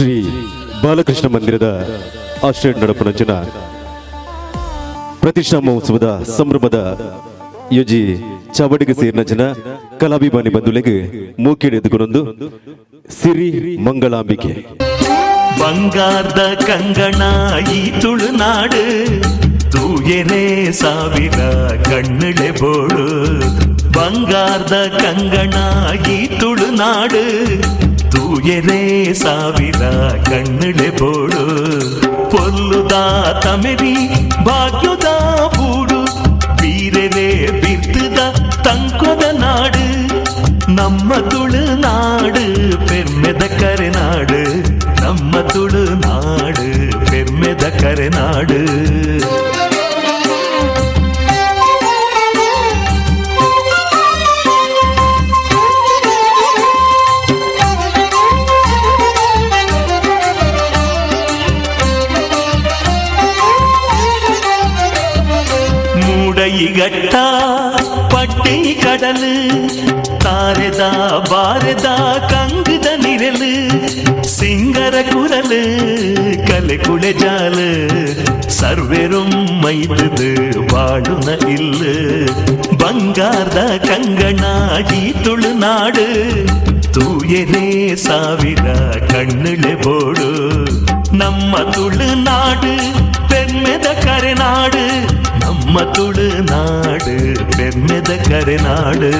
ಶ್ರೀ ಬಾಲಕೃಷ್ಣ ಮಂದಿರದ ಆಶ್ರಯ ನಡಪುನಂಚಿನ ಪ್ರತಿಷ್ಠಾ ಮಹೋತ್ಸವದ ಸಂಭ್ರಮದ ಯೋಜಿ ಚಾವಡಿಗೆ ಸೇರಿನ ಜನ ಕಲಾಭಿಮಾನಿ ಬಂಧುಲೆಗೆ ಮೂಕಿಡೆ ಎದುಕೊಂದು ಸಿರಿ ಮಂಗಳಾಂಬಿಕೆ. ಬಂಗಾರದ ಕಂಗಣ ಈ ತುಳುನಾಡು, ತೂಯೆರೆ ಸಾವಿರ ಕಣ್ಣುಳೆ ಬೋಳು. ಬಂಗಾರದ ಕಂಗಣ ಈ ತುಳುನಾಡು, ತೂಯೆರೆ ಸಾವಿರ ಕಣ್ಣುಳೆ ಬೋಳು. ಪೊಲ್ಲುದ ತಮೆರಿ ಭಾಗ್ಯದ ಬೂಡು, ಬೀರೆರೆ ಬಿರ್ತದ ತಂಕೊದ ನಾಡು. ನಮ್ಮ ತುಳುನಾಡು ಪೆರ್ಮೆದ ಕರೆನಾಡು, ನಮ್ಮ ತುಳುನಾಡು ಪೆರ್ಮೆದ ಕರೆನಾಡು. ಮೂಡಯಿಗಟ್ಟ ಪಟ್ಟಿ ಕಡಲು, ತಾರೆದ ಬಾರೆದ ಕಂಗುದ ನಿರಲು, ಸಿಂಗರ ಕುರಲು ಕಲೆ ಕುಳೆ ಜಾಲು, ಸರ್ವೆரும் ಮೈತದು ಬಾಳುನ ಇಲ್ಲು. ಬಂಗಾರದ ಕಂಗಣ ಈ ತುಳುನಾಡು, ತೂಯೆರೆ ಸಾವಿರ ಕಣ್ಣುಳೆ ಬೋಡು. ನಮ್ಮ ತುಳುನಾಡು ಪೆರ್ಮೆದ ಕರೆನಾಡು, ನಮ್ಮ ತುಳುನಾಡು ಪೆರ್ಮೆದ ಕರೆನಾಡು.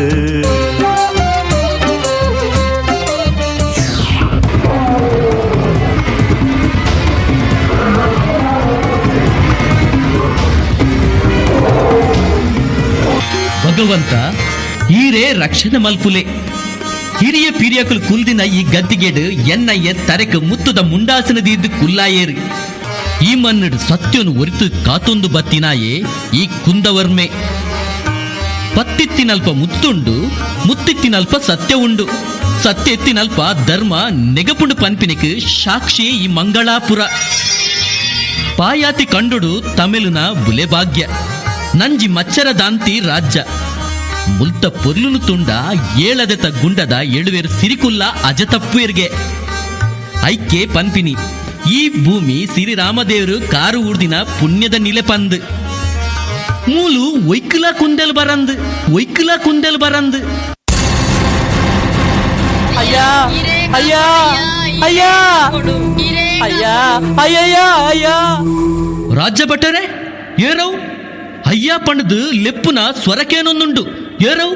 ಭಗವಂತ ಹೀರೇ ರಕ್ಷಣೆ ಮಲ್ಪುಲೆ. ಹಿರಿಯ ಪಿರಿಯಕುಲು ಕುಲ್ದಿನ ಈ ಗದ್ದಿಗೆಡು ಎನ್ನಯ್ಯ ತರೆಕ್ ಮುತ್ತುದ ಮುಂಡಾಸನದೀದ್ದು ಕುಲ್ಲಾಯೇರು. ಈ ಮನ್ನಡು ಸತ್ಯನು ಒರಿತು ಕಾತೊಂದು ಬತ್ತಿನಾಯೇ ಈ ಕುಂದವರ್ಮೆ. ಪತ್ತಿತ್ತಿನಲ್ಪ ಮುತ್ತುಂಡು, ಮುತ್ತಿತ್ತಿನಲ್ಪ ಸತ್ಯ ಉಂಡು, ಸತ್ಯ ಎತ್ತಿನಲ್ಪ ಧರ್ಮ ನೆಗಪುಂಡು ಪನ್ಪಿನಿಕ್ ಸಾಕ್ಷಿ ಈ ಮಂಗಳಾಪುರ. ಪಾಯಾತಿ ಕಂಡುಡು ತಮಿಳುನ ಬುಲೆ ಭಾಗ್ಯ, ನಂಜಿ ಮಚ್ಚರ ದಾಂತಿ ರಾಜ್ಯ. ಮುಲ್ತ ಪೊರ್ಲುನು ತುಂಡ ಏಳದೆತ ಗುಂಡದ ಎಳುವೆರ್ ಸಿರಿಕುಲ್ಲ ಅಜತಪ್ಪುರ್ಗೆ. ಐಕೆ ಪನ್ಪಿನಿ, ಈ ಭೂಮಿ ಸಿರಿರಾಮದೇವರು ಕಾರು ಊರ್ದಿನ ಪುಣ್ಯದ ನಿಲೆ ಪಂದ್. ಮೂಲು ಒಯ್ಕುಲ ಕುಂದೆಲ್ ಬರಂದು, ಒಯ್ಕುಲ ಕುಂದೆಲ್ ಬರಂದು. ಅಯ್ಯಾ ಅಯ್ಯಾ ಅಯ್ಯಾ ಅಯ್ಯಾ ಅಯ್ಯಯ್ಯ ಅಯ್ಯಾ. ರಾಜ್ಯ ಭಟ್ಟರೆ, ಏರವ್ ಅಯ್ಯ ಪಂಡದು ಲೆಪ್ಪುನ ಸ್ವರಕೇನೊಂದುಂಡು, ಏರವ್?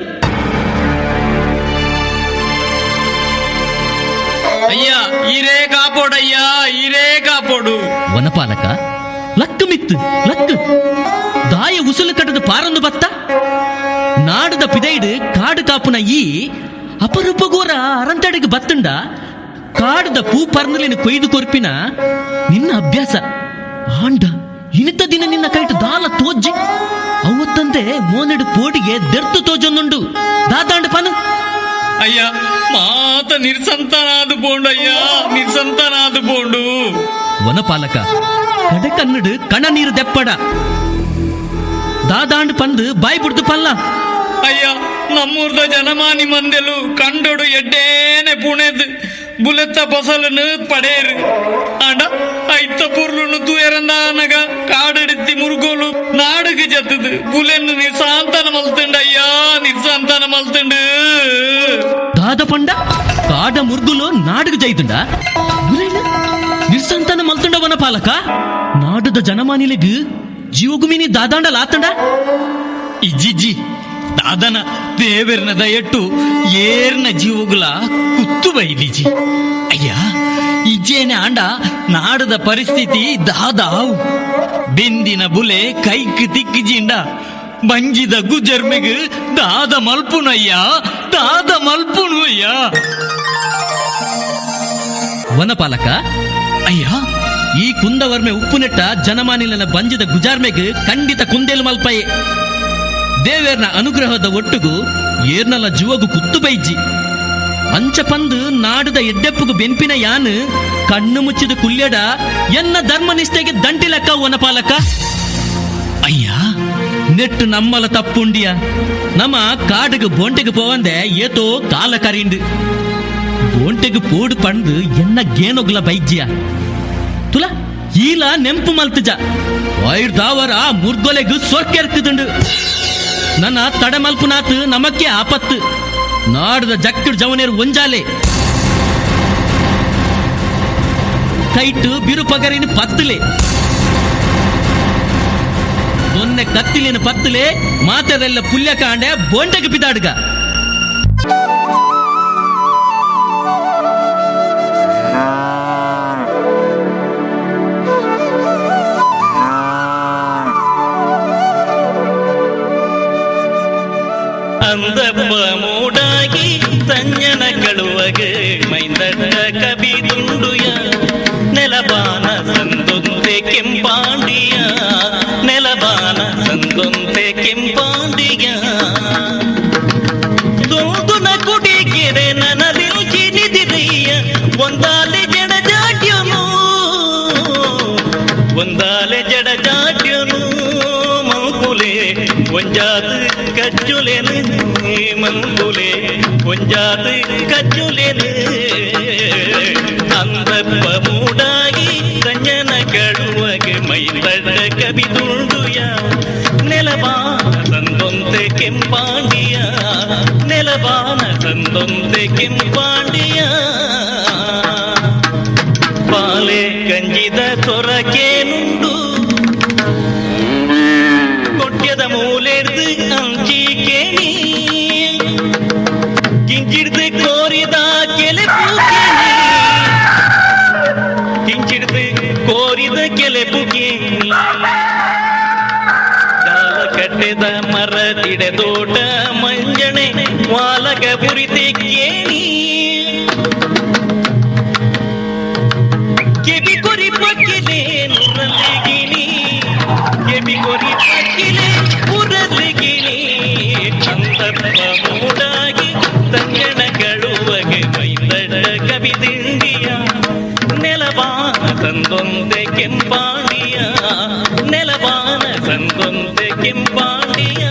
ಅಯ್ಯ, ಈರೇ ಕಾಪೋಡಯ್ಯ, ಈರೇ ಕಾಪೋಡು. ವನಪಾಲಕ, ಲಕ್ಕು ಮಿತ್ತು ಲಕ್ಕು. ದಾಯ ಉಸುಲು ಕಟ್ಟದ ಪಾರೊಂದು ಬತ್ತ. ನಾಡದ ಪಿದೈಡು ಕಾಡು ಕಾಪುನ ಈ ಅಪರೂಪಗೋರ ಅರಂತಡಿಗೆ ಬತ್ತುಂಡ. ಕಾಡದ ಪೂ ಪರ್ನಲಿನ ಕೊಯ್ದು ಕೊರ್ಪಿನ ನಿನ್ನ ಅಭ್ಯಾಸ. ಆಂಡ ಇನಿತ ದಿನ ನಿನ್ನ ಕೈಟು ದಾಲ ತೋಜ್ಜಿ ಅವತ್ತಂತೆ ಮೋನೆಡು ಪೋಡಿಗೆ ದೆರ್ತು ತೋಜೊಂದುಂಡು. ದಾದಾಂಡ ಪನು. ಅಯ್ಯ, ಮಾತ ನಿರ್ಸಂತಾನಾದು ಪೋಂಡು ಅಯ್ಯ, ನಿರ್ಸಂತಾನಾದು ಪೋಂಡು. ವನಪಾಲಕ, ಕಡೆ ಕನ್ನಡು ಕಣ ನೀರು ದೆಪ್ಪಡ. ದಾದಾಂಡ್ ಪಂದು ಬಾಯ್ ಬಿಡ್ದು ಪಲ್ಲ. ಅಯ್ಯ, ನಮ್ಮೂರ್ದ ಜನಮಾನಿ ಮಂದೆಲು ಕಂಡೋಡು ಎಡ್ಡೇನೆ ಪುಣೆದ್ ಬುಲೆತ್ತ ಫಸಲನ್ನು ಪಡೇರು. ಆಂಡ ಐತ ಪೊರ್ಲುನು ತೂಯರಂದಾನಗ ಕಾಡಡಿತ್ತಿ ಮುರುಗೋಲು ನಾಡುಗೆ ಜತ್ತದು ಬುಲೆನ್ನು ನಿರ್ಸಾಂತನ ಮಲ್ತುಂಡು ಅಯ್ಯ, ನಿರ್ಸಾಂತನ ಮಲ್ತುಂಡು. ದಾದ ಪಂಡ, ಕಾಡ ಮುರ್ಗುಲು ನಾಡುಗ ಜೈದುಂಡ, ಬುಲೆನ್ ನಿರ್ಸಂತನ ಮಲ್ತುಂಡ. ವನಪಾಲಕ, ನಾಡುದ ಜನಮಾನಿಲೆಗ್ ಜೀವಗುಮಿನಿ ದಾದಾಂಡ ಲಾತಂಡ? ಇಜ್ಜಿಜ್ಜಿ, ದಾದನ ದೇವೆರ್ನ ದಯಟ್ಟು ಏರ್ನ ಜೀವಗುಲ ಕುತ್ತು ಬೈದಿಜಿ ಅಯ್ಯ. ಇಜ್ಜೇನೆ ಆಂಡ ನಾಡದ ಪರಿಸ್ಥಿತಿ ದಾದಾವು. ಬೆಂದಿನ ಬುಲೆ ಕೈಕ್ ತಿಕ್ಕಿಜಿಂಡ ಬಂಜಿದ ಗುಜರ್ಮೆಗ್ ದಾದ ಮಲ್ಪುನಯ್ಯ, ದಾದ ಮಲ್ಪುನು ಅಯ್ಯ. ವನಪಾಲಕ, ಅಯ್ಯ, ಈ ಕುಂದವರ್ಮೆ ಉಪ್ಪುನೆಟ್ಟ ಜನಮಾನಿಲನ ಬಂಜಿದ ಗುಜಾರ್ಮೆಗ್ ಖಂಡಿತ ಕುಂದೇಲು ಮಲ್ಪಯೆ. ದೇವೇರ್ನ ಅನುಗ್ರಹದ ಒಟ್ಟುಗು ಏರ್ನಲ ಜುವಗು ಕುತ್ತು ಬೈಜಿ. ಅಂಚ ಪಂದು ನಾಡುದ ಎಡ್ಡೆಪ್ಪುಗು ಬೆನ್ಪಿನ ಯಾನು ಕಣ್ಣು ಮುಚ್ಚಿದ ಕುಲ್ಯಡ ಎನ್ನ ಧರ್ಮನಿಷ್ಠೆಗೆ ದಂಟಿ ಲೆಕ್ಕ ವನಪಾಲಕ. ಅಯ್ಯ, ನೆಟ್ಟು ನಮ್ಮಲ ತಪ್ಪುಂಡಿಯ. ನಮ್ಮ ಕಾಡುಗೆ ಬೋಂಟೆಗೆ ಪೋವಂದೆ ಏತೋ ಕಾಲ ಕರಿಂಡು. ಬೋಂಟೆಗ್ ಪೋಡು ಪಂಡ್ ಎನ್ನ ಗೇನೊಗ್ಲ ಬೈಜ್ಯ ತುಲ ಈಲ ನೆಂಪು ಮಲ್ತಜ ದಾವರ ಮುರ್ಗೊಲೆಗ್ ಸೊರ್ಕೆರ್ತಿದುಂಡು. ನನ್ನ ತಡೆ ಮಲ್ಪುನಾತ್ ನಮಕ್ಕೆ ಆಪತ್ತು. ನಾಡದ ಜಕ್ಕಡ್ ಜವನೇರು ಒಂಜಾಲೆ ಕೈಟು ಬಿರುಪಗರಿನ ಪತ್ತಲೆ ದೊನ್ನೆ ಕತ್ತಿಲಿನ ಪತ್ತಲೆ ಮಾತದೆಲ್ಲ ಪುಲ್ಯ ಕಾಂಡೆ ಬೋಂಟೆಗೆ ಪಿದಾಡ್ಗ. ಅಂದಪ್ಪ ಮೂಡಾಗಿ ತಂಜನ ಕಳುವಗ ಮೈಂದಟ್ಟ ಕವಿ ದುಂಡುಯ ನೆಲಬಾನ ಸಂದೊಂತೆ ಕೆಂಪಾಂಡಿಯ ನೆಲಬಾನ ಸಂದೊಂತೆ ಕೆಂಪಾಂಡಿಯ ದೊಂದುನ ಕುಡಿಗೆರೆ ನನಲಿಲ್ಚಿ ನಿದಿರಯ್ಯ ಒಂದಾಲೆ ಜಡ ಜಾಡ್ಯನು ಒಂದಾಲೆ ಜಡ ಜಾಡ್ಯನು ಮಂಕುಲೆ ಒಂಜಾದ ಕಚ್ಚುಲೆನು ಮಂಕುಲೆ ಒಂಜಾದ ಕಚ್ಚುಲೆನು ಅಂದಪ್ಪ ಮೂಡಾಗಿ ಸಂಜನ ಕಳುವಗೆ ಮೈತಡ ಕವಿ ತುಂಡುಯ ನೆಲಬಾನ ಸಂದೊಂತೆ ಕೆಂಪಾಂಡಿಯ ನೆಲಬಾನ ಸಂದೊಂತೆ ಕೆಂಪಾಂಡಿಯ ಪಾಲೆ ಕಂಜಿದ ಸೊರಕೇನುಂಡು ಕೊಟ್ಯದ ಮೂಲೆಡ್ದು ಅಂಚಿ ಕೇಣಿ ಕಿಂಚಿಡ್ದು ಕೋರಿದ ಕೆಲೆಪು ಕೇಣಿ ಕಿಂಚಿಡ್ದು ಕೋರಿದ ಕೆಲೆಪು ಕೇಣಿ ಜಾಲ ಕಟ್ಟೆದ ಮರದಿಡೆ ತೋಟ ಮಂಜಣೆ ವಾಲಗ ಪುರಿತೆ ಕೇಣಿ ಕೆಬಿ ಕೊರಿ ಪಕ್ಕಿಲೆ ನುರಲಿಗಿನಿ ಕೆಬಿ ಕೊರಿ ಪಕ್ಕಿಲೆ ಉರಲಿಗಿನಿ ಚಂದಪ್ಪ ಮೂಡಾಗಿ ತಂಗಣ ಕಳುವಗೆ ಮೈದಡ ಕವಿ ದಿಂಡಿಯ ನೆಲಬಾನ ತಂದೊಂದೆ ಕೆಂಪಾಂಡಿಯ ನೆಲಬಾನ ತಂದೊಂದೆ ಕೆಂಪಾಂಡಿಯ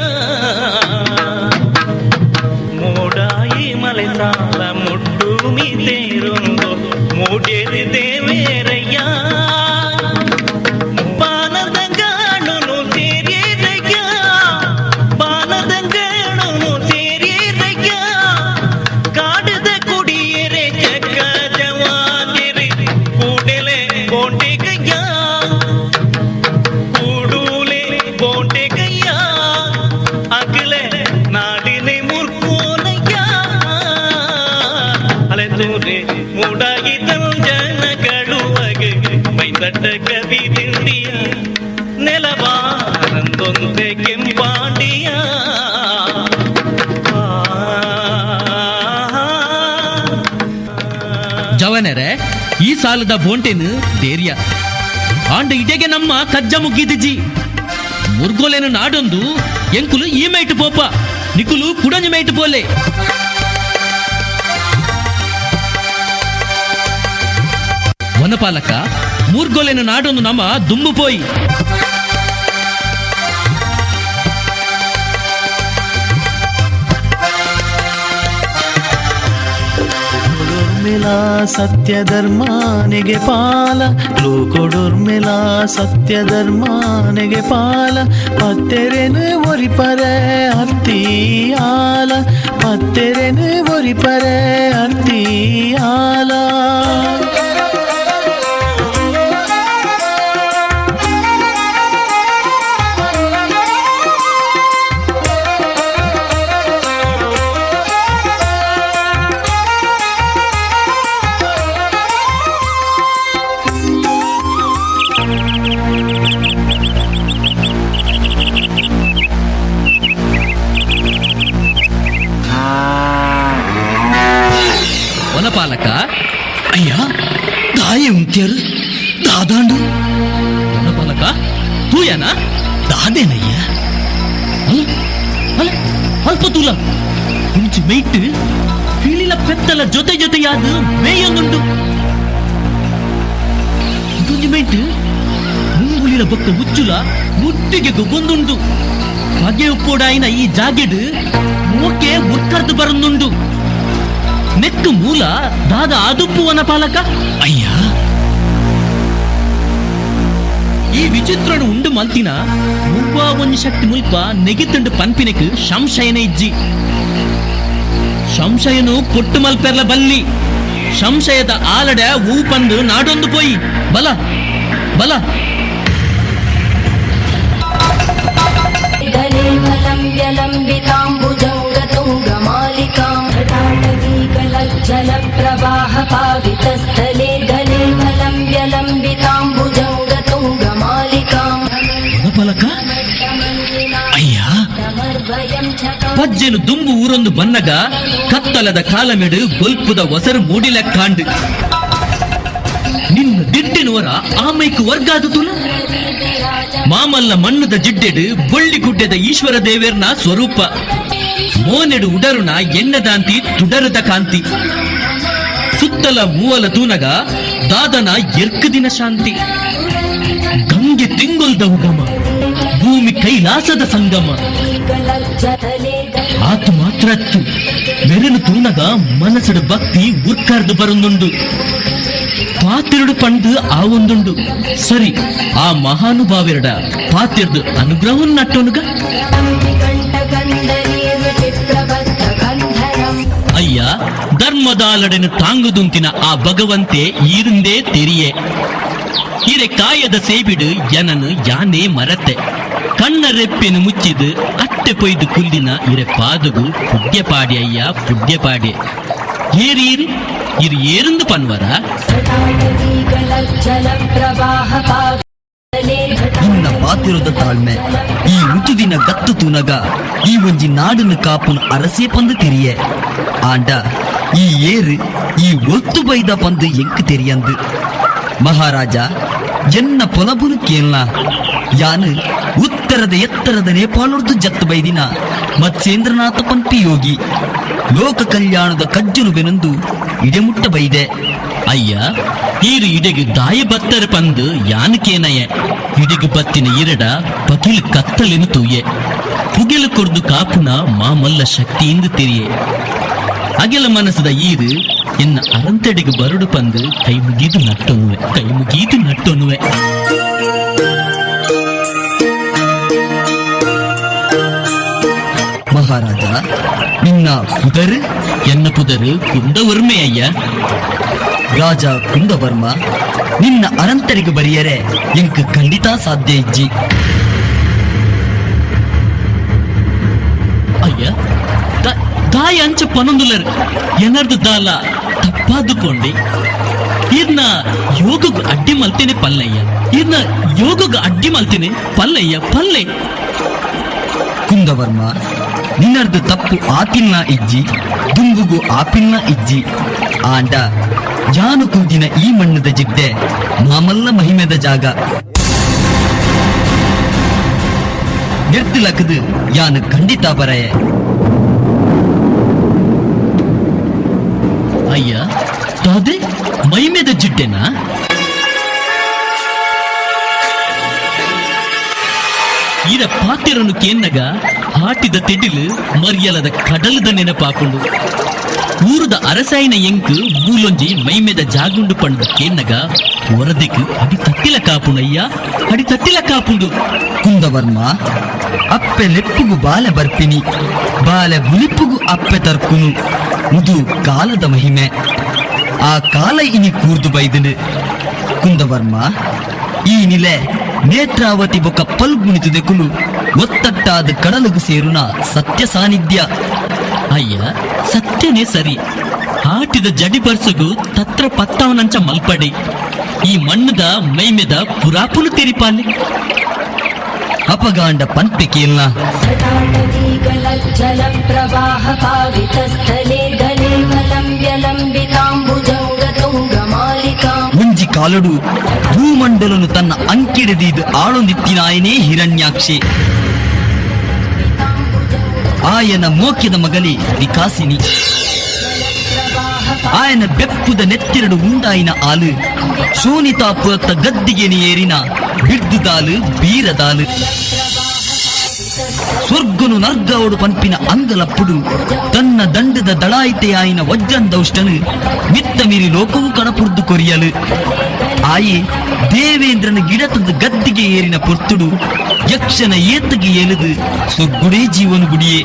ಮೂಡಾಯಿ ಮಲೆ ಸಾಲ ಮುಟ್ಟು ಮೀತೇರೊಂದು ಮೂಡೇರಿ ದೇವೇರಯ್ಯ ಬಾನದಂಗಾಣನು ಸೇರಿರಯ್ಯ ಬಾನದಂಗಾಣನು ಸೇರಿರಯ್ಯ ಕಾಡದ ಕುಡಿಯರೆ ಚಕ್ಕ ಜವಾನಿರಿ ಕೂಡಲೆ ಬೋಂಟೆಗಯ್ಯ ಕೂಡೂಲೆ ಬೋಂಟೆಗಯ್ಯ ಅಗಲೆ ನಾಡಿನೆ ಮುರ್ಕೋನಯ್ಯ ಅಲೆ ತೂರೆ ಮೂಡಾಗಿ ಜನ ಕಳುವಗೆ ಮೈದಟ್ಟ ಕವಿ ತಿಂಡಿಯ ನೆಲಬಾರಂದೊಂದೆ ಕೆಂಪಾಂಡಿಯ. ಜವನರೆ ಈ ಸಾಲದ ಬೋಂಟೆನು ಧೈರ್ಯ ಆಂಡ ಇಡೆಗೆ ನಮ್ಮ ಕಜ್ಜ ಮುಗ್ಗಿದಿಜಿ ಮುರ್ಗೋಲೆನು ನಾಡೊಂದು ಎಂಕುಲು ಈ ಮೇಟು ಪೋಪ ನಿಕುಲು ಕುಡಂಜಿ ಮೇಟು ಪೋಲೆ. ವನಪಾಲಕ ಮೂರ್ಗೋಲೆನು ನಾಡೊಂದು ನಮ್ಮ ದುಂಬು ಪೋಯಿ. ಲೋಕೊಡೊರ್ಮೆಲಾ ಸತ್ಯಧರ್ಮಾನಿಗೆ ಪಾಲ ಲೋಕೊಡೊರ್ಮೆಲಾ ಸತ್ಯಧರ್ಮಾನಿಗೆ ಪಾಲ ಪತ್ತೆರೆನು ಒರಿಪರೆ ಅರ್ತಿಯಾಲ ಪತ್ತೆರೆನು ಒರಿಪರೆ ಅರ್ತಿಯಾಲ. ವನಪಾಲಕ ಅಯ್ಯ ದಾಯೆ ಉಂತ್ಯರು ದಾದಾಂಡು ವನಪಾಲಕ ತೂಯನ ದಾದೇನಯ್ಯ ಅಲ್ಲ ಅಲ್ಲ ಅಲ್ಪ ತೂಲ ಇಂಚು ಮೇಯ್ಟ್ ಪಿಳಿಲ ಪೆತ್ತಲ ಜೊತೆ ಜೊತೆಯಾದ ಮೇಯೊಂದುಂಡು. ಇದೊಂಜಿ ಮೇಯ್ಟ್ ಮುಂಗುಲಿನ ಬೊಕ್ಕ ಹುಚ್ಚುಲ ಮುಟ್ಟಿಗೆ ಗೊಬ್ಬೊಂದುಂಡು. ಬಗೆ ಉಪ್ಪೋಡಾಯಿನ ಈ ಜಾಗೆಡ್ ಮೋಕೆ ಉರ್ಕರ್ದು ಬರಂದುಂಡು. ನೆಕ್ಕು ಮೂಲ ದಾದ ಆದುಪ್ಪು ವನಪಾಲಕ. ಅಯ್ಯ, ಈ ವಿಚಿತ್ರನು ಉಂಡು ಮಲ್ತಿನ ಮುವ್ವಾ ಒಂಜಿ ಶಕ್ತಿ ಮುಲ್ಪ ನೆಗಿತುಂಡು ಪನ್ಪಿನಕ್ ಸಂಶಯನ ಇಜ್ಜಿ. ಸಂಶಯನು ಪೊಟ್ಟು ಮಲ್ಪೆರ್ಲ ಬಲ್ಲಿ. ಸಂಶಯದ ಆಲಡೆ ಹೂ ಪಂದು ನಾಡೊಂದು ಪೋಯಿ ಬಲ ಬಲ. लम्बिताम्बुजङ्गतुङ्गमालिकां जटाटवीकलज्जलप्रवाहपावितस्थले गले लम्बिताम्बुजङ्गतुङ्गमालिकां ವನಪಾಲಕ, ಅಯ್ಯ, ಪಜ್ಜೆನು ದುಂಬು ಊರೊಂದು ಬನ್ನಗ ಕತ್ತಲದ ಕಾಲಮೆಡು ಗೊಲ್ಪುದ ಒಸರು ಮೂಡಿಲೆಕ್ಕಾಂಡು. ನಿನ್ನ ದಿಡ್ಡಿನವರ ಆಮೈಕು ವರ್ಗಾದು ತುಲ. ಮಾಮಲ್ಲ ಮಣ್ಣುದ ಜಿಡ್ಡೆಡು ಬೊಳ್ಳಿ ಗುಡ್ಡೆದ ಈಶ್ವರ ದೇವೇರ್ನ ಸ್ವರೂಪ. ಮೋನೆಡು ಉಡರುನ ಎಣ್ಣದಾಂತಿ ತುಡರದ ಕಾಂತಿ. ಸುತ್ತಲ ಮೂವಲ ತೂನಗ ದಾದನ ಎರ್ಕು ದಿನ ಶಾಂತಿ. ಗಂಗೆ ತಿಂಗೊಲ್ದ ಉಗಮ, ಭೂಮಿ ಕೈಲಾಸದ ಸಂಗಮ. ಆತು ಮಾತ್ರ ಅತ್ತು ಮೆರನು ತೂನಗ ಮನಸ್ಸಡು ಭಕ್ತಿ ಉರ್ಕಾರ್ದು ಬರುಂದುಂಡು. ಪಾತಿರುಡು ಪಂಡು ಆ ಒಂದುಂಡು. ಸರಿ, ಆ ಮಹಾನುಭಾವಿರಡ ಪಾತಿರ್ದು ಅನುಗ್ರಹವನ್ನು ನಟ್ಟೋನುಗ. ಅಯ್ಯ, ಧರ್ಮದಾಲಡನು ತಾಂಗುದುಂತಿನ ಆ ಭಗವಂತೆ ಈರುಂದೇ ತೆರಿಯೆ. ಹಿರೆ ಕಾಯದ ಸೇಬಿಡು ಎನನು ಯಾನೇ ಮರತೆ. ಕಣ್ಣ ರೆಪ್ಪೆನು ಮುಚ್ಚಿದು ಅಟ್ಟೆ ಪೊಯ್ದು ಕುಲ್ಲಿನ ಇರೆ ಪಾದಗು ಪುಡ್ಯಪಾಡಿ ಅಯ್ಯ, ಪುಡ್ಯಪಾಡಿ. ಏರೀರು ಇರು ಏರುಂದು ಪನ್ವರ. ನಿನ್ನ ಪಾತಿರದ ತಾಳ್ಮೆ, ಈ ಉತುದಿನ ಗತ್ತು ತೂನಗ ಈ ಒಂಜಿ ನಾಡನ್ನು ಕಾಪುನ ಅರಸೇ ಪಂದು ತೆರಿಯೆ. ಆಂಡ ಈ ಏರು ಈ ಒತ್ತು ಬೈದ ಪಂದು ಎಂಕ್ ತೆರಿಯಂದು. ಮಹಾರಾಜ, ಎನ್ನ ಪೊಲಬುನು ಕೇಳ್ನ. ಯಾನು ಉತ್ತರದ ಎತ್ತರದ ನೇಪಾಳರ್ದು ಜತ್ತು ಬೈದಿನ ಮತ್ಸ್ಯೇಂದ್ರನಾಥ ಪಂಪಿ ಯೋಗಿ. ಲೋಕ ಕಲ್ಯಾಣದ ಕಜ್ಜುನು ಬೆನೊಂದು ಇಡೆಮುಟ್ಟ ಬೈದೆ. ಅಯ್ಯ, ಈರು ಇಡೆಗೆ ದಾಯ ಬತ್ತರ ಪಂದು ಯಾನಕೇನಯ್ಯ. ಇಡೆಗೆ ಬತ್ತಿನ ಇರಡ ಪಗಿಲು ಕತ್ತಲೆನು ತೂಯೆ. ಪುಗೆಲು ಕೊರ್ದು ಕಾಪುನ ಮಾಮಲ್ಲ ಶಕ್ತಿಯಿಂದ ತೆರಿಯೆ. ಅಗೆಲ ಮನಸ್ಸದ ಈರು ಎನ್ನ ಅರಂತಡೆಗೆ ಬರುಡು ಪಂದು ಕೈ ಮುಗಿದು ನಟ್ಟೊನುವೆ, ಕೈ ಮುಗಿದು ನಟ್ಟೊನುವೆ. ಮಹಾರಾಜ, ನಿನ್ನ ಪುದರ್? ಎನ್ನ ಪುದರು ಕುಂದವರ್ಮೆ ಅಯ್ಯ. ರಾಜ ಕುಂದವರ್ಮ, ನಿನ್ನ ಅರಂತರಿಗೆ ಬರಿಯರೆ ಎಂಕ್ ಖಂಡಿತ ಸಾಧ್ಯ ಇಜ್ಜಿ. ಅಯ್ಯ, ದಾಯ ಅಂಚ ಪನೊಂದುಲರ್ ಎನರ್ದು ದಾಲ ತಪ್ಪಾದುಕೊಂಡೆ. ಇರ್ನ ಯೋಗಗ್ ಅಡ್ಡಿ ಮಲ್ತೇನೆ ಪಲ್ಲಯ್ಯ, ಇರ್ನ ಯೋಗಗ್ ಅಡ್ಡಿ ಮಲ್ತೇನೆ ಪಲ್ಲಯ್ಯ ಪಲ್ಲೆ. ಕುಂದವರ್ಮ, ನಿನ್ನರ್ದು ತಪ್ಪು ಆತಿನ್ನ ಇಜ್ಜಿ, ದುಂಬುಗು ಆಪಿನ್ನ ಇಜ್ಜಿ. ಆಂಡ ಯಾನು ಕುಂದಿನ ಈ ಮಣ್ಣದ ಜಿಡ್ಡೆ ಮಾಮಲ್ಲ ಮಹಿಮೆದ ಜಾಗ. ನಿರ್ತಿಲಕದು ಯಾನು ಖಂಡಿತ ಬರೆಯೆ. ಅಯ್ಯ, ದಾದೆ ಮೈಮೆದ ಜಿಡ್ಡೆನಾ? ಇರ ಪಾತೆರನು ಕೇನ್ನಗ ಆಟಿದ ತೆಡಿಲು ಮರ್ಯಲದ ಕಡಲದ ನೆನಪಾಪುಂಡು. ಊರುದ ಅರಸಾಯಿನ ಎಂಕ್ ಮೂಲೊಂಜಿ ಮೈಮೆದ ಜಾಗುಂಡು ಪಂಡು ಕೇನ್ನಗ ಹೊರದಿಕ್ ಅಡಿ ತಟ್ಟಿಲ ಕಾಪುಂಡಯ್ಯ, ಅಡಿ ತಟ್ಟಿಲ ಕಾಪುಂಡು. ಕುಂದವರ್ಮ, ಅಪ್ಪೆ ಲೆಪ್ಪುಗು ಬಾಲೆ ಬರ್ಪಿನಿ, ಬಾಲೆ ಬುಲಿಪುಗು ಅಪ್ಪೆ ತರ್ಕುನು. ಮುದು ಕಾಲದ ಮಹಿಮೆ. ಆ ಕಾಲ ಇನಿ ಕೂರ್ದು ಬೈದನು. ಕುಂದವರ್ಮ, ಈ ನಿಲೆ ನೇತ್ರಾವತಿ ಬೊಕ ಪಲ್ಗುಣಿತುದೆಕುಲು ಒತ್ತಟ್ಟಾದ ಕಡಲುಗು ಸೇರುನ ಸತ್ಯ ಸಾನ್ನಿಧ್ಯ. ಅಯ್ಯ, ಸತ್ಯನೇ ಸರಿ. ಆಟಿದ ಜಡಿ ಬರ್ಸಗು ತತ್ರ ಪತ್ತವನಂಚ ಮಲ್ಪಡಿ. ಈ ಮಣ್ಣದ ಮೈಮೆದ ಪುರಾಪುನು ತೆರಿಪಾಲೆ. ಅಪಗಾಂಡ ಪನ್ಪೆ ಕೇಲ್ನ. जटाटवीकलज्जलप्रवाहपावितस्थले गले लम्बिताम्बुजङ्गतुङ्गमालिकां ಒಂಜಿ ಕಾಲಡು ಭೂಮಂಡಲನು ತನ್ನ ಅಂಕಿಡದೀದು ಆಳೊಂದಿತ್ತಿನಾಯನೇ ಹಿರಣ್ಯಾಕ್ಷೆ. ಆಯನ ಮೋಕ್ಯದ ಮಗಲಿ ವಿಕಾಸಿನಿ. ಆಯನ ಬೆಪ್ಪುದ ನೆತ್ತಿರಡು ಉಂಡಾಯಿನ ಆಲು ಶೋನಿತಾಪುರತ್ತ ಗದ್ದಿಗೆ ಏರಿನ ಬಿಡ್ದುದಾಲು ಬೀರದಾಲು. ಸ್ವರ್ಗನು ನರ್ಗವಡು ಪನ್ಪಿನ ಅಂಗಲಪ್ಪುಡು ತನ್ನ ದಂಡದ ದಳಾಯಿತೆಯಾಯಿನ ವಜ್ರಂದೌಷ್ಟನು ಮಿತ್ತ ಮೀರಿ ಲೋಕವು ಕಡಪುರ್ದು ಕೊರಿಯಲು. ಆಯೆ ದೇವೇಂದ್ರನ ಗಿಡತದ ಗದ್ದಿಗೆ ಏರಿನ ಪೊರ್ತುಡು ಯಕ್ಷನ ಏತಗೆ ಏಲದು ಸೊಗ್ಗುಡೇ ಜೀವನು ಗುಡಿಯೇ.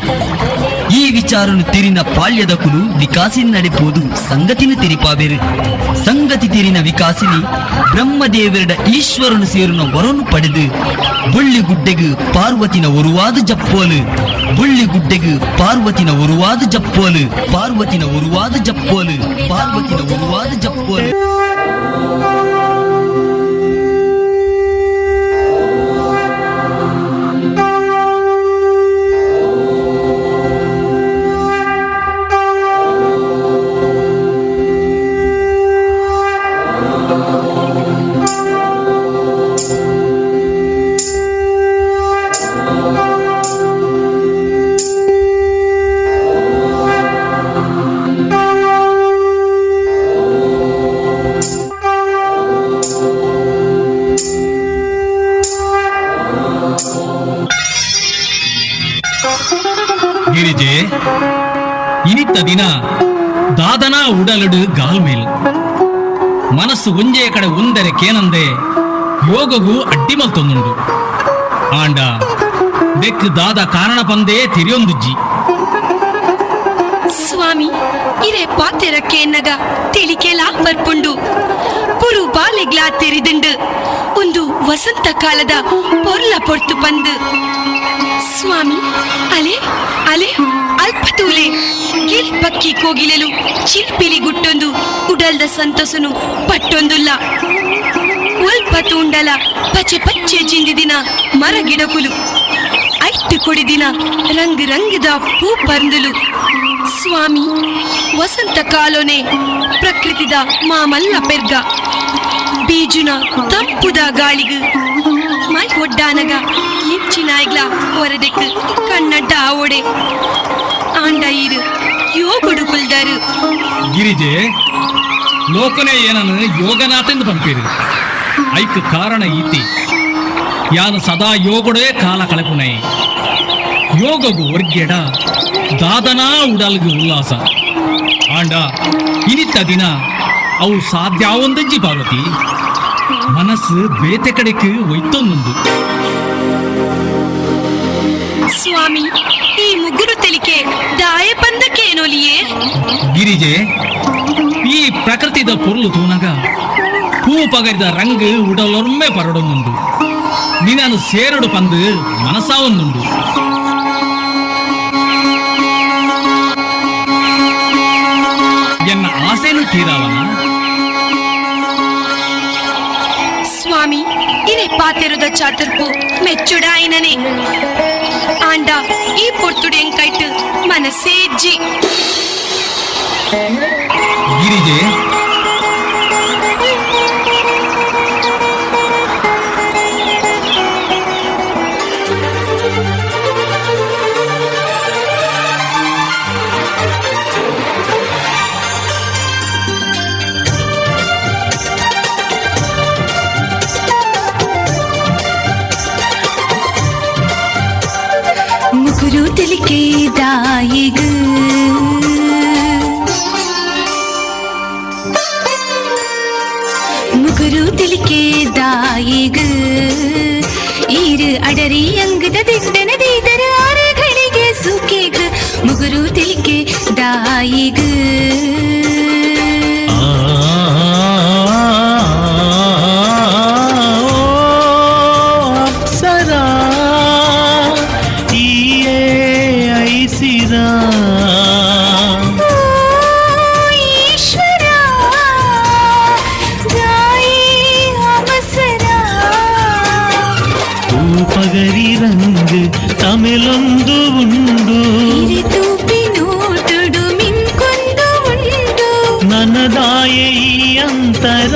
ಈ ವಿಚಾರನು ತಿರಿನ ಪಾಳ್ಯದ ಕುಲು ವಿಕಾಸಿನ ನಡೆಪೋದು ಸಂಗತಿನ ತಿರಿಪಾಬೇರು. ಸಂಗತಿ ತಿರಿನ ವಿಕಾಸಿನಿ ಬ್ರಹ್ಮದೇವರಡ ಈಶ್ವರನು ಸೇರುನ ವರನು ಪಡೆದು ಬುಳ್ಳಿ ಗುಡ್ಡೆಗು ಪಾರ್ವತಿನ ಒರುವಾದ ಜಪ್ಪೋಲು, ಬುಳ್ಳಿ ಗುಡ್ಡೆಗು ಪಾರ್ವತಿನ ಒರುವಾದ ಜಪ್ಪೋಲು, ಪಾರ್ವತಿನ ಒರುವಾದ ಜಪ್ಪೋಲು, ಪಾರ್ವತಿನ ಒರುವಾದ ಜಪ್ಪೋಲು. ಗಿರಿಜೆ, ಇನಿತ್ತ ದಿನ ದಾದನಾ ಉಡಲಡು ಗಾಲ್ಮೇಲ್ ಮನಸ್ಸು ಒಂಜೇ ಕಡೆ ಉಂದರೆ ಕೇನಂದೆ ಯೋಗಗೂ ಅಡ್ಡಿ ಮಲ್ತೊಂದುಂಡು. ಆಂಡ ಬೆಕ್ ದಾದ ಕಾರಣ ಪಂದೇ ತಿರಿಯೊಂದುಜ್ಜಿ. ಸ್ವಾಮಿ, ಇರೆ ಪಾತೆರಕ್ಕೆ ಎನ್ನಗ ತಿಳಿಕೆಲಾ ಬರ್ಪುಂಡು. ಪುರು ಬಾಲೆಗ್ಲಾ ತೆರಿದುಂಡು ಒಂದು ವಸಂತ ಕಾಲದ ಪೊರ್ಲ ಪೊರ್ತು ಪಂದು. ಸ್ವಾಮಿ, ಅಲೆ ಅಲೆ ಅಲ್ಪ ತೂಲೆ ಗಿಳಿ ಪಕ್ಕಿ ಕೋಗಿಲೆಲು ಚಿಲ್ಪಿಲಿ ಗುಟ್ಟೊಂದು ಉಡಲ್ದ ಸಂತಸನು ಪಟ್ಟೊಂದುಲ್ಲ. ಒಲ್ಪ ತೂಂಡಲ ಪಚೆ ಪಚ್ಚೆ ಚಿಂದಿದಿನ ಮರ ಗಿಡಕುಲು, ಐಟ್ಟು ಕೊಡಿದಿನ ರಂಗ್ ರಂಗದ ಪೂ ಪರ್ಂದುಲು. ಸ್ವಾಮಿ, ವಸಂತ ಕಾಲೋನೆ ಪ್ರಕೃತಿದ ಮಾಮಲ್ಲ ಪೆರ್ಗ. ಬೀಜುನ ತಂಪುದ ಗಾಳಿಗು ಮೈ ಒಡ್ಡಾನಗ ಇಂಚಿನಾಯ್ಗ್ಲ ಹೊರದೆಕ್ ಕಣ್ಣಡ್ಡ ಆವೊಡೆ. ಆಂಡ ಈರು ಯೋಗುಡು ಕುಲ್ದಾರು. ಗಿರಿಜೆ, ಲೋಕನೇ ಏನನು ಯೋಗನಾಥೆಂದು ಪಂಪೀರು. ಐಕ್ ಕಾರಣ ಈತಿ, ಯಾನು ಸದಾ ಯೋಗಡೇ ಕಾಲ ಕಳೆಪುನೈ. ಯೋಗಗು ಒರ್ಗೆಡ ದಾದನಾ ಉಡಲ್ಗು ಉಲ್ಲಾಸ. ಆಂಡ ಇನಿತ್ತ ದಿನ ಅವು ಸಾಧ್ಯಾವೊಂದಜ್ಜಿ ಪಾರ್ವತಿ. ಮನಸ್ಸು ಬೇತೆ ಕಡೆಕ್ ಒಯ್ತೊಂದುಂಡು. ಸ್ವಾಮಿ, ಈ ಮುಗುರು ತೆಲಿಕೆ ದಾಯ ಪಂದಕ್ಕೇನೊಲಿಯೇ? ಗಿರಿಜೆ, ಈ ಪ್ರಕೃತಿದ ಪೊರ್ಲು ತೂನಗ ಪೂ ಪಗರಿದ ರಂಗ್ ಉಡಲೊರ್ಮೆ ಪರಡೊಂದುಂಡು. ನಿನ್ನನು ಸೇರಡು ಪಂದು ಮನಸಾವೊಂದುಂಡು. ಎನ್ನ ಆಸೆನು ತೀರಾವನ? ಸ್ವಾಮಿ, ಇರೆ ಪಾತೆರುದ ಚಾತುರ್ಪು ಮೆಚ್ಚುಡಾಯಿನನೆ. ಆಂಡ ಈ ಪೊರ್ತುಡು ಎಂಕೈಟ್ ಮನಸ್ಸೇಜ್ಜಿ. ಗಿರಿಜೆ, ಮುಗುರು ತಿಳಿಕೆ ದಾಯಿಗು ಮುಗುರು ತಿಳಿಕೆ ದಾಯಿಗು ಈರು ಅಡರಿ ಅಂಗದ ದಿಟ್ಟನ ದೀದರ ಆರಗಳಿಗೆ ಸುಖೇಗ ಮುಗುರು ತಿಳಿಕೆ ದಾಯಿಗು. ಅಪ್ಸರಾ ಈಯೇ ಐಸಿರಾ, ಓ ಈಶ್ವರ ದಾಯಿ ಅವಸರ. ತೂಪಗರಿ ರಂಗ್ ತಮಿಳೊಂದು ಉಂಡು. ತೂಪಿ ನೋಟುಡು ಮಿನ್ಕೊಂದು ಉಂಡು. ನನದಾಯೆ ಈ ಅಂತರ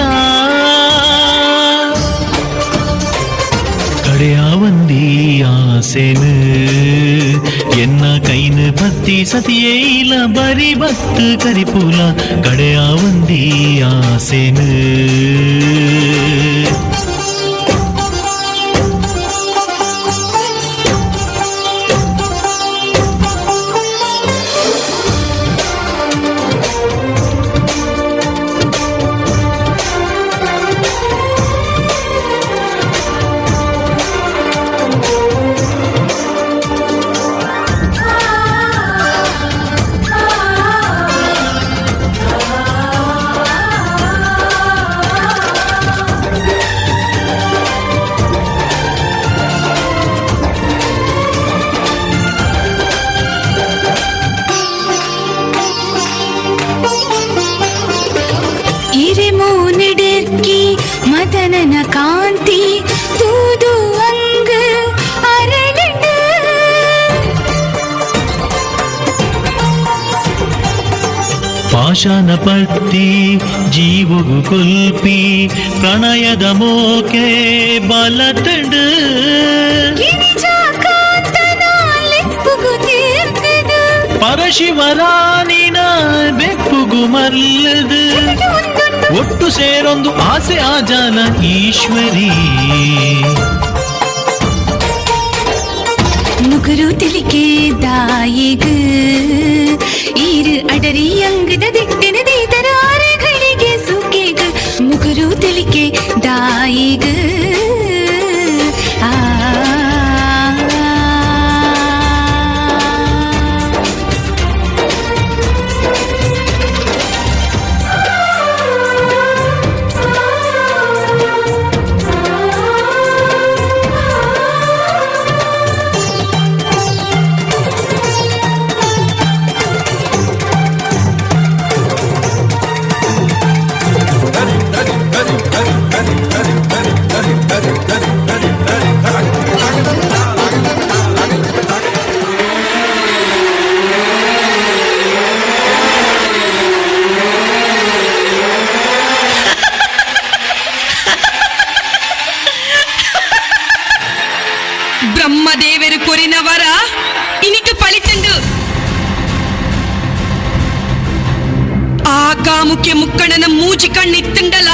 ಕಡೆಯಾವಂದಿ ಆಸೆನು ಎನ್ನ ಕೈನು ಪತ್ತಿ ಸತಿಯೇ ಇಲ ಬರಿ ಬತ್ತು ಕರಿಪುಲ ಕಡೆಯಾವಂದಿ ಆಸೆನು. ಈಶಾನ ಪತ್ತಿ ಜೀವಗು ಕೊಲ್ಪಿ ಪ್ರಣಯದ ಮೋಕೆ ಬಲತಂಡು. ಗಿರಿಜಾಕಾಂತನ ಲೆಪ್ಪುಗು ತೀರ್ಕದು. ಪರಶಿವರಾನಿನ ಬೆಪ್ಪುಗು ಮಲ್ಲದು. ಒಂದೊಂದು ಒಟ್ಟು ಸೇರೊಂದು ಆಸೆ ಆಜಾಲ ಈಶ್ವರಿ. ಮುಗುರು ತಿಳಿಕೆ ದಾಯಿಗ ಈರು ಅಡರಿ ಅಂಗದ ದಿಟ್ಟಿನ ದೇತರಾರಗಳಿಗೆ ಸುಖಿಗ ಮುಗುರು ತಿಳಿಕೆ ದಾಯಿಗ ಆ. ಬ್ರಹ್ಮದೇವರು ಕೊರಿನವರ ಇನಿಕ್ ಪಳಿತಂಡು. ಆ ಕಾಮುಕ್ಕೆ ಮುಕ್ಕಣನ ಮೂಜಿ ಕಣ್ಣಿತ್ತಂಡಲ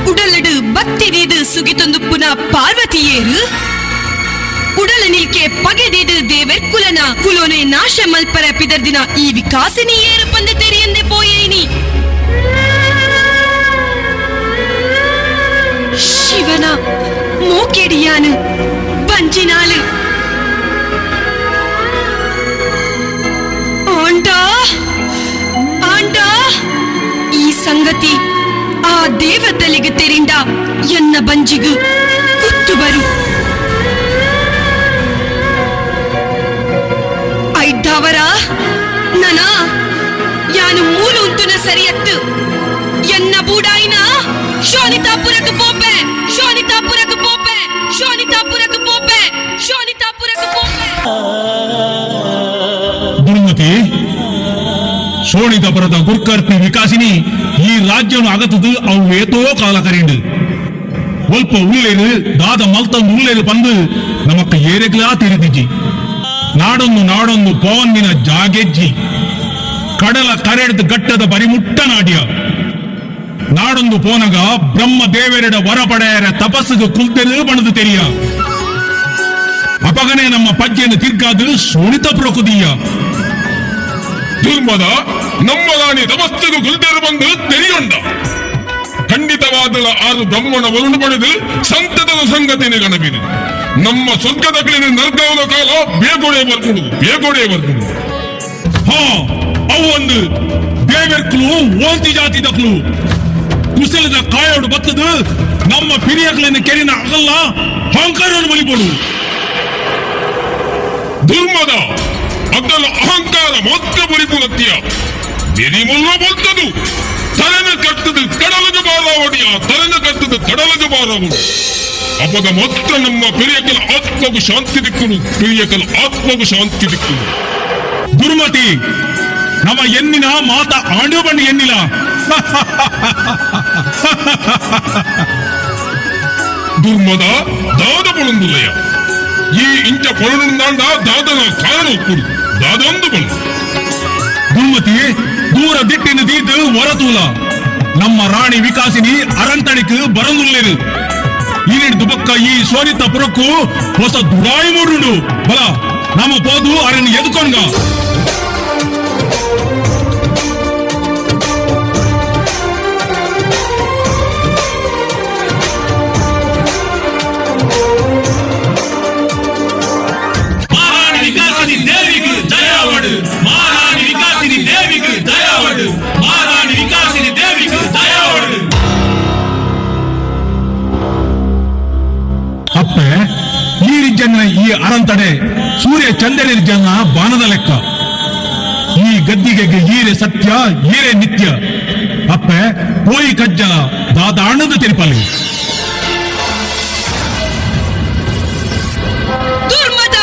ಉಡಲಡು ಬತ್ತಿದೀದು ಸುಗಿತೊಂದು ಪುನ ಪಾರ್ವತಿಯೇರು. ಉಡಲ ನಿಲ್ಕೆ ಪಗೆದಿದು ದೇವೆರ್ಕುಲನ ಕುಲೋನೆ ನಾಶ ಮಲ್ಪರ ಪಿದರ್ದಿನ ಈ ವಿಕಾಸಿನಿ ಏರು ಪಂದ ತೆರಿಯಂದೆ ಪೋಯೇನಿ. ಶಿವನ ಮೋಕೆಡಿಯಾನು ಬಂಜಿನಾಲು. ಆಂಡಾ ಆಂಡಾ, ಈ ಸಂಗತಿ ಆ ದೇವತಲಿಗೆ ತೆರಿಂಡ ಎನ್ನ ಬಂಜಿಗು ಕುತ್ತು ಬರು. ಐದ್ದಾವರ ನನ ಯಾನು ಮೂಲು ಉಂತುನ ಸರಿಯತ್ತು. ಎನ್ನ ಬೂಡಾಯಿನ ಶೋನಿತಾಪುರಕ್ಕೆ ಪೋಪೆ, ಶೋನಿತಾಪುರಕ್ಕೆ ಪೋಪೆ, ಶೋನಿತಾಪುರಕ್ಕೆ ಪೋಪೆ, ಶೋನಿತಾಪುರಕ್ಕೆ ಪೋಪೆ. ದುರ್ಮತಿ, ಶೋಣಿತಪುರದ ಗುರ್ಕರ್ಪಿ ವಿಕಾಸಿನಿ ಈ ರಾಜ್ಯವನ್ನು ಅಗತದು ಅವು ಏತೋ ಕಾಲ ಕರೀಂಡು. ಒಲ್ಪ ಉಳ್ಳೇರು ದಾದ ಮಲ್ತಂದು ಉಳ್ಳೇರು ಬಂದು ನಮಕ್ ಏರೆಗ್ಲಾ ತಿರಿದಿಜಿ. ನಾಡೊಂದು ನಾಡೊಂದು ಪೋವಂದಿನ ಜಾಗೆಜ್ಜಿ. ಕಡಲ ಕರೆಡ್ದು ಗಟ್ಟದ ಬರಿಮುಟ್ಟ ನಾಡ್ಯ. ನಾಡೊಂದು ಪೋನಗ ಬ್ರಹ್ಮ ದೇವರೆಡ ವರ ಪಡೆಯರ ತಪಸ್ಸುಗೆ ಕುಲ್ತೆರು ಬಣದು ತೆರಿಯ. ಅಪಗನೆ ನಮ್ಮ ಪಜ್ಜೆಯನ್ನು ತಿರ್ಗಾದು ಶೋಣಿತ ಪ್ರಕುದಿಯ. ದುರ್ಮದ, ನಮ್ಮ ರಾಣಿ ತಪಸ್ಸಿಗೂ ಕುಲ್ತೆರು ಬಂದು ತೆರಿಯೊಂಡ. ಖಂಡಿತವಾದಲ ಆರು ಬ್ರಹ್ಮಣ ವರುಣ ಪಡೆದು ಸಂತತದ ಸಂಗತಿನೇ ಗಣಬಿರಿ. ನಮ್ಮ ಸ್ವರ್ಗದ ಕ್ಲೀನ ನರ್ಗಾವನ ಕಾಲ ಬೇಗೊಡೆ ಬರ್ಕುಡು, ಬೇಗೊಡೆ ಬರ್ಕುಡು. ಹಾ, ಅವು ಒಂದು ದೇವೆರ್ಕುಲು ಓಂತಿ ಜಾತಿ ದಕ್ಲು ಕುಸಲದ ಕಾಯೋಡು ಬತ್ತದು ನಮ್ಮ ಪಿರಿಯಕ್ಲಿನ ಕೆರಿನ ಅಗಲ್ಲ ಅಹಂಕಾರವನ್ನು ಬಲಿಪಡು. ದುರ್ಮದ, ಅಗ್ಗಲ ಅಹಂಕಾರ ಮಾತ್ರ ಬಲಿಪುನತ್ಯ ಬೆರಿಮುಲ್ಲ ಬರ್ತದು. ತಲೆನ ಕಟ್ಟದು ಕಡಲದ ಬಾರಾವಡಿಯ, ತಲೆನ ಕಟ್ಟದು ಕಡಲದ ಬಾರಾವಡಿ. ಅಪಗ ಮಾತ್ರ ನಮ್ಮ ಪೆರಿಯಕಲ ಆತ್ಮಗೂ ಶಾಂತಿ ದಿಕ್ಕುನು, ಪಿರಿಯಕಲ ಆತ್ಮಗೂ ಶಾಂತಿ ದಿಕ್ಕುನು. ದುರ್ಮತಿ, ನಮ್ಮ ಎನ್ನಿನ ಮಾತ ಆಂಡು ಬಣ್ಣ ಎನ್ನಿಲ. ದುರ್ಮದ, ದಾದ ಪೊಳಂದುಲ್ಲಯ್ಯ. ಈ ಇಂಚ ಪೊಳನುಂದಾಂಡ ದಾದನ ಕಾರಣ ಒಪ್ಪುಡು ದಾದಂದು ಬಣ್ಣ. ದುರ್ಮತಿ, ದೂರ ದಿಟ್ಟಿನ ದೀದು ಹೊರತೂಲ. ನಮ್ಮ ರಾಣಿ ವಿಕಾಸಿನಿ ಅರಂತಡಿக்கு ಬರಂದುಲ್ಲೇರು. ಈನಿಡ್ದು ಬೊಕ್ಕ ಈ ಶೋನಿತ ಪುರಕ್ಕು ಹೊಸ ದುರಾಯಿ ಮೂಡುಂಡು. ಬಲ ನಮ್ಮ ಪೋದು ಅರನ್ನು ಎದುಕೊಂಡ. ಮಹಾರಾಣಿ ವಿಕಾಸಿನಿ ದೇವಿಗೆ ಜಯಾವಡು, ಮಹಾರಾಣಿ ವಿಕಾಸಿನಿ ದೇವಿಗೆ ದಯಾವಡು, ಮಹಾರಾಣಿ ವಿಕಾಸಿನಿ ದೇವಿಗೆ ದಯಾವಡು. ಅಪ್ಪೆ, ಈ ಜನ ಈ ಅರಂತಡೆ ಸೂರ್ಯ ಚಂದ್ರನ ಜನ ಬಾಣದ ಲೆಕ್ಕ. ಈ ಗದ್ದಿಗೆ ಈರೆ ಸತ್ಯ, ಈರೆ ನಿತ್ಯ. ಅಪ್ಪೆ, ಪೋಯಿ ಕಜ್ಜಲ ದಾದ ಅಣ್ಣದ ತಿರುಪಲಿ. ದುರ್ಮದ,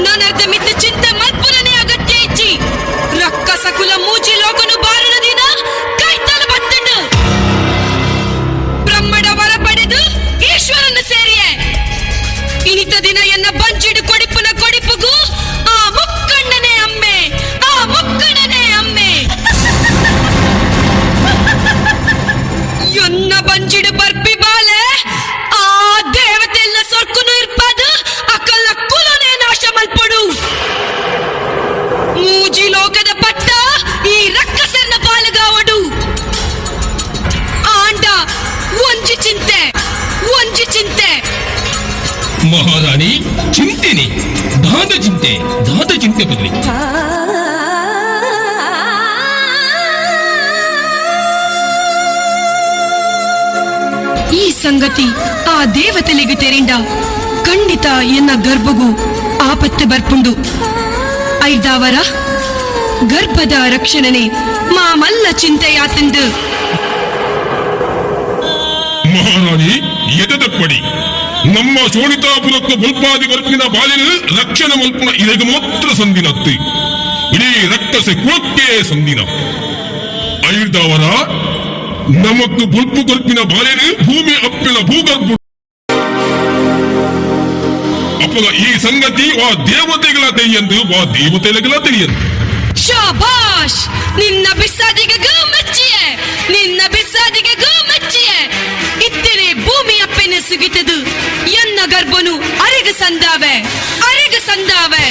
ನಾನರ್ಧ ಮಿತ್ತ ಚಿಂತೆ ಮಲ್ಪುನನೇ ಅಗತ್ಯ ಇಜ್ಜಿ. ರಕ್ಕಸ ಕುಲ ಮೂಜಿ ಲೋಕನು ಬಾರುನ ದಿನ. ಚಿಂತೆ, ಒಂಜಿ ಚಿಂತೆ. ಮಹಾರಾಣಿ, ಚಿಂತೆನೆ ದಾದ ಚಿಂತೆ, ದಾದ ಚಿಂತೆ ಬದಲಿ. ಈ ಸಂಗತಿ ಆ ದೇವತೆಲಿಗೆ ತೆರಿಂಡ ಖಂಡಿತ ಎನ್ನ ಗರ್ಭಗೂ ಆಪತ್ತೆ ಬರ್ಪುಂಡು. ಐದಾವರ ಗರ್ಭದ ರಕ್ಷಣನೆ ಮಾಮಲ್ಲ ಚಿಂತೆಯಾತಂದು. ಮಹಾರಾಣಿ, ಎದೆದಪ್ಪಡಿ. ನಮ್ಮ ಶೋಣಿತಾಪುರಕ್ಕೆ ಬುಲ್ಪಾದಿ ಬರ್ಪಿನ ಬಾಲಿನ ರಕ್ಷಣೆ ಮಲ್ಪುನ ಇರೆಗ್ ಮಾತ್ರ ಸಂದಿನತ್ತು, ಇಡೀ ರಕ್ತಸೆ ಕುಳಕ್ಕೆ ಸಂದಿನ. ಐದಾವರ ನಮಕ್ ಬುಲ್ಪು ಕೊರ್ಪಿನ ಬಾಲಿನ ಭೂಮಿ ಅಪ್ಪಿನ ಭೂಗರ್ಭ. ಅಪ್ಪಗ ಈ ಸಂಗತಿ ವಾ ದೇವತೆಗಳ ತೆಯ್ಯಂದು, ವಾ ದೇವತೆಗಳ ತಿಳಿಯಂದು. ಶಾಬಾಷ್, ನಿನ್ನ ಬಿಸಾದಿಗೆ ಮೆಚ್ಚಿಯೆ, ನಿನ್ನ ಬಿಸಾದಿಗೆ ಮೆಚ್ಚಿಯೆ. ಇತ್ತರೆ ಭೂಮಿ ಅಪ್ಪೆನ ಸುಗಿತದು ಎನ್ನ ಗರ್ಭನು ಅರೆಗ ಸಂದಾವೆ, ಅರೆಗ ಸಂದಾವೆ.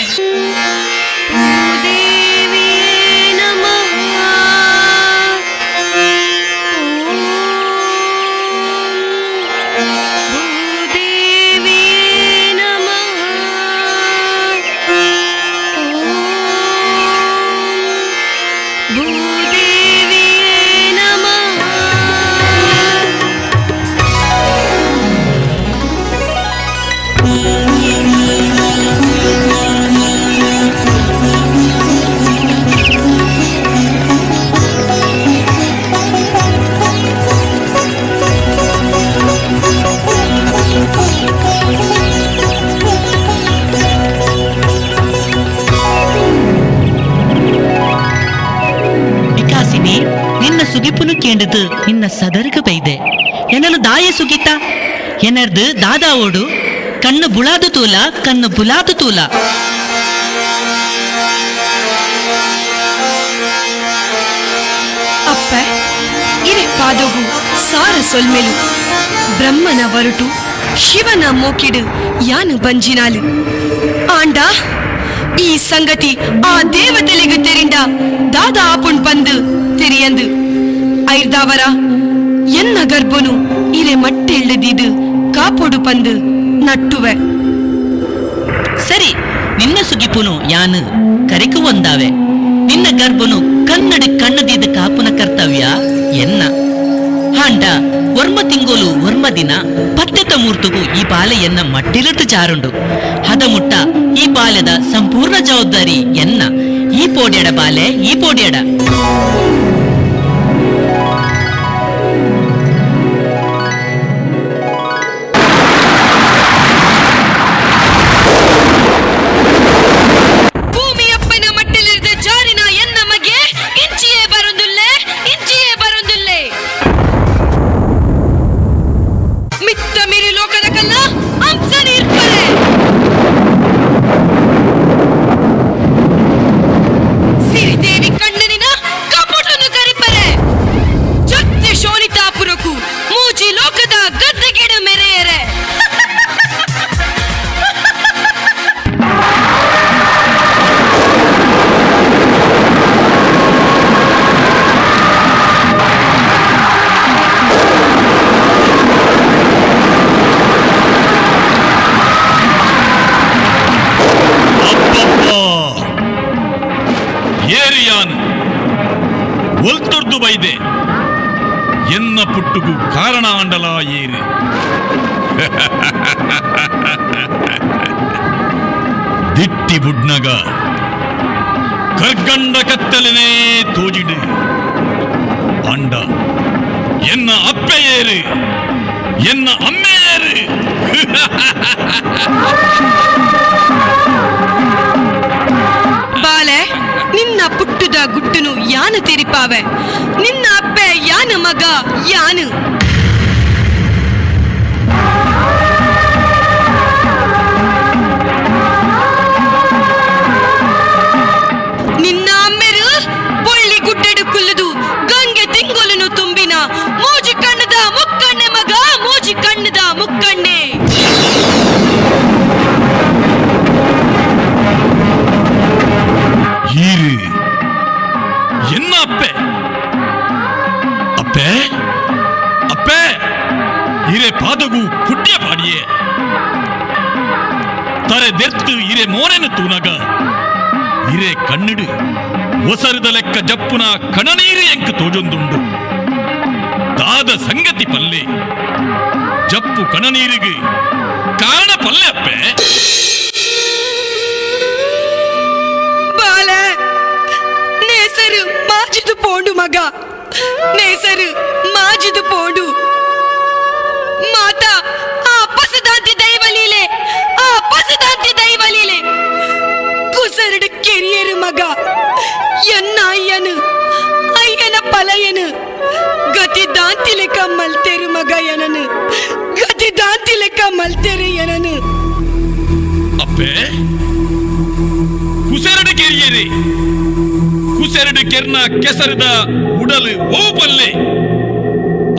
ವಿಕಾಸಿನಿ, ನಿನ್ನ ಸುಗಿಪುನು ಕೇಂಡದು ನಿನ್ನ ಸದರ್ಗ ಬೈದೆ. ಎನ್ನಲು ದಾಯ ಸುಗಿತ ಎನರ್ದು ದಾದಾ ಓಡು. ಕಣ್ಣು ಬುಳಾದು ತೂಲ, ಕಣ್ಣು ಬುಲಾದು ತೂಲ. ಅಪ್ಪ, ಇರೆ ಪಾದವು ಸಾರ ಸೊಲ್ಮೆಲು. ಬ್ರಹ್ಮನ ವರುಟು ಶಿವನ ಮೋಕಿಡು ಯಾನು ಬಂಜಿನಾಲು. ಆಂಡ ಈ ಸಂಗತಿ ಆ ದೇವತೆಲಿಗೆ ತೆರಿಂಡ ದಾದಾ ಆಪುಣ್ ಬಂದು ತೆರಿಯಂದು. ಐರ್ದಾವರ ಎನ್ನ ಗರ್ಭನು ಇರೆ ಮಟ್ಟೆಳ್ಳದಿದು ಕಾಪೊಡು ಪಂದು ನಟ್ಟುವೆ. ಸರಿ, ನಿನ್ನ ಸುಗಿಪುನು ಯಾನು ಕರಿಕು ಒಂದಾವೆ. ನಿನ್ನ ಗರ್ಭನು ಕನ್ನಡಿ ಕಣ್ಣದಿದ್ದ ಕಾಪುನ ಕರ್ತವ್ಯ ಎನ್ನ. ಹಾಂಡ ವರ್ಮ ತಿಂಗೋಲು ವರ್ಮ ದಿನ ಪತ್ತೆತ ಮೂರ್ತುಗು ಈ ಬಾಲೆ ಎನ್ನ ಮಟ್ಟಿಲಟ್ಟು ಜಾರುಂಡು. ಹದಮುಟ್ಟ ಈ ಬಾಲ್ಯದ ಸಂಪೂರ್ಣ ಜವಾಬ್ದಾರಿ ಎನ್ನ. ಈ ಪೋಡ್ಯಡ ಬಾಲೆ, ಈ ಪೋಡ್ಯಡ. ಭೂಮಿಯಪ್ಪನ ಮಟ್ಟಿಲಿರಿದ ಜಾರಿನ ಎನ್ನ ಮಗೆ ಇಂಚಿಯೇ ಬರೊಂದುಲ್ಲೆ, ಇಂಚಿಯೇ ಬರೊಂದುಲ್ಲೆ. ಮಿತ್ತ ಮೀರಿ ಲೋಕದ ಕಲ್ಲ ಅಂಸ ನೀರ್ಪರೆ. ಸಿರಿದೇವಿ ಕಣ್ಣನಿನ ಕಪಟನು ಕರಿಪರೆ. ಜೊತೆ ಶೋಣಿತಾಪುರಕು ಮೂಜಿ ಲೋಕದ ಗದ್ದೆಗಿಡ ಮೆರೆಯರೆ. ಅಬ್ಬಬ್ಬಾ! ಏರಿಯಾನು ಒಲ್ತೊರ್ದು ಬೈದೆ. ಎನ್ನ ಪುಟ್ಟುಗು ಕಾರಣ ಆಂಡಲ ಏರಿ. ದಿಟ್ಟಿ ಬುಡ್ನಗ ಕರ್ಗಂಡ ಕತ್ತಲಿನೇ ತೋಜಿಡು. ಆಂಡ ಎನ್ನ ಅಪ್ಪೆ ಏರು, ಎನ್ನ ಅಮ್ಮೆ ಏರು. ಬಾಲೆ, ನಿನ್ನ ಪುಟ್ಟುದ ಗುಟ್ಟುನು ಯಾನು ತೆರಿಪಾವೆ. ನಿನ್ನ ಅಪ್ಪೆ ಯಾನು, ಮಗ ಯಾನು. ನಿನ್ನ ಅಮ್ಮೆರು ಬೊಳ್ಳಿ ಗುಡ್ಡಡು ಕುಲ್ಲುದು ಗಂಗೆ ತಿಂಗೊಲುನು ತುಂಬಿನ ಮೂಜಿ ಕಣ್ಣದ ಮುಕ್ಕಣ್ಣೆ ಮಗ, ಮೂಜಿ ಕಣ್ಣದ ಮುಕ್ಕಣ್ಣೆ. ಈರು ಎನ್ನ ಅಪ್ಪೆ, ಅಪ್ಪೆ, ಇರೆ ಪಾದಗು ಪುಟ್ಯ ಪಾಡಿಯೇ. ತರೆ ದೆರ್ತು ಇರೆ ಮೋನೆನು ತೂನಗ ಇರೆ ಕಣ್ಣಿಡು ಒಸರಿದ ಲೆಕ್ಕ ಜಪ್ಪುನ ಕಣನೀರು ಎಂಕ್ ತೋಜೊಂದುಂಡು. ದಾದ ಸಂಗತಿ ಪಲ್ಲೆ, ಜಪ್ಪು ಕಣನೀರಿಗೆ ಕಾರಣ ಪಲ್ಲೆ ಅಪ್ಪೆ. ಬಾಲ ನೇಸರು ಮಾಜಿದು ಪೋಂಡು ಮಗ, ನೇಸರು ಮಾಜಿದು ಪೋಂಡು. ಮಾತಾ ಆ ಪಸದಾಂತಿ ದೈವಲೀಲೆ, ಆ ಪಸದಾಂತಿ ದೈವಲೀಲೆ ಕುಸರಡು ಕೆರಿಯರು ಮಗ. ಎನ್ನ ಅಯ್ಯನು ಅಯ್ಯನ ಪಲಯನು ಗತಿ ದಾಂತಿ ಲೆಕ್ಕ ಮಲ್ತೇರು ಮಗ ಎನನು, ಗತಿ ದಾಂತಿ ಲೆಕ್ಕ ಮಲ್ತೇರು ಎನನು. ಅಪ್ಪೆ ಕುಸರಡು ಕೆರಿಯರಿ, ಕುಸರಡು ಕೆರ್ನ ಕೆಸರದ ಉಡಲು ಓ ಪಲ್ಲೆ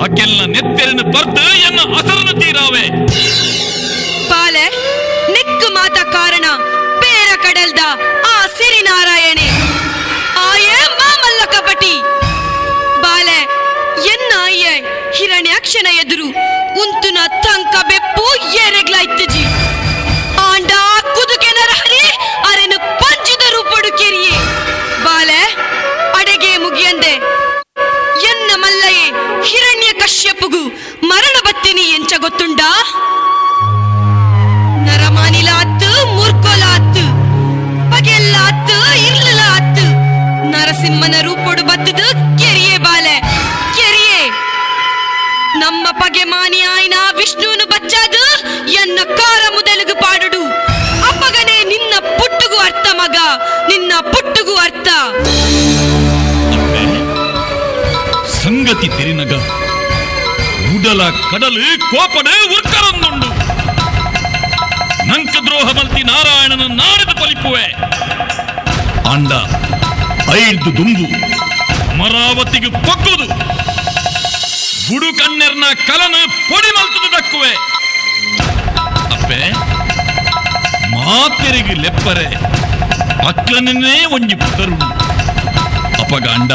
ಅಕೆಲ್ಲ ನೆತ್ತೆರನು ಪರ್ದು ಎನ್ನ ಅಸರನು ತೀರಾವೆ. ಬಾಲೆ ನಿಕ್ಕು ಮಾತ ಕಾರಣ ಪೇರ ಕಡಲ್ದ ಆ ಸಿರಿನಾರಾಯಣೆ ಆಯೇ ಮಾಮಲ್ಲ ಕಪಟಿ. ಬಾಲೆ ಎನ್ನ ಅಯ್ಯ ಹಿರಣ್ಯಾಕ್ಷನ ಎದುರು ಉಂತುನ ತಂಕ ಬೆಪ್ಪು ಏರೆಗ್ಲಾಯ್ತಜಿ. ಆಂಡ ಕುದುಕೆ ನರಹರಿ ಅರೆನು ಪಂಚಿದ ರೂಪಡು ಕೆರಿಯೆ. ಬಾಲೆ ಅಡೆಗೆ ಮುಗಿಯಂದೆ ಎನ್ನ ಮಲ್ಲಯೇ ಹಿರಣ್ಯ ಕಶ್ಯಪುಗು ಮರಣ ಬತ್ತಿನಿ ಎಂಚ ಗೊತ್ತುಂಡಾ? ನರಮಾನಿಲಾತ್ತು ಮೂರ್ಕೊಲಾತ್ತು ಪಗೆಲ್ಲಾತ್ತು ಇರ್ಲಲಾತ್ತು ನರಸಿಂಹನ ರೂಪೊಡು ಬತ್ತದು ಕೆರಿಯೆ ಬಾಲೆ ಕೆರಿಯೆ. ನಮ್ಮ ಪಗೆ ಮಾನಿ ಆಯ್ನ ವಿಷ್ಣುನು ಬಚ್ಚಾದು ಎನ್ನ ಕಾರ ಮುದಲುಗು ಪಾಡುಡು. ಅಪ್ಪಗನೇ ನಿನ್ನ ಪುಟ್ಟುಗು ಅರ್ಥ ಮಗ, ನಿನ್ನ ಪುಟ್ಟುಗು ಅರ್ಥ. ಸಂಗತಿ ತೆರಿನಗ ಉಡಲ ಕಡಲು ಕೋಪಡು ಉರ್ಕರೊಂದುಂಡು. ನಂಕ ದ್ರೋಹ ಮಲ್ತಿ ನಾರಾಯಣನ ನಾಡಿದ ಪಲಿಪುವೆ. ಅಂಡ ಐದು ದುಂಬು ಅಮರಾವತಿಗೆ ಪೊಕ್ಕುದು ಗುಡು ಕಣ್ಣೆರ್ನ ಕಲನ ಪೊಡಿ ಮಲ್ತದ ದಕ್ಕುವೆ. ಅಪ್ಪೆ ಮಾತೆರಿಗೆ ಲೆಪ್ಪರೆ ಅಕ್ಲನೇ ಒಂಜಿ ಪುದರುಂಡು. ಅಪಗ ಅಂಡ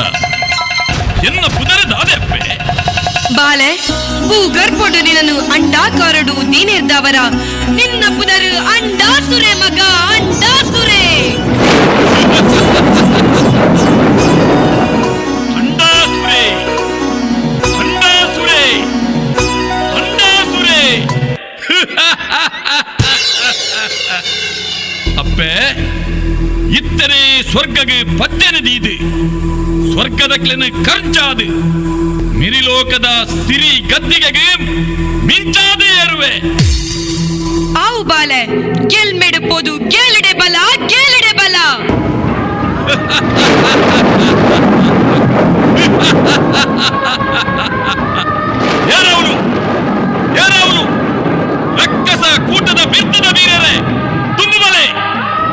ಎನ್ನ ಪುದರ ದಾದೆ ಅಪ್ಪೆ? ಬಾಲೆ ಭೂಗರ್ಭೊಡು ನಿನನು ಅಂಡಾಕಾರಡು ನೀನಿರ್ದವರ ನಿನ್ನ ಪುನರು ಅಂಡಾಸುರೆ ಮಗ, ಅಂಡಾಸುರೆ. ಅಂಡಾಸುರೆ ಅಂಡಾಸುರೆ ಅಂಡಾಸುರೆ. ಅಪ್ಪೆ ಇತ್ತನೆ ಸ್ವರ್ಗಗೆ ಪದ್ದೆನ ದೀದು ಸ್ವರ್ಗದಕ್ಲೆನ ಕಂಚಾದು ಮಿರಿಲೋಕದ ಸಿರಿ ಗದ್ದಿಗೆಗೆ ಮಿಂಚಾದೆ ಏರುವೆ. ಆವು ಬಾಲೆ ಗೆಲ್ಮೆಡು ಪೋದು ಗೇಲಡೆ ಬಲ, ಗೇಲಡೆ ಬಲ. ಯಾರವನು ಯಾರವನು? ರಕ್ಕಸ ಕೂಟದ ಬಿರ್ತದ ವೀರರೇ, ತುಂಬು ಬಲೆ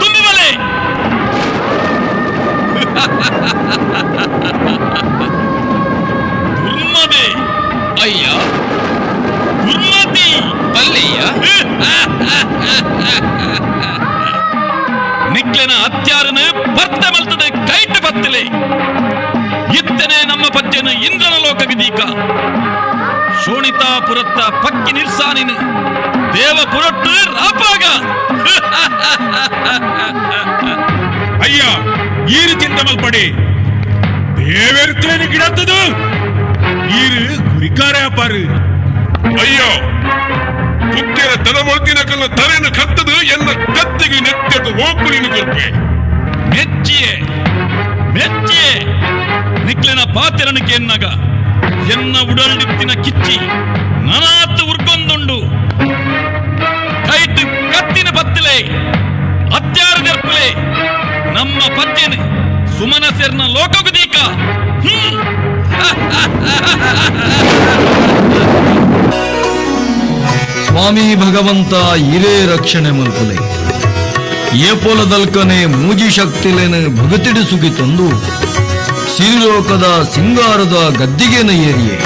ತುಂಬು ಬಲೆ. ದುರ್ಮದೆ ಅಯ್ಯ, ದುರ್ಮತಿ ಪಲ್ಲಯ್ಯ. ನಿಕ್ಲೆನ ಅತ್ಯಾರನ ಪರ್ತ ಮಲ್ತದ ಕೈಟ ಬತ್ತಲೆ. ಇತ್ತನೆ ನಮ್ಮ ಪಜ್ಜನ ಇಂದ್ರನ ಲೋಕಗದೀಕ ಶೋಣಿತಾಪುರತ್ತ ಪಕ್ಕಿ ನಿರ್ಸಾನಿನ ದೇವ ಪುರಟ್ಟು ರಾಪಾಗ. ಅಯ್ಯ ಈರು ಚಿಂತೆ ಮಲ್ಪಡಿ, ದೇವೆರ್ಕ್ಲೇನು ಗಿಡತ್ತದು ಈರು ಕುರಿಕಾರೆ ಅಪ್ಪಾರು. ಅಯ್ಯೋ ಕುಕ್ಕೆರ ತಲಮೊಳ್ತಿನ ಕಲ್ಲ ತರೆನ ಕತ್ತದು ಎನ್ನ ಕತ್ತಿಗೆ ನೆತ್ತೆಟ್ಟು ಓಪುಲಿನ ಕೊರ್ಪೆ. ಮೆಚ್ಚಿಯೇ ಮೆಚ್ಚಿಯೇ ನಿಕ್ಲೆನ ಪಾತೆರಣಿಕೆ ಎನ್ನಗ ಎನ್ನ ಉಡಲ್ಡಿತ್ತಿನ ಕಿಚ್ಚಿ ನನಾತ್ ಉರ್ಗೊಂದುಂಡು. ಕೈಟ್ ಕತ್ತಿನ ಬತ್ತಲೆ ಅತ್ಯಾರ ನೆರ್ಪುಲೆ ನಮ್ಮ ಪಜ್ಜೆನು ಸುಮನ ಸೆರ್ನ ಲೋಕಗುದೀಕ. ಸ್ವಾಮಿ ಭಗವಂತ ಇರೇ ರಕ್ಷಣೆ ಮಲ್ಪುಲೆ. ಏಪೋಲದಲ್ಕನೆ ಮೂಜಿ ಶಕ್ತಿಲೇನು ಭಗತಿಡು ಸುಗಿತೊಂದು ಸಿರಿಲೋಕದ ಸಿಂಗಾರದ ಗದ್ದಿಗೆನ ಏರಿಯೆ.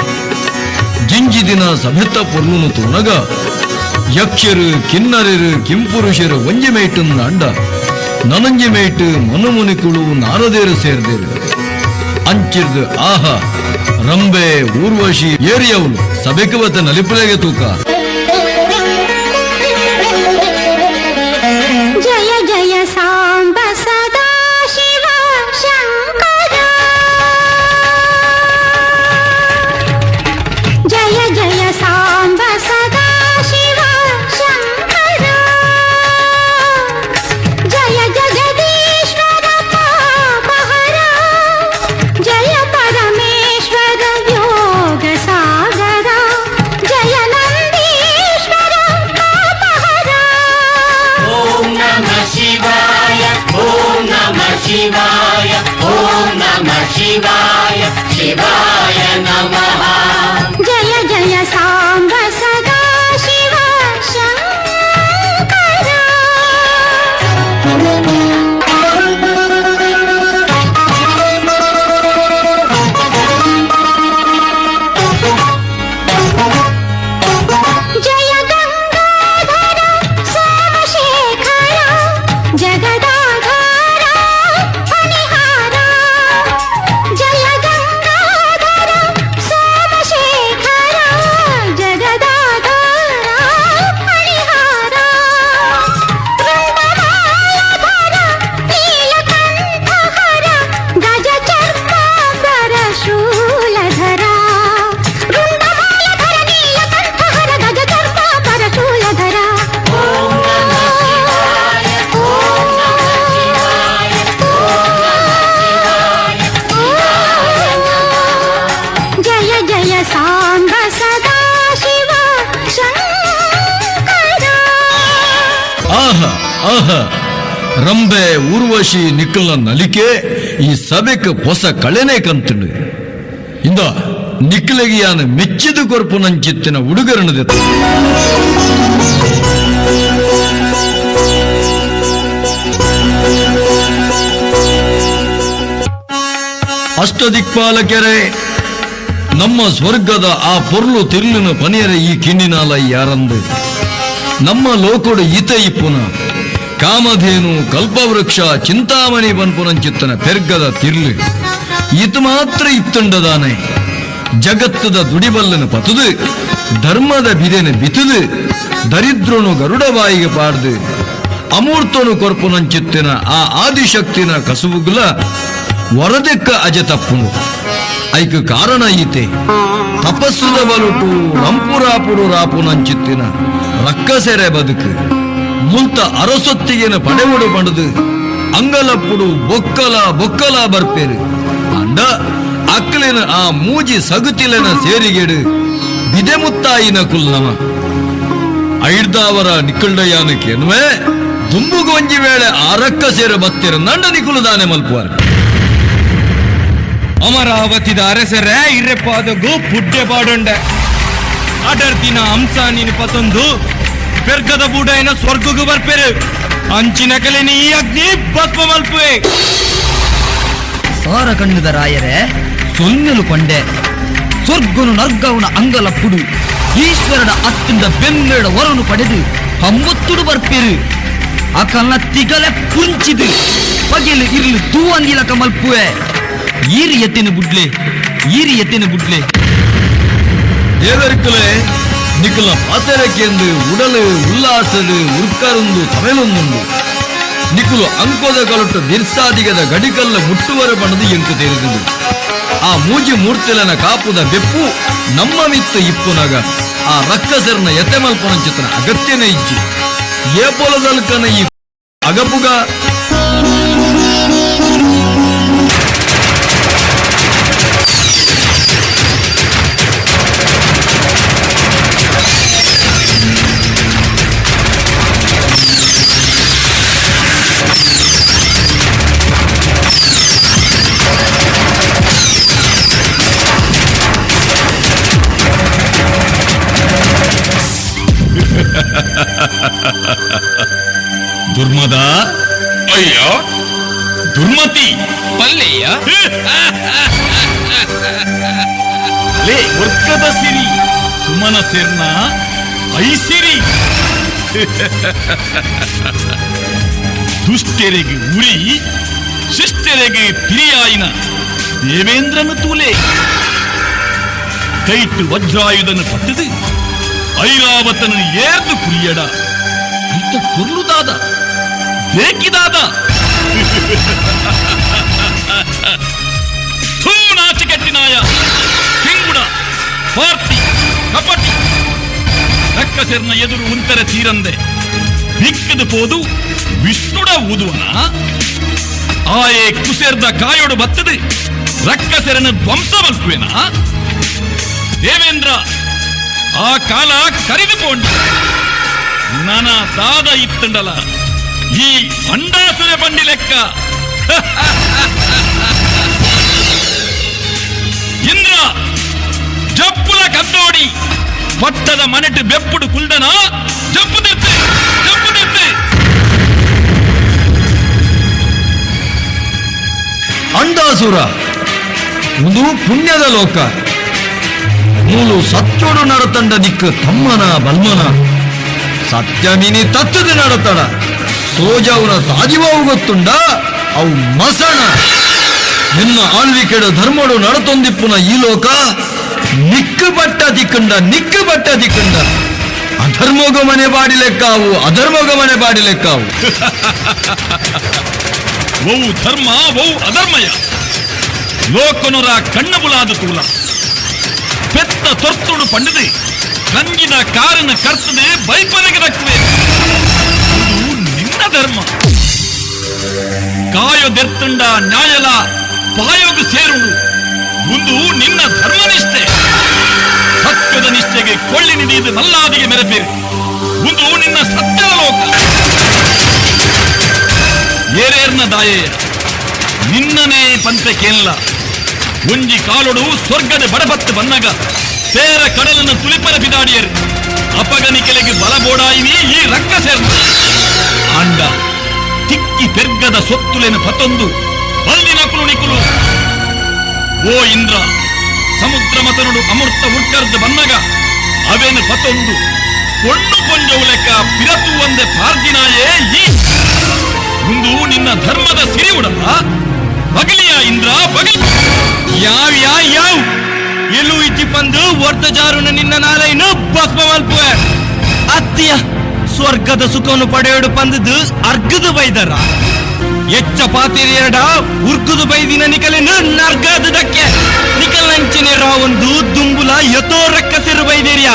ಜಿಂಜಿದಿನ ಸಭೆತ್ತ ಪೊರ್ಲುನು ತೂನಗ ಯಕ್ಷರು ಕಿನ್ನರರು ಕಿಂಪುರುಷರು ಒಂಜಿ ಮೇಟು ಅಂಡ ನನಂಜಿ ಮೇಟು ಮನುಮುನಿಕುಳು ನಾರದೇರು ಸೇರ್ದೇರು. ಅಂಚಿರ್ದು ಆಹ ರಂಬೆ ಊರ್ವಶಿ ಏರಿಯವನು ಸಭೆಗೆ ಬತ್ತ ನಲಿಪುಲೆಗೆ ತೂಕ. ಜಯ ಜಯ ಸಾಂಬ ಸದಾ ಶಿವ ಶಂಕರ, ಜಯ ಜಯ ಸಾಂಬ ಸದಾ ಶಿವ ಶಂಕರ, ಜಯ ಜಗದೀಶ್ವರ ಪಾಪಹರ, ಜಯ ಪರಮೇಶ್ವರ ಯೋಗ ಸಾಗರ, ಜಯ ನಂದೀಶ್ವರ ಪಾಪಹರ. ಓಂ ನಮಃ ಶಿವಾಯ, ಓಂ ನಮಃ ಶಿವಾಯ, ಓಂ ನಮಃ ಶಿವಾಯ, ಶಿವಾಯ ನಮಃ. ಜಯ ಜಯ ಸಾಂಬ ಸದಾ ಶಿವ ಶಂಕರ. ಜಯ ಗಂಗಾಧರ ಸೋಮಶೇಖರ, ಜಗದಾಧಾರ ಫಣಿಹಾರ, ಜಯ ಗಂಗಾಧರ ಸೋಮಶೇಖರ, ಜಗದಾಧಾರ ಫಣಿಹಾರ, ವೃಂದಮಾಲಧರ ನೀಲಕಂಠಹರ, ಗಜ ಚರ್ಮಾಂಬರ ಶೂಲಧರ, ವೃಂದಮಾಲಧರ ನೀಲಕಂಠಹರ, ಗಜ ಚರ್ಮಾಂಬರ ಶೂಲಧರ. ಓಂ ನಮಃ ಶಿವಾಯ, ಓಂ ನಮಃ ಶಿವಾಯ, ಓಂ ನಮಃ ಶಿವಾಯ, ಶಿವಾಯ ನಮಃ. ಜಯ ಜಯ ಸಾಂಬ ಸದಾ ಶಿವ ಶಂಕರ. ಆಹ ಆಹ, ರಂಬೆ ಊರ್ವಶಿ ನಿಕ್ಕಲ್ನ ನಲಿಕೆ ಈ ಸಭೆಕ್ ಹೊಸ ಕಳೆನೇ ಕಂತುಂಡು. ಇಂದ ನಿಕ್ಕಲೆಗಿಯಾನ ಮೆಚ್ಚಿದ ಕೊರ್ಪು ನಂಚಿತ್ತಿನ ಉಡುಗರಣದೆತ್ತ. ಅಷ್ಟದಿಕ್ಪಾಲಕೆರೆ, ನಮ್ಮ ಸ್ವರ್ಗದ ಆ ಪೊರ್ಲು ತಿರ್ಲಿನ ಪನಿಯರೆ ಈ ಕಿಣ್ಣಿನಾಲ ಯಾರಂದು. ನಮ್ಮ ಲೋಕೊಡು ಈತ ಇಪ್ಪುನ ಕಾಮಧೇನು ಕಲ್ಪವೃಕ್ಷ ಚಿಂತಾಮಣಿ ಬನ್ಪುನಂಚಿತ್ತನ ಪೆರ್ಗದ ತಿರ್ಲು ಈತ ಮಾತ್ರ ಇತ್ತುಂಡದಾನೆ. ಜಗತ್ತದ ದುಡಿಬಲ್ಲನ ಪತುದು, ಧರ್ಮದ ಬಿದೆನ ಬಿತುದು, ದರಿದ್ರನು ಗರುಡ ಬಾಯಿಗೆ ಪಾಡ್ದು ಅಮೂರ್ತನು ಕೊರ್ಪುನಂಚಿತ್ತಿನ ಆ ಆದಿಶಕ್ತಿನ ಕಸುಬುಗುಲ ವರದೆಕ್ಕ ಅಜ ತಪ್ಪುನು. ಐಕ ಕಾರಣ ಈತೆ ತಪಸ್ಸುದ ಬಲುಟು ರಂಪುರಾಪುಡು ರಾಪುನಂಚಿತ್ತಿನ ರಕ್ಕಸೆರೆ ಬದುಕು ಮುಲ್ತ ಅರಸೊತ್ತಿಗೆನ ಪಡೆವುಡು ಪಡೆದು ಅಂಗಲಪ್ಪುಡು ಬೊಕ್ಕಲ ಬೊಕ್ಕಲ ಬರ್ಪೇರು. ಅಂಡ ಅಕ್ಕಲಿನ ಆ ಮೂಜಿ ಸಗುತಿಲೆನ ಸೇರಿಗೆಡು ಬಿದೆಮುತ್ತಾಯಿನ ಕುಲ್ಲಮ ಐಡ್ದಾವರ ನಿಕ್ಕಲ್ಡಯ್ಯಾನಕ್ಕೆನ್ನುವೆ ದುಂಬುಗೊಂಜಿ ವೇಳೆ ಆರಕ್ಕ ಸೇರ ಬತ್ತಿರ ನಂಡ ನಿಕುಲುದಾನೆ ಮಲ್ಪುವಾರ. ಅಮರಾವತಿದ ಅರಸರೇ ಇರ್ರೆಪಾದಗು ಪುಡ್ಡೆ ಪಾಡುಂಡೆ ಅಡರ್ದಿನ ಹಂಸ ನೀನು ಪತೊಂದು ಪೆರ್ಗದ ಬೂಡೈನ ಸ್ವರ್ಗಗು ಬರ್ಪೇರು ಅಂಚಿನ ಕಲೆನ ಈ ಅಗ್ನಿ ಭಸ್ಮ ಮಲ್ಪುವೆ. ಸಾರ ಕಣ್ಣುದ ರಾಯರೇ ಸೊನ್ನೆಲು ಕೊಂಡೆ ಸ್ವರ್ಗನು ನರ್ಗವನ ಅಂಗಲಪ್ಪುಡು ಈಶ್ವರನ ಅತ್ತಿಂದ ಬೆಮ್ಮೆಡ ವರನು ಪಡೆದು ಹಂಬತ್ತುಡು ಬರ್ಪೇರು. ಅಕಲ್ನ ತಿಗಲೆ ಪುಂಚಿದು ಪಗೆಲು ಇರ್ಲು ತೂವಂದಿಲ ಕಮಲ್ಪುವೆ. ಈರಿ ಎತ್ತಿನ ಬುಡ್ಲೆ, ಈರಿ ಎತ್ತಿನ ಬುಡ್ಲೆ. ದೇವರ್ಕಲೆ ನಿಕ್ಕಲ ಪಾತೆರಕ್ಕೆಂದು ಉಡಲು ಉಲ್ಲಾಸಲು ಉರ್ಕರುಂದು ತಮೆಲೊಂದುಂಡು. ನಿಕ್ಕಲು ಅಂಕೋದ ಕಲುಟ್ಟು ಬಿರ್ಸಾದಿಗದ ಗಡಿಕಲ್ಲ ಮುಟ್ಟುವರ ಬಣ್ಣದು ಎಂಕು ತೇರಿದುಂಡು. ಆ ಮೂಜಿ ಮೂರ್ತಿಲನ ಕಾಪುದ ಬೆಪ್ಪು ನಮ್ಮ ಮಿತ್ತು ಇಪ್ಪುನಗ ಆ ರಕ್ಕಸರ್ನ ಎತೆ ಮಲ್ಪನಂಚಿತನ ಅಗತ್ಯನೇ ಇಜ್ಜಿ. ಏಪೊಲದಲ್ಕನ ಈ ಅಗಪುಗ ದುರ್ಮದ ಅಯ್ಯ ದುರ್ಮತಿ ಪಲ್ಲೆಯ ಲೇ ವರ್ಗದ ಸಿರಿ ಸುಮನ ಸೇರ್ನ ಐಸಿರಿ ದುಷ್ಟರಿಗೆ ಉರಿ ಶಿಷ್ಟರಿಗೆ ಪಿರಿಯಾಯಿನ ದೇವೇಂದ್ರನು ತೂಲೆ. ಕೈಟ್ ವಜ್ರಾಯುಧನ ಪಟ್ಟದು ಐರಾವತನು ಏರ್ದು ಕುರಿಯಡ ಐತ ಕೊರ್ಲುದಾದ ಬೇಕಿದಾದ ಥೂ ನಾಚಿಕೆಟ್ಟಿನಾಯ ಕಿಂಗುಡ ಪಾರ್ತಿ ಕಪಟಿ ರಕ್ಕಸೆರ್ನ ಎದುರು ಉಂತರೆ ತೀರಂದೆ ಬಿಕ್ಕದು ಪೋದು ವಿಷ್ಣುಡ ಊದುವನ ಆಯೆ ಕುಸೆರ್ದ ಕಾಯೋಡು ಬತ್ತದು ರಕ್ಕಸೆರನ ಧ್ವಂಸ ಮಲ್ಪುವೆನ ದೇವೇಂದ್ರ ಆ ಕಾಲ ಕರಿದು ಪೋಂಡ ನನ ದಾದ ಇತ್ತಂಡಲ ಈ ಅಂಡಾಸುರ ಬಂಡಿ ಲೆಕ್ಕ ಇಂದ್ರ ಜಪ್ಪುಲ ಕದ್ದೋಡಿ ಪಟ್ಟದ ಮನೆಟ್ಟು ಬೆಪ್ಪುಡು ಕುಲ್ದನ ಜಪ್ಪು ತೆತ್ತು ಜಪ್ಪು ತೆತ್ತು. ಅಂಡಾಸುರ ಒಂದು ಪುಣ್ಯದ ಲೋಕ ಮೂಲು ಸತ್ಯೋಡು ನಡತಂಡ ದಿಕ್ಕು ತಮ್ಮನ ಬಲ್ಮನ ಸತ್ಯ ಮಿನಿ ತತ್ತದ ನಡತಡ ತೋಜವನ ತಾಜಿವಾವು ಗೊತ್ತುಂಡ ಅವು ಮಸಣ. ನಿನ್ನ ಆಳ್ವಿಕೆಡು ಧರ್ಮಡು ನಡತೊಂದಿಪ್ಪುನ ಈ ಲೋಕ ನಿಕ್ಕು ಬಟ್ಟ ದಿಕ್ಕಂಡ ನಿಕ್ಕು ಬಟ್ಟ ದಿಕ್ಕಂಡ ಅಧರ್ಮೋಗ ಮನೆ ಬಾಡಿ ಲೆಕ್ಕಾವು ಅಧರ್ಮೋಗ ಮನೆ ಬಾಡಿ ಲೆಕ್ಕಾವು. ಒವು ಧರ್ಮ ಒವು ಅಧರ್ಮಯ ಲೋಕನುರ ಕಣ್ಣಬುಲಾದ ತೂಲ ಪೆತ್ತ ತೊರ್ತುಡು ಪಂಡದೆ ಕಂಗಿದ ಕಾರನ ಕರ್ತದೆ ಬೈಪದಗೆ ದಕ್ಕುವೆ. ಇದು ನಿನ್ನ ಧರ್ಮ. ಕಾಯೋ ದೆರ್ತುಂಡ ನ್ಯಾಯಲ ಪಾಯೋಗ ಸೇರುಂಡು ಒಂದು ನಿನ್ನ ಧರ್ಮನಿಷ್ಠೆ. ಸತ್ಯದ ನಿಷ್ಠೆಗೆ ಕೊಳ್ಳಿ ನಿಧಿದು ಮಲ್ಲಾದಿಗೆ ಮೆರೆಪೇರು ಒಂದು ನಿನ್ನ ಸತ್ಯದ ಲೋಕ. ಏರೇರ್ನ ದಾಯೆಯ ನಿನ್ನನೇ ಪಂತೆ ಕೇನ್ಲ ಒಂಜಿ ಕಾಲೊಡು ಸ್ವರ್ಗದ ಬಡಬತ್ತು ಬನ್ನಗ ತೇರ ಕಡಲನ್ನು ತುಳಿಪರ ಬಿದಾಡಿಯರು ಅಪಗನಿಕೆಲೆಗೆ ಬಲಬೋಡಾಯಿನಿ ಈ ರಕ್ಕ ಸೇರ್ನ ಆಂಡ ತಿಕ್ಕಿ ಪೆರ್ಗದ ಸೊತ್ತುಲೆನ ಪತೊಂದು ಬಲ್ದಿನ ಕುಲು. ಓ ಇಂದ್ರ ಸಮುದ್ರ ಮತನುಡು ಅಮೃತ ಉಡ್ಕರ್ದ ಬನ್ನಗ ಅವೇನು ಪತೊಂದು ಪೊಣ್ಣು ಪೊಂಜವು ಲೆಕ್ಕ ಪಿರತು ಒಂದೆ ಪಾರ್ದಿನಾಯೇ ಈ ಮುಂದು ನಿನ್ನ ಧರ್ಮದ ಸಿರಿ ಉಡಲ್ಲ ಬಗಲಿಯ ಇಂದ್ರ ಬಗಲಿ. ಯಾವ್ ಯಾ ಯಾವ್ ಎಲ್ಲೂ ಇಜ್ಜಿ ಬಂದು ವರ್ತ ಜಾರುನ ನಿನ್ನ ನಾಲೈನು ಭಸ್ಮ ಮಲ್ಪುವೆ. ಅತ್ತಿಯ ಸ್ವರ್ಗದ ಸುಖವನ್ನು ಪಡೆಯೋಡು ಪಂದದು ಅರ್ಗದು ಬೈದರ ಎಚ್ಚ ಪಾತಿರಿಯಡ ಉರ್ಕುದು ಬೈದಿನ ನಿಕಲೆನು ನರ್ಗದಕ್ಕೆ ನಿಕಲ್ ನಂಚಿನೆ ರಾವೊಂದು ದುಂಬುಲ ಯಥೋ ರಕ್ಕಸಿರು ಬೈದೇರಿಯ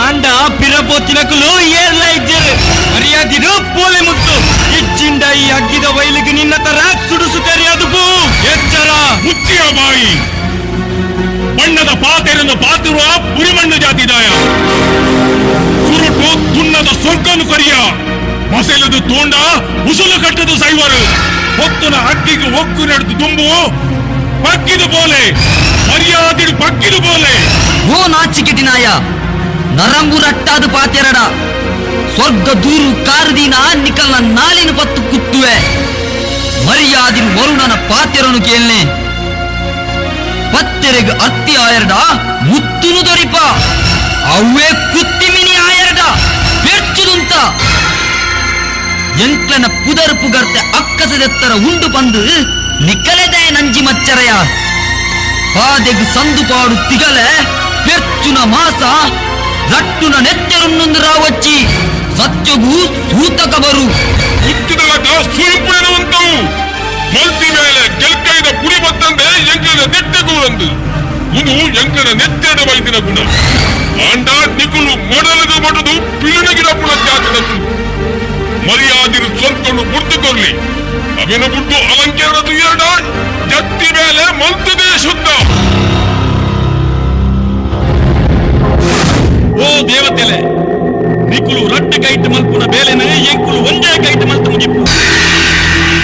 ಆಂಡ ಪಿರಪೋತಿನಕುಲು ಏರ್ಲ ಇಜ್ಜರು ಮರ್ಯಾದಿರು ಪೋಲೆ ಮುತ್ತು ಇಚ್ಚಿಂಡ ಈ ಅಗ್ಗಿದ ಬೈಲಿಗೆ ನಿನ್ನ ತರ ಸುಡುಸು ಕರಿಯದು ಪೂ ಎಚ್ಚರ ಮುಚ್ಚಿಯ ಬಾಯಿ ಬಣ್ಣದ ಪಾತೆರನ್ನು ಪಾತಿರುವ ಪುರಿಮಣ್ಣು ಜಾತಿದಾಯ ಸುರುಟು ತುಣ್ಣದ ಸೊರ್ಗನು ಕರಿಯ ಮಸೆಲದು ತೋಂಡ ಉಸುಲು ಕಟ್ಟದು ಸೈವರು ಹೊತ್ತುನ ಅಕ್ಕಿಗೆ ಒಕ್ಕು ನಡೆದು ತುಂಬು ಪಕ್ಕಿದು ಬೋಲೆ ಮರ್ಯಾದಿಡು ಪಕ್ಕಿದು ಬೋಲೆ. ಓ ನಾಚಿಕೆಟಿನಾಯ ನರಂಬು ರಟ್ಟಾದು ಪಾತೆರಡ ಸ್ವರ್ಗ ದೂರು ಕಾರದಿನ ನಿಕಲ್ನ ನಾಲಿನ ಪತ್ತು ಕುತ್ತುವೆ ಮರ್ಯಾದಿನ ವರುಣನ ಪಾತೆರನು ಕೇಳ್ನೆ ಪತ್ತೆರೆಗ್ ಅತ್ತಿ ಆಯರ್ಡ ಮುತ್ತುನು ದೊರಿಪ ಅವ್ವೇ ಕುತ್ತಿಮಿನಿ ಆಯರ್ಡ ಪೆರ್ಚುದುಂತ ಎಂಕ್ಲನ ಪುದರ್ ಪುಗರ್ತೆ ಅಕ್ಕಸದೆತ್ತರ ಉಂಡು ಪಂದು ನಿಕಲೆದೇ ನಂಜಿ ಮಚ್ಚರಯ ಪಾದೆಗ್ ಸಂದು ಪಾಡು ತಿಗಲೆ ಪೆರ್ಚುನ ಮಾಸ ರಟ್ಟುನ ನೆತ್ತೆರುನ್ನೊಂದು ರಾವಚ್ಚಿ ಸತ್ಯಗೂ ಸೂತಕ ಬರು ಹುಟ್ಟಿದಲಕ ಸುರುಪುಣವಂತವು ಮಲ್ತಿ ಮೇಲೆ ಗೆಲ್ಕೈದ ಪುಡಿ ಬತ್ತಂದೆ ಎಂಕನ ನೆಟ್ಟೆಗೂ ಒಂದು ಇದು ಎಂಕನ ನೆತ್ತೆಡ ವೈದಿನ ಗುಣ ಆಂಡ ನಿಕುಲು ಮೊಡಲದ ಮೊಡದು ಪಿಳುನಗಿಡಪುಣ ಜಾತಿನಕುಲು ಮರ್ಯಾದಿರು ಸ್ವಂತನು ಬುಡ್ದುಕೊರ್ಲಿ ಅವಿನ ಬುಡ್ಡು ಅಲಂಕರಣದು ಎರಡ ಜತ್ತಿ ಮೇಲೆ ಮಲ್ತದೇ ಶುದ್ಧ. ಓ ದೇವತೆಲೆ ನಿಕುಲು ರಡ್ಡು ಕೈಟ್ ಮಲ್ಪುನ ಬೇಲೆನೆ ಎಂಕುಲು ಒಂದೇ ಕೈಟ್ ಮಲ್ತು ಮುಗಿಪ್ಪು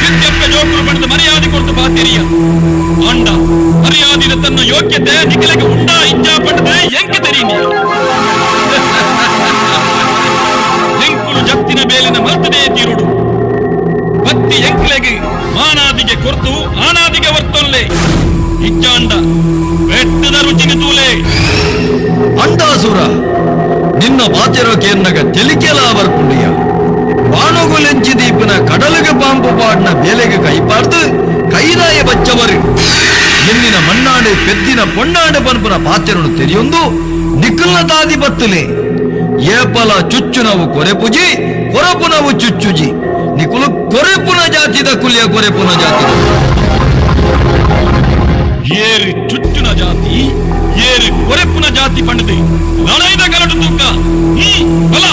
ಸಿದ್ಧಪ್ಪ ಜೋಕುಲು ಪಡೆದು ಮರ್ಯಾದೆ ಕೊಡ್ತು ಪಾತೆರಿಯ ಆಂಡ ಮರ್ಯಾದಿದ ತನ್ನ ಯೋಗ್ಯತೆ ನಿಕಲೆಗೆ ಉಂಡಾ ಇಜ್ಜಾ ಪಡೆದು ಎಂಕ ತೆರೀನಿ ಎಂಕುಲು ಜತ್ತಿನ ಬೇಲಿನ ಮಲ್ತದೇ ತೀರುಡು ಪತ್ತಿ ಎಂಕ್ಲೆಗೆ ಮಾನಾದಿಗೆ ಕೊರ್ತು ಆನಾದಿಗೆ ವರ್ತೊಲ್ಲೆ ಇಜ್ಜಾಂಡ ಬೆಟ್ಟದ ರುಚಿಗೆ ತೂಲೆ. ಅಂಡಾಸುರ ನಿನ್ನ ಪಾತೆರೋಕೇನ್ನಗ ತೆಲಿಕೆಲ ಬರ್ಪುಂಡಿಯ ಬಾಣಗುಲೆಂಚಿ ದೀಪನ ಕಡಲಿಗೆ ಪಾಂಪು ಪಾಡ್ನ ಬೇಲೆಗೆ ಕೈಪಾರ್ದು ಕೈದಾಯ ಬಚ್ಚವರು ಎನ್ನಿನ ಮಣ್ಣಾಡಿ ಆಣಾಡು ಪೆದ್ದಿನ ಪೊಣ್ಣಾಡು ಪನ್ಪುನ ಪಾತೆರನು ತೆರಿಯೊಂದು ನಿಕ್ಕಲ್ನ ತಾದಿ ಬತ್ತುಲೆ. ಏಪಲ ಚುಚ್ಚುನವು ಕೊರೆಪುಜಿ, ಕೊರಪುನವು ಚುಚ್ಚುಜಿ. ನಿಕುಲು ಕೊರೆಪುನ ಜಾತಿದ ಕುಲ್ಯ, ಕೊರೆಪುನ ಜಾತಿದ. ಏರು ಚುಚ್ಚುನ ಜಾತಿ, ಏರು ಕೊರೆಪುನ ಜಾತಿ ಪಂಡದೆ ಲಡೈದ ಕರಡು ತೂಕ. ಬಲ.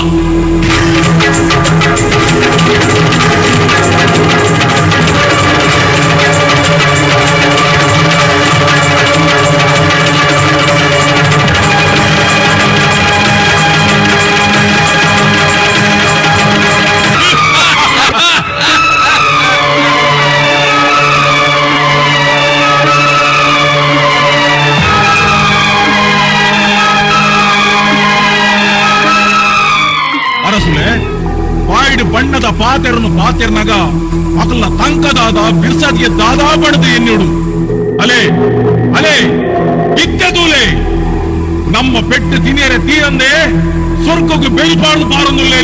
ಅರಸುಲೆ, ಬಾಯಿಡ್ ಬಣ್ಣದ ಪಾತೆರನು ಪಾತೆರ್ನಾಗ ಅಕಲ್ನ ತಂಕದಾದ ಬಿರ್ಸದಿಗೆ ದಾದಾ ಬಣ್ಣದ ಎನ್ನಿಡು. ಅಲೆ ಅಲೆ ಇತ್ತೆದೂಲೆ ನಮ್ಮ ಪೆಟ್ಟು ತಿನಿಯರೆ ತೀರಂದೆ ಸ್ವರ್ಗಕ್ಕೆ ಬೆಳಿಬಾರ್ದು ಬಾರೊಂದುಲ್ಲೆ.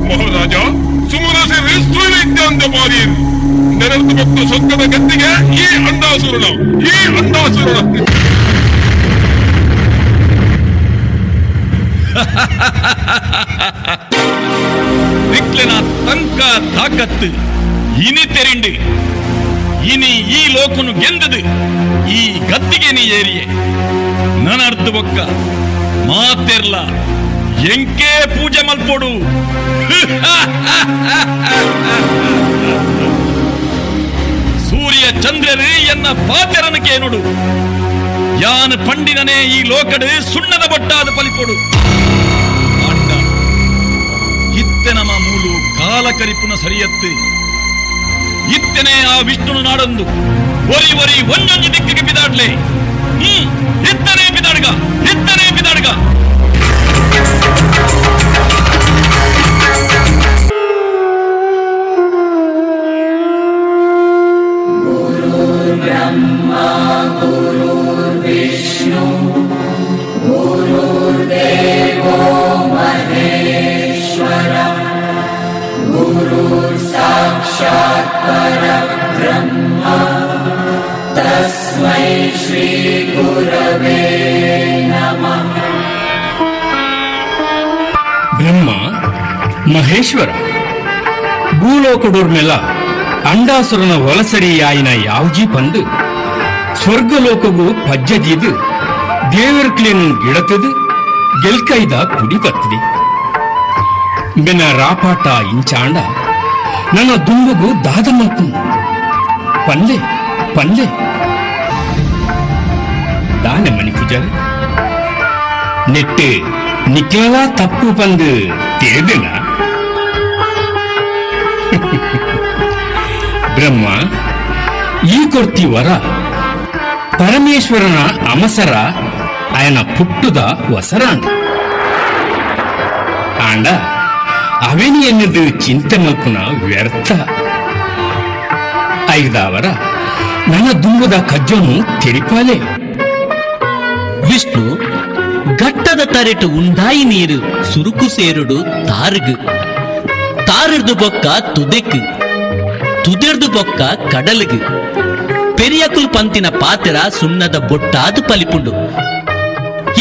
ಮಹಾರಾಜ, ಸುಮನಸೆ ಸುಳ್ಳು ಇದ್ದಂತ ಬಾರಿಯರು ನೆರೆದು ಭಕ್ತ ಸ್ವರ್ಗದ ಗದ್ದಿಗೆ ಈ ಅಂಡಾಸುರನ, ಈ ಅಂಡಾಸುರನ. ನಿಕ್ಲೆನ ತಂಕ ತಾಕತ್ತು ಇನಿ ತೆರಿಂಡು. ಇನಿ ಈ ಲೋಕನು ಗೆಂದದು ಈ ಗದ್ದಿಗೆ ನೀ ಏರಿಯೆ. ನನರ್ದು ಬೊಕ್ಕ ಮಾತೆರ್ಲ ಎಂಕೇ ಪೂಜೆ ಮಲ್ಪೊಡು. ಸೂರ್ಯ ಚಂದ್ರರು ಎನ್ನ ಪಾತೆರನ ಕೇನುಡು. ಯಾನ್ ಪಂಡಿನನೇ ಈ ಲೋಕಡು ಸುಣ್ಣದ ಬೊಟ್ಟಾದ ಪಲಿಪೊಡು. ಆಂಡ ಇತ್ತೆ ನಮ ಮೂಲು ಕಾಲ ಕರಿಪುನ ಸರಿಯತ್ತು. ಇತ್ತನೆ ಆ ವಿಷ್ಣುನು ನಾಡೊಂದು ಒರಿ ಒರಿ ಒಂದೊಂದು ದಿಕ್ಕಿಗೆ ಬಿದಾಡ್ಲೆ. ಇತ್ತನೇ ಬಿದಾಡ್ಗ, ಇತ್ತನೇ ಬಿದಾಡ್ಗ. ಗುರುರ್ವಿಷ್ಣು ಗುರುರ್ದೇವೋ ಮಹೇಶ್ವರ, ಗುರುರ್ ಸಾಕ್ಷಾತ್ ಪರಬ್ರಹ್ಮ, ತಸ್ಮೈ ಶ್ರೀ ಗುರವೇ ನಮಃ. ಬ್ರಹ್ಮ ಮಹೇಶ್ವರ ಭೂಲೋಕಡೂರ್ಮೆಲ ಅಂಡಾಸುರನ ಒಲಸರಿಯಾಯಿನ ಯಾವ್ಜಿ ಪಂದು ಸ್ವರ್ಗಲೋಕಗೂ ಪಜ್ಜದೀದು ದೇವರ್ಕ್ಲೇನು ಗಿಡತದು ಗೆಲ್ಕೈದ ಪುಡಿ ಬತ್ತಿದೆ. ಬೆನ ರಾಪಾಟ ಇಂಚಾಂಡ ನನ್ನ ದುಂಬುಗು ದಾದ ಮಲ್ಪು ಪಲ್ಲೆ ಪಲ್ಲೆ ದಾನೆ ಮಣಿ ಪೂಜಾರಿ ನೆಟ್ಟು ನಿಕ್ಲೆಲ ತಪ್ಪು ಪಂದು ತಿಳಿದೆನ? ಬ್ರಹ್ಮ ಈ ಕೊರ್ತಿ ವರ ಪರಮೇಶ್ವರನ ಅಮಸರ ಆಯನ ಪುಟ್ಟುದ ವಸರಾಂಡ. ಆಂಡ ಅವೆನಿ ಎನ್ನದು ಚಿಂತೆ ಮಲ್ಪುನ ವ್ಯರ್ಥ. ಐದಾವರ ನನ್ನ ದುಂಬುದ ಕಜ್ಜನು ತೆರಿಪಾಲೆ. ವಿಷ್ಣು ಘಟ್ಟದ ತರೆಟು ಉಂಡಾಯಿ ನೀರು ಸುರುಕು ಸೇರುಡು ತಾರುಗು, ತಾರುದು ಬೊಕ್ಕ ತುದೆಕ್, ತುದೆರ್ದು ಬೊಕ್ಕ ಕಡಲುಗು. ಪೆರಿಯಕುಲ್ ಪಂತಿನ ಪಾತೆರ ಸುಣ್ಣದ ಬೊಟ್ಟಾದು ಪಲಿಪುಂಡು.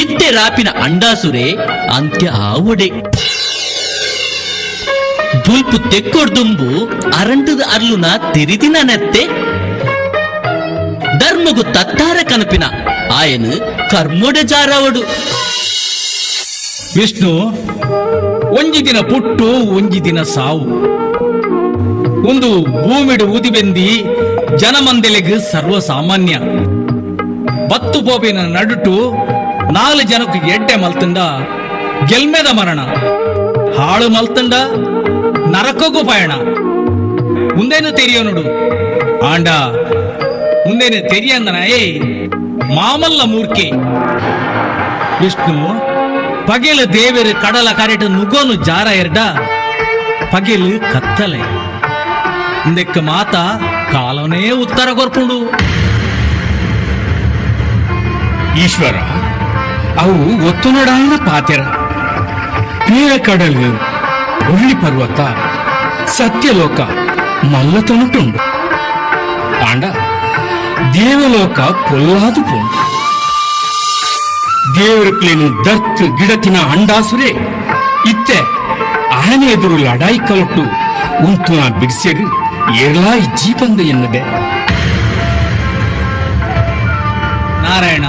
ಇತ್ತೆ ರಾಪಿನ ಅಂಡಾಸುರೆ ಅಂತ್ಯ ಆವಡೆ. ಬುಲ್ಪು ತೆಕ್ಕೊಡ್ದುಂಬು ಅರಂಟದ ಅರ್ಲುನ ತೆರಿದಿನ ನೆತ್ತೆ. ಧರ್ಮಗು ತತ್ತಾರ ಕನಪಿನ ಆಯನು ಕರ್ಮೊಡೆ ಜಾರವಡು. ವಿಷ್ಣು, ಒಂಜಿ ದಿನ ಪುಟ್ಟು ಒಂಜಿ ದಿನ ಸಾವು. ಒಂದು ಭೂಮಿಡು ಊದಿಬೆಂದಿ ಜನಮಂದೆಲೆಗ್ ಸರ್ವಸಾಮಾನ್ಯ. ಬತ್ತು ಪೋಪಿನ ನಡುಟು ನಾಲು ಜನಕ್ಕೆ ಎಡ್ಡೆ ಮಲ್ತಂಡ ಗೆಲ್ಮೆದ ಮರಣ, ಹಾಳು ಮಲ್ತಂಡ ನರಕಕ್ಕೂ ಪಯಣ. ಮುಂದೇನು ತೆರಿಯೋನುಡು ಆಂಡ ಮುಂದೇನು ತೆರಿಯಂದನ ಏ ಮಾಮಲ್ಲ ಮೂರ್ಖೆ. ವಿಷ್ಣು, ಪಗೆಲು ದೇವರು ಕಡಲ ಕರೆಟು ನುಗೋನು ಜಾರ ಎರಡ ಪಗೆಲು ಕತ್ತಲೆ. ಇಂದೆಕ್ಕ ಮಾತ ಕಾಲನೇ ಉತ್ತರ ಕೊರ್ಪುಂಡು. ಈಶ್ವರ, ಅವು ಒತ್ತುನಡಾಯಿನ ಪಾತೆರ. ಪೀರ ಕಡಲು, ಉಳ್ಳಿ ಪರ್ವತ, ಸತ್ಯಲೋಕ ಮಲ್ಲತನುಟುಂಡು. ಆಂಡ ದೇವಲೋಕ ಪೊಲ್ಲಾದು ಪೋಂಡು. ದೇವರುಕ್ಲೇನು ದರ್ತ್ ಗಿಡತಿನ ಅಂಡಾಸುರೆ ಇತ್ತೆ ಆನೆ ಎದುರು ಲಡಾಯಿ ಕಲೊಟ್ಟು ಉಂತುನ ಬಿಡ್ಸೆಗ್ ಏರ್ಲಾ ಇಜ್ಜಿ ಬಂದು ಎನ್ನದೆ. ನಾರಾಯಣ,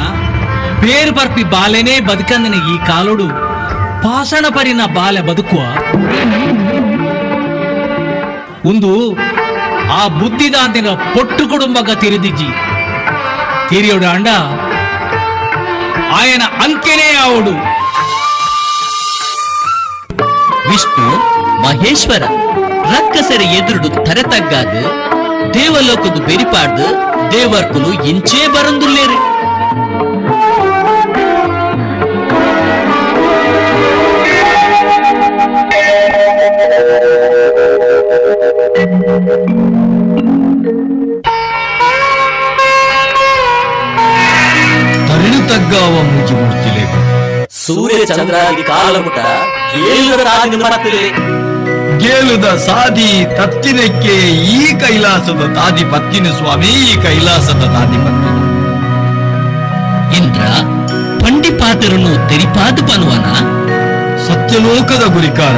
పేరు పర్పి బాಲೆನೇ ಬದುಕಂದನ ಈ ಕಾಲೋಡು ಪಾಷಾಣ ಪರಿನ ಬಾಲೆ ಬದುಕುವ ಒಂದು ಆ ಬುದ್ಧಿದಾಂತಿನ ಪೊಟ್ಟು ಕುಟುಂಬಗ ತಿರಿದಿಜ್ಜಿ ತಿರಿಯೋಡು ಅಂಡ ఆయన ಅಂಕೆನೇ ಆವಡು. ವಿಷ್ಣು ಮಹೇಶ್ವರ ರಕ್ಕಸರ ಎದುರುಡು ತರೆ ತಗ್ಗಾದು ದೇವಲೋಕಗು ಬೆರಿಪಾಡ್ದು ದೇವರ್ಕುಲು ಇಂಚೇ ಬರಂದುಲ್ಲೇರು. ತರಿಣು ತಗ್ಗಾವ ಮೂಜಿ ಮೂರ್ತಿಲೇಕು ಸೂರ್ಯ ಚಂದ್ರಾದಿ ಕಾಲಮುಟ ಗೇಲುದ ತಾದಿನ ಪತ್ತಲೆ. ಗೇಲುದ ಸಾದಿ ತತ್ತಿನಕ್ಕೆ ಈ ಕೈಲಾಸದ ತಾದಿ ಪತ್ತಿನ ಸ್ವಾಮಿ, ಈ ಕೈಲಾಸದ ತಾದಿ ಪತ್ತಿನ. ಇಂದ್ರ ಪಂಡಿಪಾತರನ್ನು ತೆರಿಪಾದು ಪನುವನ ಸತ್ಯಲೋಕದ ಗುರಿಕಾರ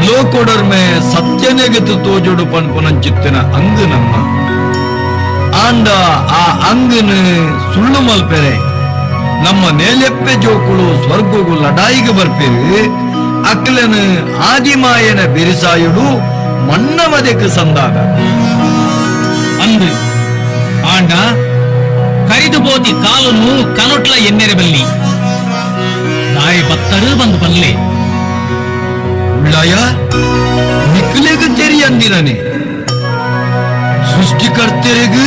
ಲೋಕೊಡರ್ಮೆ ಸತ್ಯನೆಗೆತು ತೋಜೋಡು ಪನ್ಪುನಂಚಿತ್ತಿನ ಅಂಗು ನಮ್ಮ ಆಂಡ ಆ ಅಂಗನು ಸುಳ್ಳು ಮಲ್ಪೆರೆ ನಮ್ಮ ನೇಲೆಪ್ಪೆ ಜೋಕುಳು ಸ್ವರ್ಗಗು ಲಡಾಯಿಗೆ ಬರ್ಪೇರು. ಅಕ್ಲನು ಆದಿಮಾಯನ ಬಿರಿಸಾಯುಡು ಮಣ್ಣಮದೆಕ್ ಸಂದಾಗ ಅಂದು ಆಂಡ ಕರಿದು ಬೋತಿ ಕಾಲನು ಕನೊಟ್ಲ ಎನ್ನೆರೆ ಬಲ್ಲಿ ನಾಯಿ ಬತ್ತರು ಬಂದು ಬಲ್ಲೆ. ಉಳ್ಳಾಯ ನಿಕ್ಲೆಗ್ ತೆರಿಯಂದಿರನೆ ಸೃಷ್ಟಿಕರ್ತರೆಗ್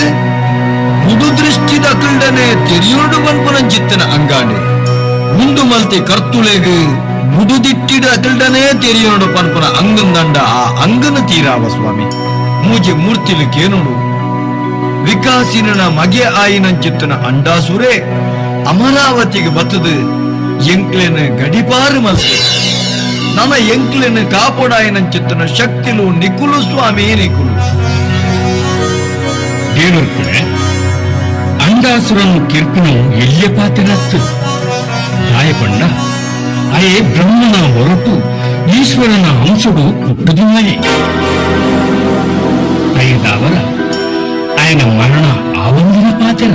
ಮುದು ದೃಷ್ಟಿದ ಅಕಲ್ಡನೆ ತೆರಿಯೋಡು ಬನ್ಪುನಂಚಿತ್ತನ ಅಂಗಾಂಡೆ ಮುಂದು ಮಲ್ತಿ ಕರ್ತುಲೆಗ್ ಮುದುದಿಟ್ಟಿಡ ಅಕಲ್ಡನೆ ತೆರಿಯೋಡು ಪನ್ಪುನ ಅಂಗಂದಂಡ ಆ ಅಂಗನ ತೀರಾವ ಸ್ವಾಮಿ. ಮೂಜೆ ಮೂರ್ತಿಲು ಕೇನುಡು ವಿಕಾಸಿನ ಮಗೆ ಆಯಿನಂಚಿತ್ತನ ಅಂಡಾಸುರೆ ಅಮರಾವತಿಗೆ ಬತ್ತದು ಎಂಕ್ಲೆನ ಗಡಿಪಾರು ಮಲ್ತೆ ನನ ಎಂಕ್ಲೆನ ಕಾಪೊಡಾಯಿನಂಚಿತ್ತನ ಶಕ್ತಿಲು ನಿಕುಲು ಸ್ವಾಮಿ ನಿಕುಲು. ದೇವರ್ಕುಲೆ ಅಂಡಾಸುರನ್ನು ಕಿರ್ಪುನು ಎಲ್ಲಿಯ ಪಾತೆರತ್ತು ದಾಯಪಂಡ ಅಯೇ ಬ್ರಹ್ಮನ ಹೊರಟು ಈಶ್ವರನ ಅಂಶಡು ಪುಟ್ಟುದಿನಾಯೆ ಐದಾವರ ఆయన ಮರಣ ಆವಂದಿನ ಪಾತೆರ.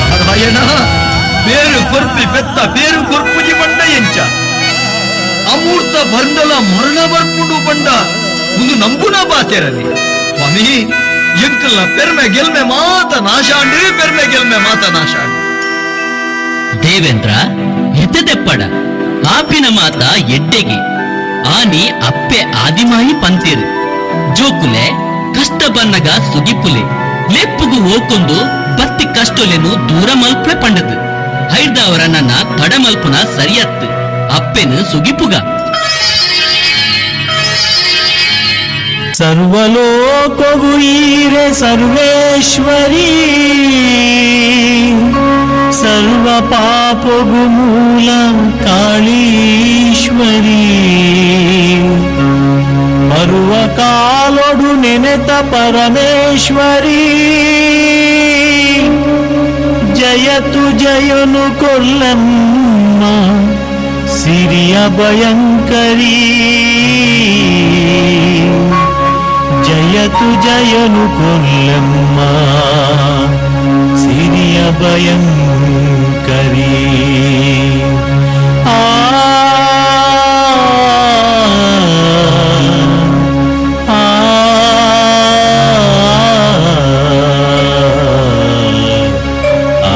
ನಾರಾಯಣ ಬೇರು ಕೊರ್ಪಿ ಪೆತ್ತ ಬೇರು ಕೊರ್ಪುಜಿ ಬಂಡ ಎಂಚ ಅಮೂರ್ತ ಬಂಡಲ ಮರಣ ಬರ್ಪುಂಡು ಬಂಡ ಒಂದು ನಂಬುನ ಬಾತೆರಲಿ ಸ್ವಾಮಿ. ಎಂಕಲ್ಲ ಪೆರ್ಮೆ ಗೆಲ್ಮೆ ಮಾತ ನಾಶಾಂಡಿ, ಪೆರ್ಮೆ ಗೆಲ್ಮೆ ಮಾತ ನಾಶಾಂಡಿ. ದೇವೇಂದ್ರ ಎತ್ತದೆಪ್ಪಡ ಆಪಿನ ಮಾತ ಎಡ್ಡೆಗೆ ಆನಿ ಅಪ್ಪೆ ಆದಿಮಾಯಿ ಪಂತೇರು ಜೋಕುಲೆ ಕಷ್ಟ ಬನ್ನಗ ಸುಗಿಪುಲೆ ಲೆಪ್ಪುಗು ಹೋಕೊಂದು ಬತ್ತಿ ಕಷ್ಟೊಲೆನು ದೂರ ಮಲ್ಪೆ ಪಂಡದು ಹೈರ್ದವರ ನನ್ನ ತಡಮಲ್ಪುನ ಸರಿಯತ್ತು ಅಪ್ಪೆನು ಸುಗಿಪುಗ. ಸರ್ವಲೋಕವು ಈರೆ ಸರ್ವೇಶ್ವರಿ ಸರ್ವ ಪಾಪಗು ಮೂಲ ಕಾಳೀಶ್ವರಿ ಬರುವ ಕಾಲೊಡು ನೆನೆತ ಪರಮೇಶ್ವರಿ ಜಯತು ಜಯನು ಕೊಲ್ಲಮ್ಮ ಸಿರಿಯ ಭಯಂಕರಿ ಜಯತು ಜಯನು ಕೊಲ್ಲಮ್ಮ ಸಿರಿಯ ಭಯಂಕರಿ. ಆ ಆ ಆ.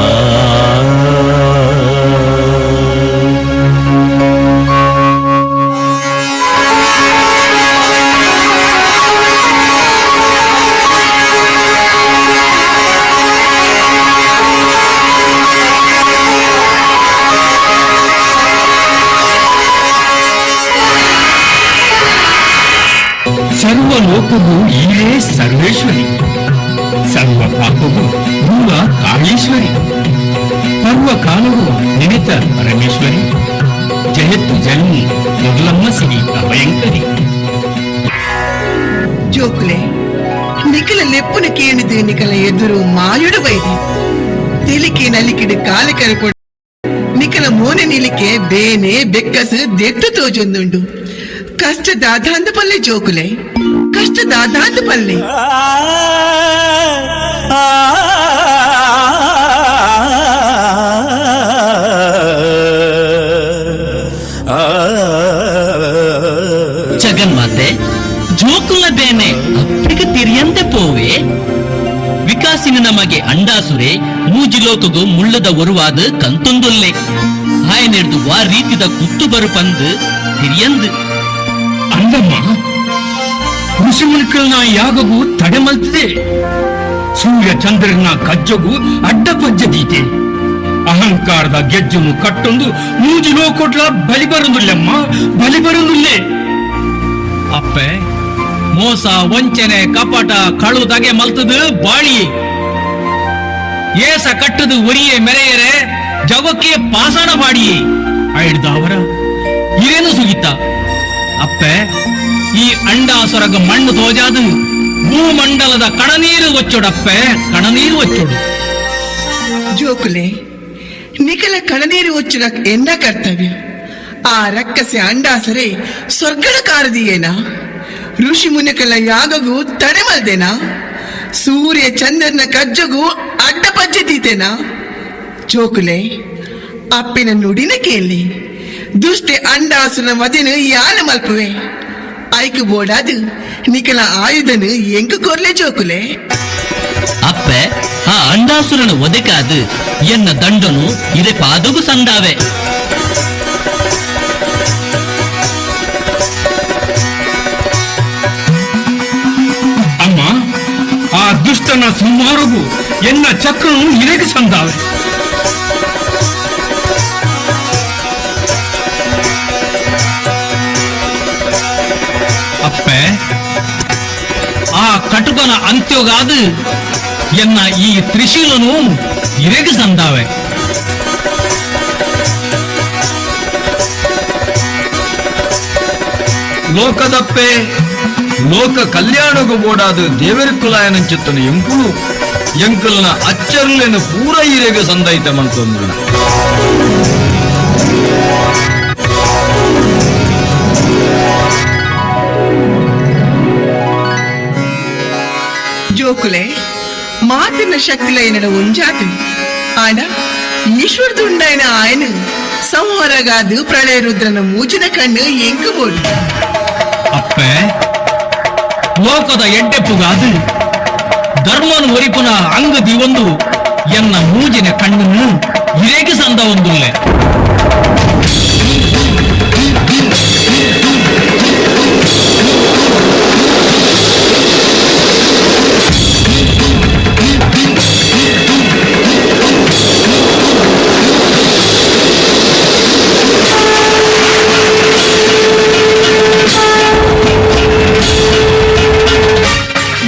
ಲೋಕವು ಈರೇ ಸರ್ವೇಶ್ವರಿ, ಸರ್ವ ಪಾಪವು ಮೂಲ ಕಾಳೇಶ್ವರಿ, ಪರ್ವ ಕಾಲವು ನಿಮಿತ ಪರಮೇಶ್ವರಿ, ಜಯತ್ತು ಜನ್ಮು ಮೊದಲಮ್ಮ ಸಿರಿ ಅಭಯಂಕರಿ. ಜೋಕುಲೆ ನಿಖಲ ಲೆಪ್ಪುನ ಕೇಣಿದು ನಿಖಲ ಎದುರು ಮಾಯುಡು ಬೈದೆ ತೆಲಿಕೆ ನಲಿಕಿಡು ಕಾಲ ಕರೆಪೊಡು ನಿಖಲ ಮೋನೆ ನಿಲಿಕೆ ಬೇನೆ ಬೆಕ್ಕಸು ದೆತ್ತು ತೋಜೊಂದುಂಡು. ಕಷ್ಟ ದಾದಾಂದ ಪಲ್ಲೆ ಜೋಕುಲೆ, ಕಷ್ಟ ದಾದಾಂದ ಪಲ್ಲೆ. ಜಗನ್ಮಾತೆ ಜೋಕುಲ ಬೇನೆ ಅಪ್ಪಿಗೆ ತಿರಿಯಂತೆ ಪೋವೆ. ವಿಕಾಸಿನ ನಮಗೆ ಅಂಡಾಸುರೆ ಮೂಜಿಲೋಕಗು ಮುಳ್ಳದ ಒರುವಾದ ಕಂತೊಂದೊಲ್ಲೆ ಹಾಯನೆಡ್ದು ವಾ ರೀತಿದ ಕುತ್ತು ಬರು ಪಂದು ತಿರಿಯಂದು. ಅಂದಮ್ಮ, ಋಷಿಮುನಿಕಲ್ನ ಯಾಗಗೂ ತಡೆ ಮಲ್ತಿದೆ, ಸೂರ್ಯ ಚಂದ್ರನ ಕಜ್ಜಗೂ ಅಡ್ಡ ಪಜ್ಜದೀತೆ, ಅಹಂಕಾರದ ಗೆಜ್ಜನು ಕಟ್ಟೊಂದು ಮೂಜಿ ಲೋಕೊಟ್ಲ ಬಲಿ ಬರುದುಲ್ಲಮ್ಮ, ಬಲಿ ಬರುದುಲ್ಲೇ. ಅಪ್ಪೆ ಮೋಸ ವಂಚನೆ ಕಪಟ ಕಳು ದಗೆ ಮಲ್ತದು ಬಾಳಿ ಏಸ ಕಟ್ಟದು ಒರಿಯೆ ಮೆರೆಯರೆ ಜಗಕ್ಕೆ ಪಾಷಾಣ ಬಾಡಿಯೇ ಆಯ್ದ ಅವರ ಇರೇನು ಸುಗಿತ. ಅಪ್ಪೆ ಈ ಅಂಡಾಸುರಗ ಮಣ್ಣು ತೋಜಾದು ಭೂಮಂಡಲದ ಕಣನೀರು ಒಚ್ಚೊಡಪ್ಪೆ, ಕಣನೀರು ಒಚ್ಚೊಡು. ಜೋಕುಲೆ ನಿಖಲ ಕಣನೀರು ಒಚ್ಚುನ ಎನ್ನ ಕರ್ತವ್ಯ. ಆ ರಕ್ಕಸೆ ಅಂಡಾಸರೆ ಸ್ವರ್ಗದ ಕಾರದಿಯೇನಾ? ಋಷಿ ಮುನಿಕಲ ಯಾಗಗೂ ತಡೆಮಲ್ದೇನಾ? ಸೂರ್ಯ ಚಂದ್ರನ ಕಜ್ಜಗೂ ಅಡ್ಡ ಪಜ್ಜೆ ದೀತೇನಾ? ಜೋಕುಲೆ ಅಪ್ಪಿನ ನುಡಿನ ಕೇಳಿ ದುಷ್ಟೆ ಅಂಡಾಸುನ ಮದಿನ ಯಾನ ಮಲ್ಪುವೆ ಐಕು ಬೋಡಾದು ನಿಖಲ ಆಯುಧನು ಎಂಕು ಕೊರ್ಲೆ ಜೋಕುಲೆ. ಅಪ್ಪೆ ಆ ಅಂಡಾಸುರನ ಒದಕಾದು ಎನ್ನ ದಂಡನು ಇರೆ ಪಾದಗು ಸಂದಾವೆ. ಅಮ್ಮ, ಆ ದುಷ್ಟನ ಸಂಹಾರಗೂ ಎನ್ನ ಚಕ್ರನು ಇರೆಗೆ ಸಂದಾವೆ. ಅಪ್ಪೆ ಆ ಕಟುಕನ ಅಂತ್ಯೋಗಾದು ಎನ್ನ ಈ ತ್ರಿಶೂಲನು ಇರೆಗೆ ಸಂದಾವೆ. ಲೋಕದಪ್ಪೆ ಲೋಕ ಕಲ್ಯಾಣಗೂ ಬೋಡಾದ ದೇವರಿಕ್ಕುಲಾಯನಂಚಿತ್ತನು ಎಂಕುಲು ಎಂಕುಲ್ನ ಅಚ್ಚರ್ಲೆನು ಪೂರ ಈರೆಗೆ ಸಂದೈತ ಮಂತೊಂದು. ಜೋಕುಲೆ ಮಾತಿನ ಶಕ್ತಿಲೈನಡ ಒಂಜಾತು ಆಂಡ ಈಶ್ವರದುಂಡೈನ ಆಯನು ಸಂಹಾರಗಾದು ಪ್ರಳಯ ರುದ್ರನ ಮೂಜಿನ ಕಣ್ಣು ಎಂಕುಬೋಡು. ಅಪ್ಪೆ ಲೋಕದ ಎಡ್ಡೆಪ್ಪುಗಾದು ಧರ್ಮನು ಒರಿಪುನ ಅಂಗದಿ ಒಂದು ಎನ್ನ ಮೂಜಿನ ಕಣ್ಣನ್ನು ಇರೆಗೆ ಸಂದ ಒಂದುಲ್ಲೆ.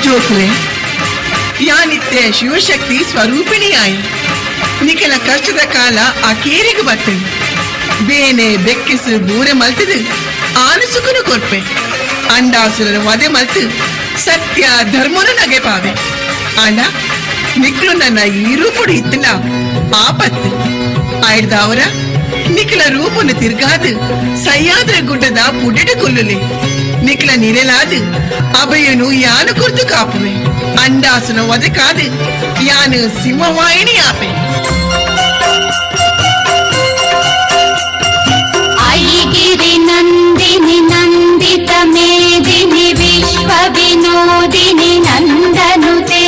ಜೋಕುಲೆ ಯಾನಿತ್ತೆ ಶಿವಶಕ್ತಿ ಸ್ವರೂಪಿಣಿಯಾಯಿ ನಿಖಲ ಕಷ್ಟದ ಕಾಲ ಆ ಕೇರಿಗೆ ಬರ್ತದೆ. ಬೇನೆ ಬೆಕ್ಕಿಸು ಬೂರೆ ಮಲ್ತದು ಆನುಸುಕುನು ಕೊರ್ಪೆ ಅಂಡಾಸುರನು ವಧೆ ಮಲ್ತು ಸತ್ಯ ಧರ್ಮನು ನಗೆ ಪಾವೆ. ಆಂಡ ನಿಖಲು ನನ್ನ ಈ ರೂಪುಡು ಇತ್ತಲ ಆಪತ್ತು ಆಯ್ದವರ ನಿಖಲ ರೂಪನು ತಿರ್ಗಾದು ಸಹ್ಯಾದ್ರ ಗುಡ್ಡದ ಪುಡಿಡು ಕೊಲ್ಲುಲಿ ನಿಖಲ ನಿರಲಾದು ಅಭಯನು ಯಾನು ಕುರ್ತು ಕಾಪುವೆ ಅಂಡಾಸುನ ವಧೆಕಾದು ಯಾನು ಸಿಂಹವಾಹಿನಿ ಆಪೆ. ಐಗಿರಿ ನಂದಿನಿ ನಂದಿತ ಮೇದಿನಿ ವಿಶ್ವ ವಿನೋದಿನಿ ನಂದನುತೆ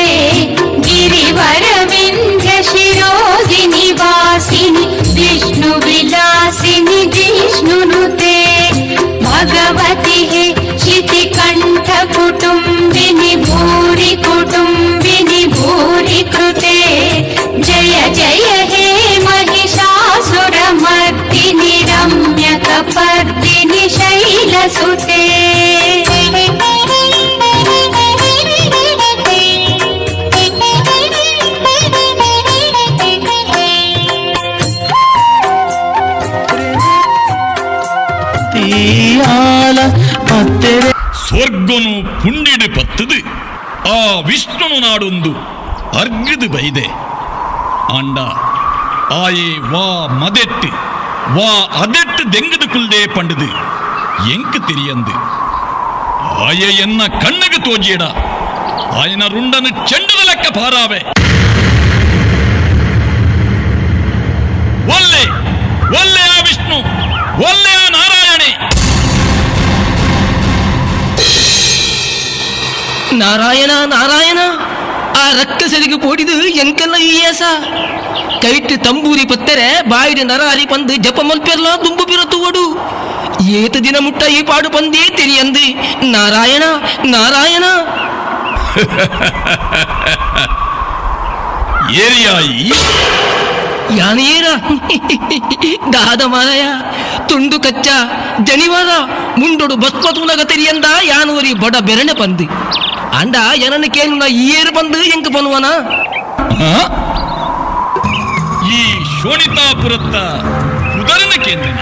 ಗಿರಿವರ ವಿಂಧ್ಯ ಶಿರೋಜಿನಿ ವಾಸಿನಿ ವಿಷ್ಣು ವಿಲಾಸಿನಿ ಜಿಷ್ಣುನುತೆ ಭಗವತಿ ಹೇ ಶಿತಿಕಂಠ ಕುಟುಂಬಿನಿ ಭೂರಿ ಕುಟುಂಬಿನಿ ಭೂರಿ ಕೃತೆ ಜಯ ಜಯ ಹೇ ಮಹಿಷಾಸುರಮರ್ದಿನಿ ರಮ್ಯಕಪರ್ದಿನಿ ಶೈಲಸುತೆ. ಶೋನು ಪುಂಡಿಡು ಪತ್ತದು ಆ ವಿಷ್ಣುನು ನಾಡೊಂದು ಅರ್ಗದು ಬೈದೆ. ಆಂಡ ಆಯೆ ವಾ ಮದೆಟ್ಟು ವಾ ಅದೆಟ್ಟು ದೆಂಗದು ಕುಲ್ದೆ ಪಂಡದು ಎಂಕ್ ತೆರಿಯಂದು. ಆಯೆ ಎನ್ನ ಕಣ್ಣಗೆ ತೋಜಿಯಡ ಆಯನ ರುಂಡನು ಚೆಂಡದ ಲೆಕ್ಕ ಪಾರಾವೆ. ಒಲ್ಲೆ ಒಲ್ಲೆ ಆ ವಿಷ್ಣು, ಒಲ್ಲೆ ಆ ನಾರಾಯಣೆ. ನಾರಾಯಣ ನಾರಾಯಣ, ಆ ರಕ್ಕಸರಿಗೆ ಪೋಡಿದು ಎಂಕೆಲ್ಲ ಈಯಸ ಕೈಟ್ ತಂಬೂರಿ ಪತ್ತೆರೆ ಬಾಯಿಡು ನರಾರಿ ಪಂದು ಜಪ ಮಲ್ಪೆರ್ಲ ದುಂಬು ಬಿರತುವಡು. ಏತ ದಿನ ಮುಟ್ಟ ಈ ಪಾಡು ಪಂದೇ ತೆರಿಯಂದು. ನಾರಾಯಣ ನಾರಾಯಣ. ಏರಿಯಾಯಿ ಯಾನೇರ ದಾದ ಮಾರಾಯ ತುಂಡು ಕಚ್ಚ ಜನಿವಾರ ಮುಂಡೊಡು ಬಸ್ಮತೂನಗ ತೆರಿಯಂದ ಯಾನೂರಿ ಬಡ ಬೆರಣೆ ಪಂದು. ಅಂಡ ಏನನ್ನು ಕೇಳು ಏರು ಬಂದು ಎಂಕ ಪನ್ನುವನ? ಈ ಶೋಣಿತಾಪುರತ್ತ ಉದರನ ಕೇಂದ್ರನ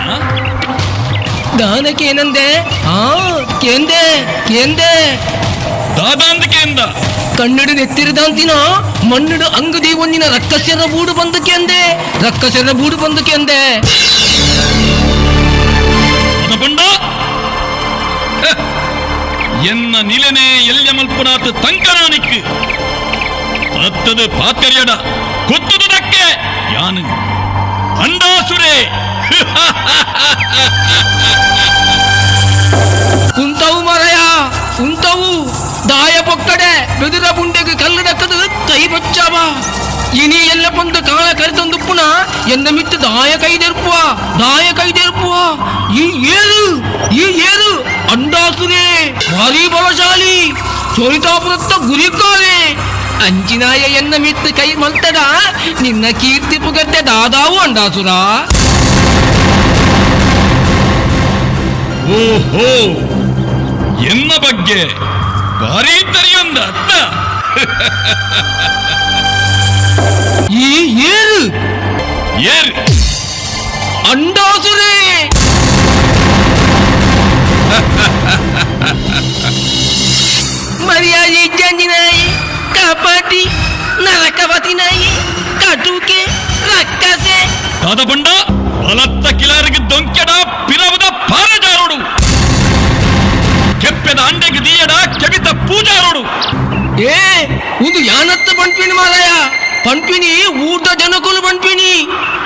ದಾನಕ್ಕೇನಂದೆ? ಆ ಕೇಂದೆ ಕೇಂದೆ ದಾದಾಂದ ಕೇಂದ ಕಣ್ಣಡು ನೆತ್ತಿರದಾಂತಿನ ಮಣ್ಣುಡು ಅಂಗದಿ ಒಂದಿನ ರಕ್ಕಸರ ಬೂಡು ಬಂದು ಕೇಂದೆ, ರಕ್ಕಸರ ಬೂಡು ಬಂದು ಕೇಂದೆ. ಪಂಡ ಎನ್ನ ನಿಲನೆ ಎಲ್ಯ ಮಲ್ಪುನಾತ್ ತಂಕನಾನಿಕ್ಕು ತತ್ತದು ಪಾತ್ರೆಯಡ ಕೊತ್ತದು ದಕ್ಕೆ ಯಾನು ಅಂಡಾಸುರೇ. ಉಂತವು ಮರಯ ಉಂತವು ದಾಯ ಪೊಕ್ಕಡೆ ಬೆದುರ ಬುಂಡೆಗೆ ಕಲ್ಲು ದಕ್ಕದು ಕೈ ಬಚ್ಚಾವ. ಇನಿ ಎಲ್ಲ ಬಂದು ಕಾಲ ಕರೆತಂದುಪ್ಪುನ ಎನ್ನ ಮಿತ್ತು ದಾಯ ಕೈದೆರ್ಪುವ ದಾಯ ಕೈದೆರ್ಪುವ. ಈ ಏರು ಈ ಏರು ಅಂಡಾಸುರೇ ಭಾರಿ ಬಲಶಾಲಿ ಸೋನಿತಾಪುರತ್ತ ಗುರಿಕಾರೆ. ಅಂಜಿನಾಯ ಎನ್ನ ಮಿತ್ತು ಕೈ ಮಲ್ತದ ನಿನ್ನ ಕೀರ್ತಿ ಪುಗತ್ತೆ ದಾದಾವು ಅಂಡಾಸುರ. ಓಹೋ, ಎನ್ನ ಬಗ್ಗೆ ಭಾರಿ ತರಿಯೊಂದ ಅತ್ತ. ಈ ಏರು ಏರು ಅಂಡಾಸುರೇ. ಮರ್ಯಾದೆ ಇಜ್ಜಂದಿನಾಯಿ ಕಾಪಾಟಿ ನರಕವತಿನಾಯಿ ಕಟುಕೆ ರಕ್ಕಸೆ. ದಾದ ಬಂಡ ಬಲತ್ತ ಕಿಲಾರಿಗೆ ದೊಂಕೆಡ ಪಿರವದ ಪಾರಜಾರೋಡು, ಕೆಪ್ಪೆದ ಅಂಡೆಗೆ ದೀಯಡ ಕೆಬಿತ ಪೂಜಾರೋಡು. ಏ ಒಂದು ಯಾನತ್ತ ಪಂಪಿಣಿ ಮಾರಾಯ ಪಂಪಿಣಿ ಊರ್ದ ಜನಕುಲು ಪಂಪಿಣಿ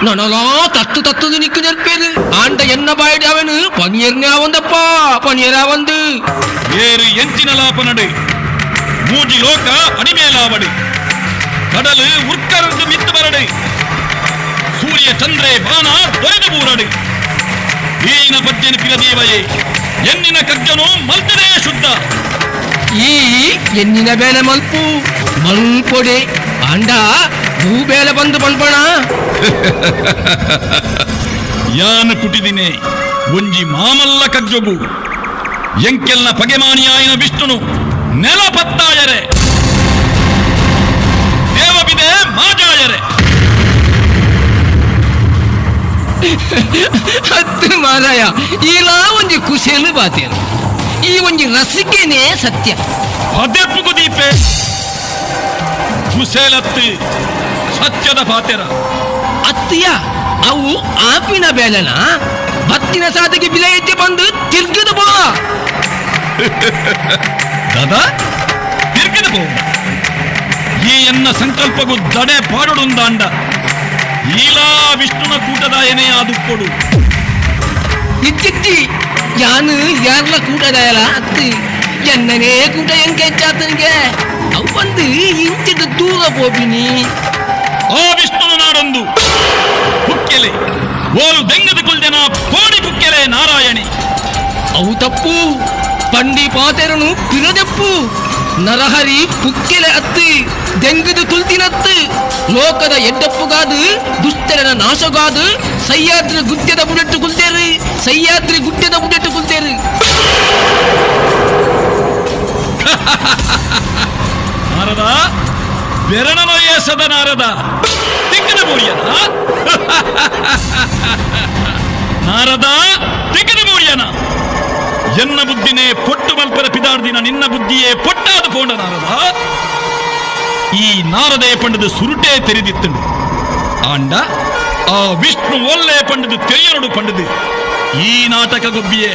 ನನಲಾ ತತ್ತು ತತ್ತದು ನಿಕ್ಕು ನೆರ್ಪೇರು. ಆಂಡ ಎನ್ನ ಬಾಯಿಡು ಅವನು ಪನಿಯರ್ನೇ ಆವಂದಪ್ಪ ಪನಿಯರಾವಂದು. ಏರು ಎಂಚಿನ ಲಾಪ ನಡು ಮೂಜಿ ಲೋಕ ಅಡಿಮೇಲಾವಡು, ಕಡಲು ಉರ್ಕರಂದು ಮಿತ್ತು ಬರಡು, ಸೂರ್ಯ ಚಂದ್ರೆ ಬಾನ ದೊರೆದು ಬೂರಡು. ಈನ ಪಜ್ಜೆನ ಪಿರದೀವಯೇ ಎನ್ನಿನ ಕಜ್ಜನು ಮಲ್ತದೇ ಶುದ್ಧ. ಈ ಎನ್ನಿನ ಬೇಲೆ ಮಲ್ಪು ಮಲ್ಪೊಡೆ ಆಂಡ ಭೂ ಬೇಲೆ ಬಂದು ಪಣ್ಪಣ. ಯಾನ ಕುಟಿದಿನೆ ಒಂಜಿ ಮಾಮಲ್ಲ ಕಜ್ಜೊಗು ಎಂಕೆಲ್ನ ಪಗೆಮಾನಿಯಾಯಿನ ವಿಷ್ಣುನು ನೆಲ ಪತ್ತಾಯರೆ ದೇವಬಿದೆ ಮಾಜಾಯರೆ. ಹತ್ತು ಮಾರಾಯ ಈಲಾ ಒಂಜಿ ಕುಶೇಲು ಬಾತೇನು ಈ ಒಂಜಿ ರಸಿಕೆನೇ ಸತ್ಯ. ಪದೆಪ್ಪುಗು ದೀಪೆ ಕುಶೇಲತ್ತು ಸತ್ಯದ ಪಾತೆರ ಅತ್ತಿಯ ಅವು ಆಪಿನ ಬೇಲನ ಭತ್ತಿನ ಸಾಧಗೆ ಬಿಲೆ ಎತ್ತಿ ಬಂದು ತಿರ್ಗದ ಬೋ. ದಾದಾ ತಿರ್ಗದ ಬೋ. ಈ ಎನ್ನ ಸಂಕಲ್ಪಗೂ ದಡೆ ಪಾಡೊಡುಂದಾಂಡ ಈಲಾ ವಿಷ್ಣುನ ಕೂಟದಾಯನೇ ಆದುಕ್ಕೊಡು. ಇತ್ತಿತ್ತಿ ಯಾನು ಯಾರ್ಲ ಕೂಟದಾಯಲ ಅತ್ತು ಎನ್ನನೇ ಕೂಟ ಎಂಕೆಚ್ಚಾತನಿಗೆ ಅವು ಬಂದು ಇಂಚಿದ ದೂರ ಪೋಪಿನಿ. ಆ ವಿಷ್ಣುನ ನಾಡೊಂದು ಕುಕ್ಕೆಲೆ ಓಲು ದೆಂಗದ ಕುಲ್ದೆನ ಕೋಡಿ ಕುಕ್ಕೆಲೆ ನಾರಾಯಣಿ. ಅವು ತಪ್ಪು ಪಂಡಿ ಪಾತೆರನು ಪಿರದೆಪ್ಪು ನರಹರಿ ಪುಕ್ಕೆಲೆ ಅತ್ತು ದೆಂಗದು ತುಲ್ತಿನತ್ತು ಲೋಕದ ಎಡ್ಡಪ್ಪುಗಾದು ದುಷ್ಟರನ ನಾಶಗಾದು ಸಹ್ಯಾದ್ರಿ ಗುಡ್ಡದ ಬುಡೆಟ್ಟು ಕುಲ್ತೇರು ಸಹ್ಯಾದ್ರಿ ಗುಡ್ಡದ ಬುಡೆಟ್ಟು ಕುಲ್ತೇರು. ನಾರದ ಬೆರಣನ ಏಸದ ನಾರದ ತಿಕ್ಕದ ಬೋರಿಯನ ನಾರದ ತಿಕ್ಕದ ಬೋರಿಯನ ಎನ್ನ ಬುದ್ಧಿನೇ ಪೊಟ್ಟು ಮಲ್ಪರ ಪಿದಾಡ್ದಿನ ನಿನ್ನ ಬುದ್ಧಿಯೇ ಪೊಟ್ಟಾದ ಪೋಂಡ ನಾರದ. ಈ ನಾರದೆ ಪಂಡದ ಸುರುಟೇ ತೆರಿದಿತ್ತಂಡು. ಆಂಡ ಆ ವಿಷ್ಣು ಒಲ್ಲೆ ಪಂಡದು ತೆರಿಯರಡು ಪಂಡದು ಈ ನಾಟಕ ಗೊಬ್ಬಿಯೇ.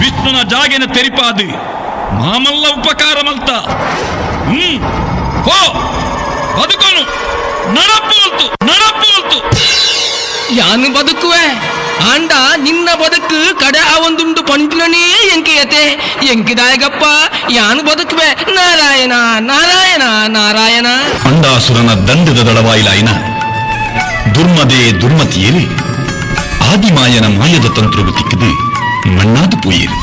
ವಿಷ್ಣುನ ಜಾಗೆನ ತೆರಿಪಾದು ಮಾಮಲ್ಲ ಉಪಕಾರ ಮಲ್ತ. ಹೋ ಬದುಕನು ನಡಪು ನಡಪು. ಯಾನು ಬದುಕುವೆ ಆಂಡ ನಿನ್ನ ಬದುಕು ಕಡೆ ಆ ಒಂದುಂಡು ಪಂಡಿನನೇ ಎಂಕಿಯತೆ ಎಂಕಿದಾಯಗಪ್ಪ ಯಾನು ಬದುಕುವೆ. ನಾರಾಯಣ ನಾರಾಯಣ ನಾರಾಯಣ. ಅಂಡಾಸುರನ ದಂಡದ ದಳವಾಯಿಲಾಯಿನ ದುರ್ಮದೆ ದುರ್ಮತಿಯೇರಿ ಆದಿಮಾಯನ ಮಾಯದ ತಂತ್ರವು ತಿಕ್ಕಿದು ಮಣ್ಣಾದು ಪೋಯೇರು.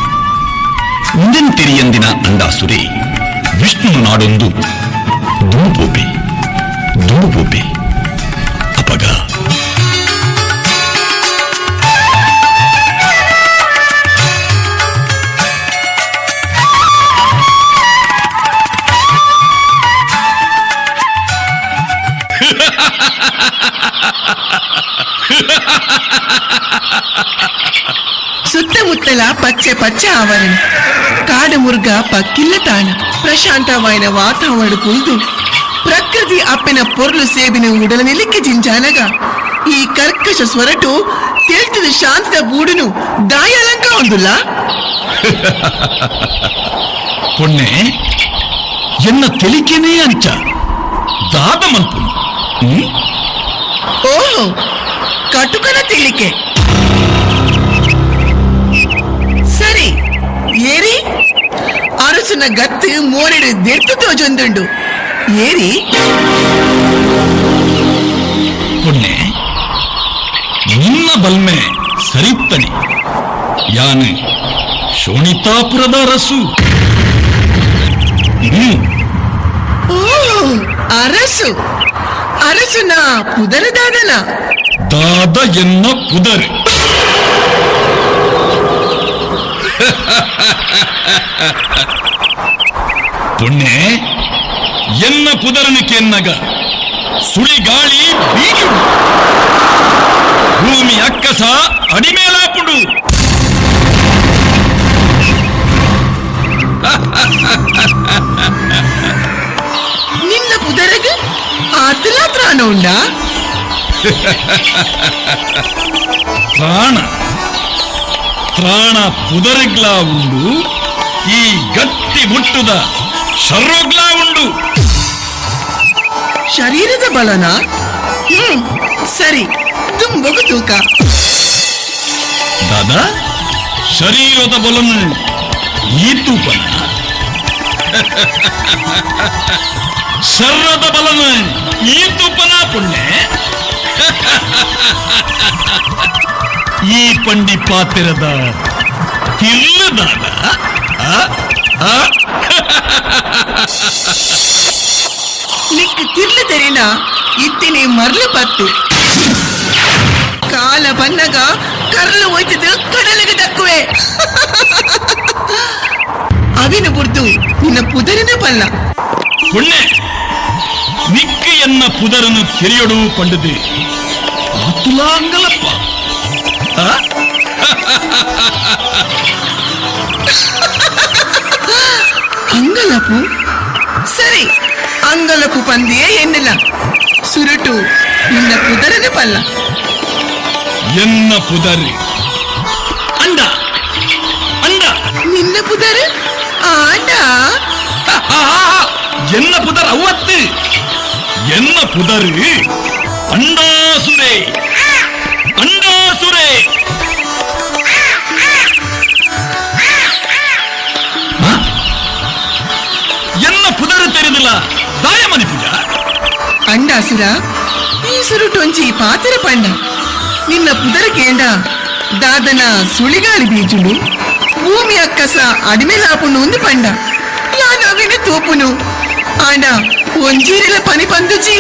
ಮುಂದೆನ್ ತೆರಿಯಂದಿನ ಅಂಡಾಸುರೆ ವಿಷ್ಣುನ ನಾಡೊಂದು ದುಂಬುಪೋಪೆ ದುಂಬುಪೋಪೆ ಅಪಗ ಸುತ್ತಮುತ್ತಲ ಪಚ್ಚೆ ಪಚ್ಚೆ ಆವರಣ, ಕಾಡು ಮುರ್ಗ ಪಕ್ಕಿಲ್ಲ ತಾಣ, ಪ್ರಶಾಂತವಾಯಿನ ವಾತಾವರಣ ಕುಲ್ದು ಪ್ರಕೃತಿ ಅಪ್ಪಿನ ಪೊರ್ಲು ಸೇಬಿನ ಉಡಲ ನಿಲಿಕ್ಕೆ ಜಿಂಜಾನಗ ಈ ಕರ್ಕಶ ಸ್ವರಟು ತೆಲ್ತದ ಶಾಂತದ ಬೂಡುನು ದಾಯಲಂಕ ಒಂದುಲ್ಲ. ಪೊಣ್ಣೆ ಎನ್ನ ತೆಲಿಕೆನೇ ಅಂಚ ದಾದ ಮಲ್ಪುನು. ಓಹೋ, ಕಟುಕನ ತಿಳಿಕೆ. ಸರಿ ಏರಿ ಅರಸುನ ಗತ್ತು ಮೋರೆಡು ದೆರ್ತು ತೋಜೊಂದುಂಡು ಏರಿ. ಪೊಣ್ಣೆ ನಿನ್ನ ಬಲ್ಮೆ ಸರಿತ್ತಣಿ ಯಾನು ಶೋಣಿತಾಪುರದ ಅರಸು. ಓ ಅರಸು, ಅರಸುನ ಪುದರದಾದನ ದಾದ ಎನ್ನ ಪುದರ್. ಪೊಣ್ಣೆ ಎನ್ನ ಪುದರನಿಕೆ ಎನ್ನಗ ಸುಳಿಗಾಳಿ ಬೀಜುಡು, ಭೂಮಿ ಅಕ್ಕಸ ಅಡಿಮೇಲಾಪುಡು. ನಿನ್ನ ಪುದರಗ ಆತಲ ತ್ರಾಣ ಉಂಡಾ? ತ್ರಾಣ ತ್ರಾಣ ಪುದರಿಗ್ಲಾ ಉಂಡು, ಈ ಗಟ್ಟಿ ಮುಟ್ಟುದ ಶರ್ರೋಗ್ಲಾ ಉಂಡು. ಶರೀರದ ಬಲನ? ಸರಿ, ದುಂಬಗು ತೂಕ. ದಾದಾ ಶರೀರದ ಬಲನ ಈ ತೂಪನ, ಶರ್ರದ ಬಲನ ಈ ತೂಪನ ಪುಣ್ಯ. ಈ ಪಂಡಿ ಪಾತಿರದ ತಿಲ್ಲದಾದ ನಿಕ್ ತಿರ್ಲು ತೆರಿನ ಇತ್ತಿನಿ ಮರ್ಲು ಪತ್ತು ಕಾಲ ಬನ್ನಗ ಕರ್ಲು ಹೋಯ್ತದ ಕಡಲಿಗೆ ದಕ್ಕುವೆ. ಅವಿನ ಬುರ್ದು ನಿನ್ನ ಪುದರಿನ ಪಲ್ಲ. ಪುಣ್ಯ ನಿಕ್ಕ ಎನ್ನ ಪುದರನು ತೆರೆಯಡು ಪಂಡದೆ ಆತುಲಾಂಗಲಪ್ಪ. ಅಂಗಲಪು? ಸರಿ, ಅಂಗಲಪು ಪಂದಿಯೇ ಎನ್ನಿಲ್ಲ. ಸುರುಟು ನಿನ್ನ ಪುದರನ ಪಲ್ಲ. ಎನ್ನ ಪುದರಿ ಅಂಡ ಅಂಡ. ನಿನ್ನ ಪುದರ ಆಂಡ? ಎನ್ನ ಪುದರ್ ಅವತ್ತು ಎನ್ನ ಪುದರಿ ಅಂಡಾಸುರೆ ಅಂಡಾಸುರೆ. ಎನ್ನ ಪುದರು ತೆರೆದಿಲ್ಲ ದಾಯಮನಿ ಪೂಜಾ. ಅಂಡಾಸುರ ಈ ಸುರುಟೊಂಜಿ ಪಾತ್ರ ಪಂಡ. ನಿನ್ನ ಪುದರ ಕೇಂಡ ದಾದನ ಸುಳಿಗಾಳಿ ಬೀಜುಡು ಭೂಮಿ ಅಕ್ಕಸ ಅಡಿಮೆಲಾಪುನು ಒಂದು ಪಂಡ. ಯಾನವಿನ ತೋಪುನು ಆಂಡ ಒಂಜೀರಿಲ ಪನಿ ಪಂದುಜಿ.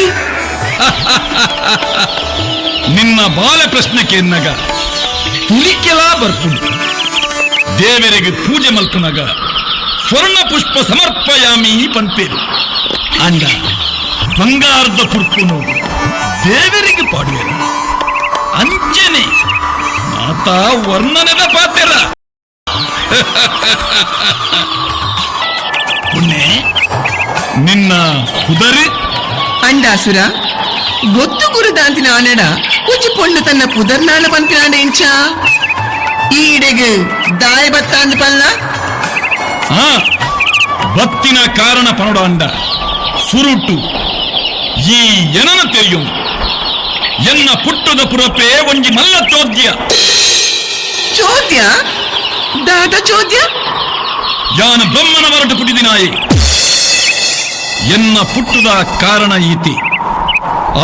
ನಿನ್ನ ಬಾಲ ಪ್ರಶ್ನೆಗೆ ಎನ್ನಗ ತುಲಿಕೆಲಾ ಬರ್ಪುಂಡು. ದೇವರಿಗೆ ಪೂಜೆ ಮಲ್ಪುನಗ ಸ್ವರ್ಣ ಪುಷ್ಪ ಸಮರ್ಪಯಾಮಿ ಪನ್ಪೇರು. ಅಂಡ ಬಂಗಾರದ ಪುರ್ಪುನು ದೇವರಿಗೆ ಪಾಡುವೆರು. ಅಂಚನೆ ಮಾತ ವರ್ಣನೆದ ಪಾತೆರ. ಪುಣ್ಯ ನಿನ್ನ ಕುದರಿ ಅಂಡಾಸುರ ಗೊತ್ತು ಗುರುದಾಂತಿನ ಆನಡ ಒಂಜಿ ಪೊಣ್ಣು ತನ್ನ ಪುದರ್ನಾಳ ಪಂತಿನಾಡ ಇಂಚ ಈಡೆಗ್ ದಾಯ ಬತ್ತಾಂದ್ ಪಲ್ಲ. ಬತ್ತಿನ ಕಾರಣ ಪನೋಡ ಅಂಡ ಸುರುಟು ಈ ಎನನ ತೆರಿಯು ಎನ್ನ ಪುಟ್ಟದ ಪುರಪೆ ಒಂಜಿ ಮಲ್ಲ ಚೋದ್ಯ. ಚೋದ್ಯ? ದಾದ ಚೋದ್ಯ? ಯಾನ ಬ್ರಹ್ಮನ ಹೊರಟು ಪುಟ್ಟಿದಿನಾಯಿ. ಎನ್ನ ಪುಟ್ಟುದ ಕಾರಣ ಈತಿ.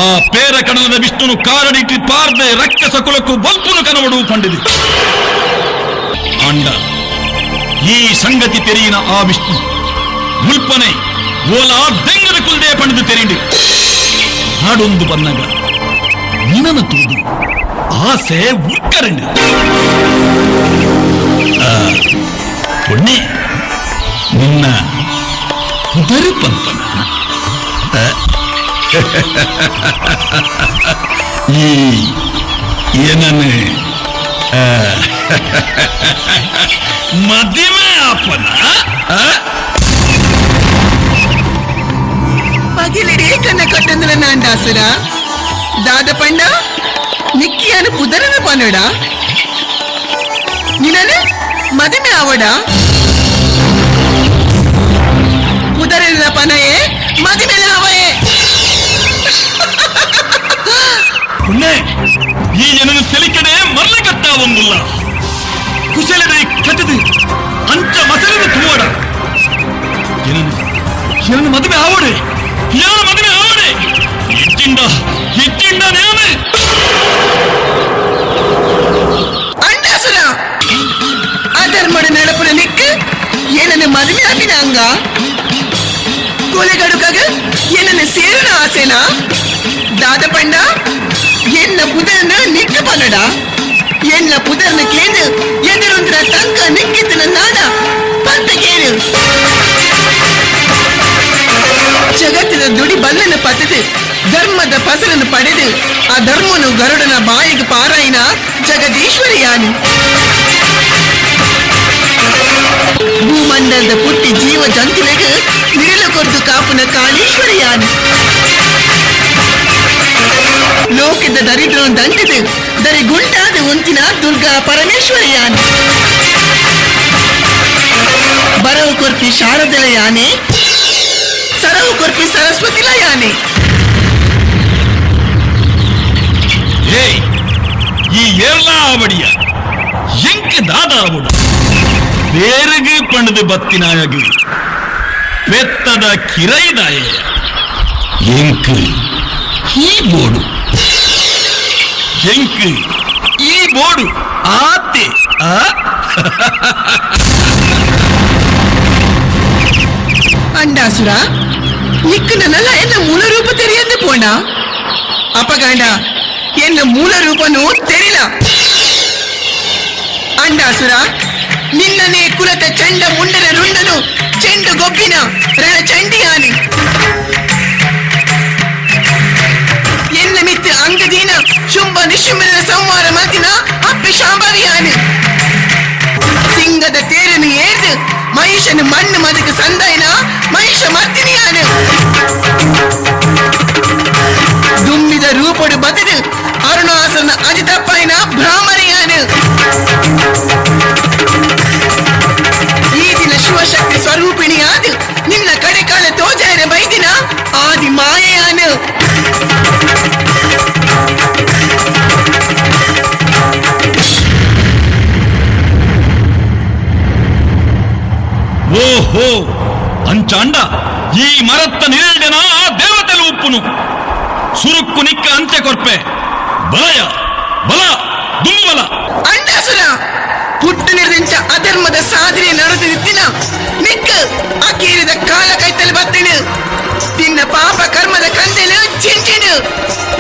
ಆ ಪೇರ ಕಡಲದ ವಿಷ್ಣುನು ಕಾರಡಿಟ್ಟು ಪಾರ್ದೆ ರಕ್ಕಸ ಕುಲಕ್ಕೂ ಬಲ್ಪುನು ಕನವಡು ಪಂಡಿದೆ. ಆಂಡ ಈ ಸಂಗತಿ ತೆರೆಯಿನ ಆ ವಿಷ್ಣು ಮುಲ್ಪನೆ ಓಲಾ ದೆಂಗದ ಕುಲ್ದೆ ಪಂಡಿದು ತೆರಿಂಡು ಹಾಡೊಂದು ಬನ್ನಗ ನಿನನ ತೂದು ಆಸೆ ಉಕ್ಕರಂಡು. ಪೊಣ್ಣೆ ನಿನ್ನ ಪುದರು ಪಂಪನ ಈ ಏನನ್ನು ಮದಿಮೆ ಆಪನ? ಪಗಿಲಿಡೇ ಕನ್ನ ಕಟ್ಟಂದ್ರ ನಾಂಡಾಸುರ ದಾದ ಪಂಡ ನಿಕ್ಕಿಯಾನ ಪುದರನ ಪನಡ ನಿನನ ಮದಿಮೆ ಆವಡ ಪುದರನ ಪನಯೇ ಮದಿಮೆ ಆವಯೇ. ಪುಣ್ಯ ಈ ಜನನು ತೆಲಿಕಡೆ ಮರ್ಲಕತ್ತ ಒಂದುಲ್ಲ ಕುಶಲದೆ ಕಟ್ಟದು ಅಂಚ ಮಸಲದ ತೂವಡ ಏನನು ಏನನು ಮದುವೆ ಆವಡೆ ಯಾರು ಮದುವೆ ಆವಡೆ ಎಚ್ಚಿಂಡ ಎಚ್ಚಿಂಡ ನೇಮೆ. ಅಂಡಾಸುರ ಅಧರ್ಮಡ ನಡಪುನ ನಿಕ್ಕ ಏನನ್ನು ಮದುವೆ ಆಪಿನ ಅಂಗ ಕೊಲೆಗಡುಕಾಗ ಏನನ್ನು ಸೇರುನ ಆಸೆನಾ? ದಾದ ಪಂಡ ಎನ್ನ ಪುದರ್ನ ನಿಕ್ಕ ಪನಡ ಎನ್ನ ಪುದರ್ನ ಕೇಂದ್ರ ಎದುರೊಂದರ ತಂಕ ನಿಕ್ಕಿತನ ನಾಡ ಪಂತ ಕೇಳು. ಜಗತ್ತಿನ ದುಡಿ ಬಲ್ಲನ ಪತದು ಧರ್ಮದ ಫಸಲನ್ನು ಪಡೆದು ಆ ಧರ್ಮನು ಗರುಡನ ಬಾಯಿಗೆ ಪಾರಾಯಿನ ಜಗದೀಶ್ವರಿಯಾನು. ಭೂಮಂಡಲದ ಪುಟ್ಟಿ ಜೀವ ಜಂತುಲೆಗೆ ನಿರಲು ಕೊರ್ದು ಕಾಪುನ ಕಾಳೀಶ್ವರಿಯಾನು. ಲೋಕದ ದರಿದ್ರ ದಂಟಿದು ದರಿ ಗುಂಟಾದ ಉಂತಿನ ದುರ್ಗಾ ಪರಮೇಶ್ವರಿಯಾನು. ಬರವು ಕೊರ್ಪಿ ಶಾರದೆಲ ಯಾನೆ, ಸರವು ಕೊರ್ಪಿ ಸರಸ್ವತಿಲ ಯಾನೆ. ಏಯ್ ಈ ಏರ್ಲಾ ಆವಡಿಯ ಎಂಕ್ ದಾದ ಆವಡು ಬೇರೆಗೆ ಪಣದು ಬತ್ತಿನಾಯಗು ಪೆತ್ತದ ಕಿರೈದಾಯ ಎಂಕ್ ಈ ಬೋಡು ಎಂಕ್ ಈ ಬೋಡು ಆತೆ. ಅಂಡಾಸುರ ನಿಕ್ಕನಲ್ಲ ಎನ್ನ ಮೂಲ ರೂಪ ತೆರೆಯಂದು ಪೋಣ ಅಪಗಾಂಡ ಎನ್ನ ಮೂಲ ರೂಪನು ತೆರಿಲ. ಅಂಡಾಸುರ ನಿನ್ನನೇ ಕುಲತ ಚಂಡ ಮುಂಡನ ರುಂಡನು ಚೆಂಡು ಗೊಬ್ಬಿನ ರಣ ಚಂಡಿಯಾನೆ. ಎನ್ನ ಮಿತ್ತು ಅಂಗದೀನ ಶುಂಭ ನಿಶುಂಭನ ಸಂಹಾರ ಮತಿನ ಅಪ್ಪೆ ಶಾಂಭವಿಯಾನೆ. ಸಿಂಗದ ತೇರನು ಏರ್ದು ಮಹಿಷನು ಮಣ್ಣು ಮದಕ ಸಂದಾಯನ ಮಹಿಷ ಮರ್ದಿನಿಯಾನು. ದುಮ್ಮಿದ ರೂಪಡು ಬದದು ಅರುಣಾಸನ ಅಜಿತಪ್ಪಯ್ಯನ ಭ್ರಾಮರಿಯಾನು. ಈ ದಿನ ಶಿವಶಕ್ತಿ ಸ್ವರೂಪಿಣಿಯಾದು ನಿನ್ನ ಕಡೆಕಾಲ ತೋಜಾಯನ ಬೈದಿನ ಆದಿ ಮಾಯೆಯಾನು. ಓಹೋ ಅಂಚಾಂಡ ಈ ಮರತ್ತ ನಿರಳಿನ ಆ ದೇವತೆಲು ಉಪ್ಪುನು ಸುರುಕ್ಕು ನಿಕ್ಕ ಅಂತೆ ಕೊರ್ಪೆ ಬಲಯ ಬಲ ದುಮ್ಮು ಬಲ. ಅಂಡಾಸುರ ಪುಟ್ಟು ನಿರ್ದಿಂಚ ಅಧರ್ಮದ ಸಾಧನೆ ನಡೆದಿತ್ತಿನ ನಿಕ್ಕ ಅಕೀರಿದ ಕಾಲ ಕೈತಲ್ ಬತ್ತಿನು ನಿನ್ನ ಪಾಪ ಕರ್ಮದ ಕಂದೆಲು ಚಿಂಚಿನು.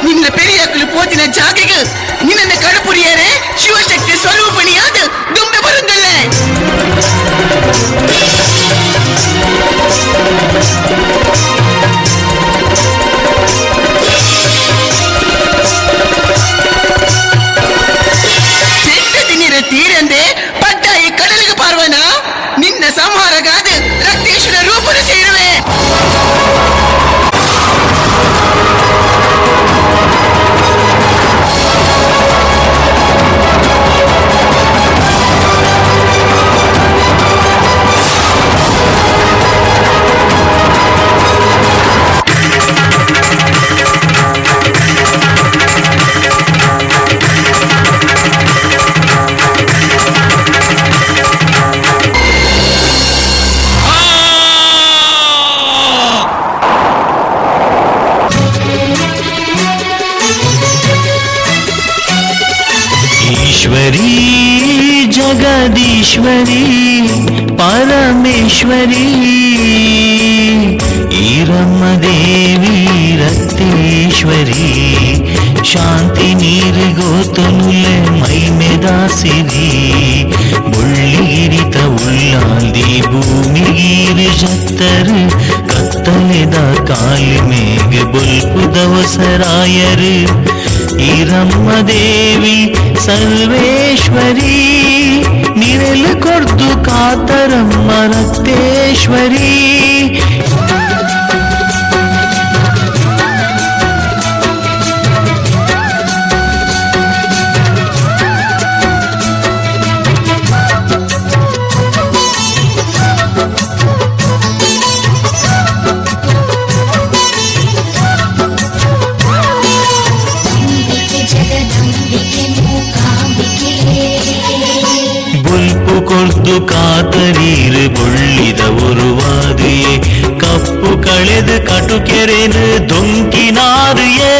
ನಿನ್ನ ಪೆರಿಯಕ್ಕಲು ಪೋತಿನ ಜಾಗೆಗೆ ನಿನ್ನನ್ನು ಕಡುಪುರಿಯರೆ ಶಿವಶಕ್ತಿ ಸ್ವರೂಪಿಣಿಯಾದ ದುಂಬೆ ಬರುಂದಲ್ಲೇ. ಜಗದೀಶ್ವರಿ ಪರಮೇಶ್ವರಿ ಈರಮ್ಮ ದೇವಿ ರಕ್ತೇಶ್ವರಿ ಶಾಂತಿ ನೀರು ಗೋತನುಲೆ ಮೈಮೆದಾಸಿರಿ ಬುಳ್ಳಿಗಿರಿತ ಉಳ್ಳಾಲ್ದಿ ಭೂಮಿಗೀರು ಜತ್ತರು ಕತ್ತಲೆದ ಕಾಲು ಮೇಗ ಬೊಲ್ಪುದವಸರಾಯರು ಈರಮ್ಮ ದೇವಿ ಸರ್ವೇಶ್ವರಿ ನಿರಲು ಕೊರ್ದು ಕಾತರಮ್ಮ ರಕ್ತೇಶ್ವರಿ. ಬುಲ್ಪು ಕೊರ್ದು ಕಾತರೀರು ಬೊಳ್ಳಿದ ಉರುವಾದಿಯೇ ಕಪ್ಪು ಕಳೆದು ಕಟುಕೆರೆನು ದೊಂಕಿನಾರಿಯೇ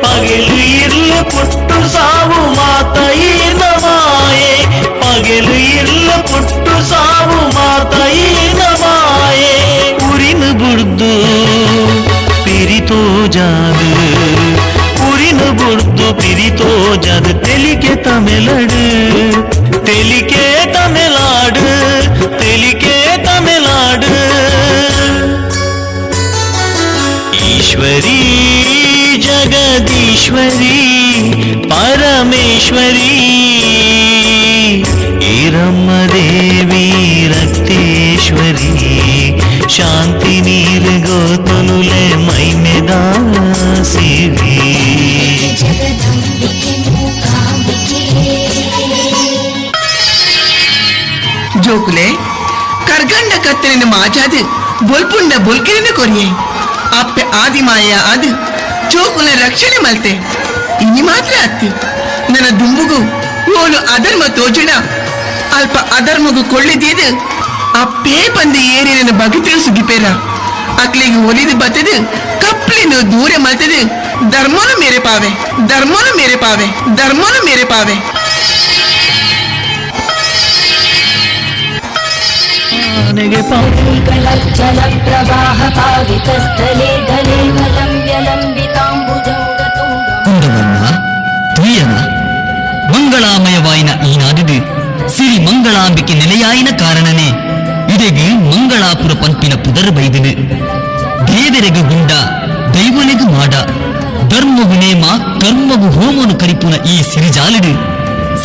ಪಗೆಲು ಇರ್ಲು ಪುಟ್ಟು ಸಾವು ಮಾತ ಈರ್ನಮಾಯೆ ಪಗೆಲು ಇರ್ಲು ಪುಟ್ಟು ಸಾವು ಮಾತ ಈರ್ನಮಾಯೆ ಉರಿನು ಬುರ್ದು ಪಿರಿತೋ ಜಾದು ಉರಿನು ಬುರ್ದು ಪಿರಿತೋ ಜಾದು ತೆಲಿಕೆ ತಮಿಳಡು ತೆಲಿಕೆ ತಮಿಳಾಡು ತೆಲಿಕೆ ತಮಿಳಾಡು ಈಶ್ವರಿ ಜಗದೀಶ್ವರಿ ಪರಮೇಶ್ವರಿ ಈರಮ್ಮ ದೇವಿ ರಕ್ತೇಶ್ವರಿ ಶಾಂತಿ ನೀರು ಗೋತನುಲೆ ಮೈಮೆದಾಸಿರಿ. ಜೋಕುಲೆ ಕರ್ಗಂಡ ಕತ್ತಲಿನ ಮಾಜಾದು ಬೊಲ್ಪುಂಡ ಬೊಲ್ಕಿರಿನ ಕೊರಿಯೆ ಅಪ್ಪೆ ಆದಿಮಾಯ ಅದು ಜೋಕುಲ ರಕ್ಷಣೆ ಮಲ್ತೆ ಇನಿ ಮಾತ್ರ ಅತ್ತಿ ನನ್ನ ದುಂಬುಗು ಓಲು ಅಧರ್ಮ ತೋಜಣ ಅಲ್ಪ ಅಧರ್ಮಗು ಕೊಳ್ಳಿದ್ದೀದು ಅಪ್ಪೇ ಬಂದು ಏರಿ ನನ್ನ ಬಗೆತಿರು ಸುಗಿಪೇರ ಅಕ್ಲಿಗೆ ಒಲಿದು ಬತ್ತದು ಕಪ್ಲಿನ ದೂರ ಮಲ್ತದು ಧರ್ಮನು ಮೇರೆ ಪಾವೆ ಧರ್ಮನು ಮೇರೆ ಪಾವೆ ಧರ್ಮನು ಮೇರೆ ಪಾವೆ. ಕುಂದವರ್ಣ ತುಯ್ಯನ ಮಂಗಳಾಮಯವಾಯಿನ ಈ ನಾಡಿದು ಸಿರಿ ಮಂಗಳಾಂಬಿಕೆ ನೆಲೆಯಾಯಿನ ಕಾರಣನೇ ಇದೆಗೆ ಮಂಗಳಾಪುರ ಪಂಪಿನ ಪುದರ್ ಬೈದಿನು. ದೇವರೆಗು ಗುಂಡ ದೈವನೆಗು ಮಾಡ ಧರ್ಮಗು ನೇಮ ಕರ್ಮಗು ಹೋಮನು ಕರಿಪುನ ಈ ಸಿರಿಜಾಲಿಡು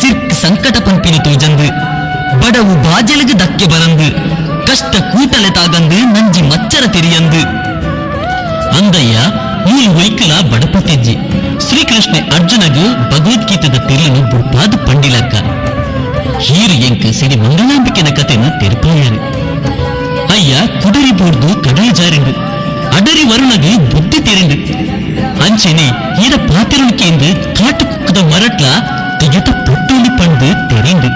ಸಿರ್ಕ್ ಸಂಕಟ ಪಂಪಿನ ತೋಜಂದು ಬಡವು ಬಾಜಲಿಗೆ ದಕ್ಕೆ ಬರಂದು ಕಷ್ಟ ಕೂಟಲೆ ತಾಗಂದು ನಂಜಿ ಮಚ್ಚರ ತೆರಿಯಂದು. ಅಂದಯ್ಯ ಮೂಲು ವೈಕಲ ಬಡಪತೆಜ್ಜಿ ಶ್ರೀಕೃಷ್ಣ ಅರ್ಜುನಗು ಭಗವದ್ಗೀತೆದ ತಿರ್ಲನು ಬುಡ್ಪಾದ ಪಂಡಿಲಕ್ಕ ಹೀರು ಎಂಕ್ ಸಿರಿ ಮಂಗಳಾಂಬಿಕೆನ ಕತೆನು ತೆರಪಾಯಾರು. ಅಯ್ಯ ಕುಡರಿ ಬೋರ್ದು ಕಡಲ ಜಾರಿಂಡು ಅಡರಿ ವರುಣಗು ಬುದ್ಧಿ ತೆರಿಂಡು ಅಂಚೆನೆ ಈರ ಪಾತಿರುಣಿಕೆಂದು ಕಾಟು ಕುಕ್ಕದ ಮರಟ್ಲ ತೆಗೆತ ಪೊಟ್ಟೋಲಿ ಪಂಡು ತೆರಿಂಡು.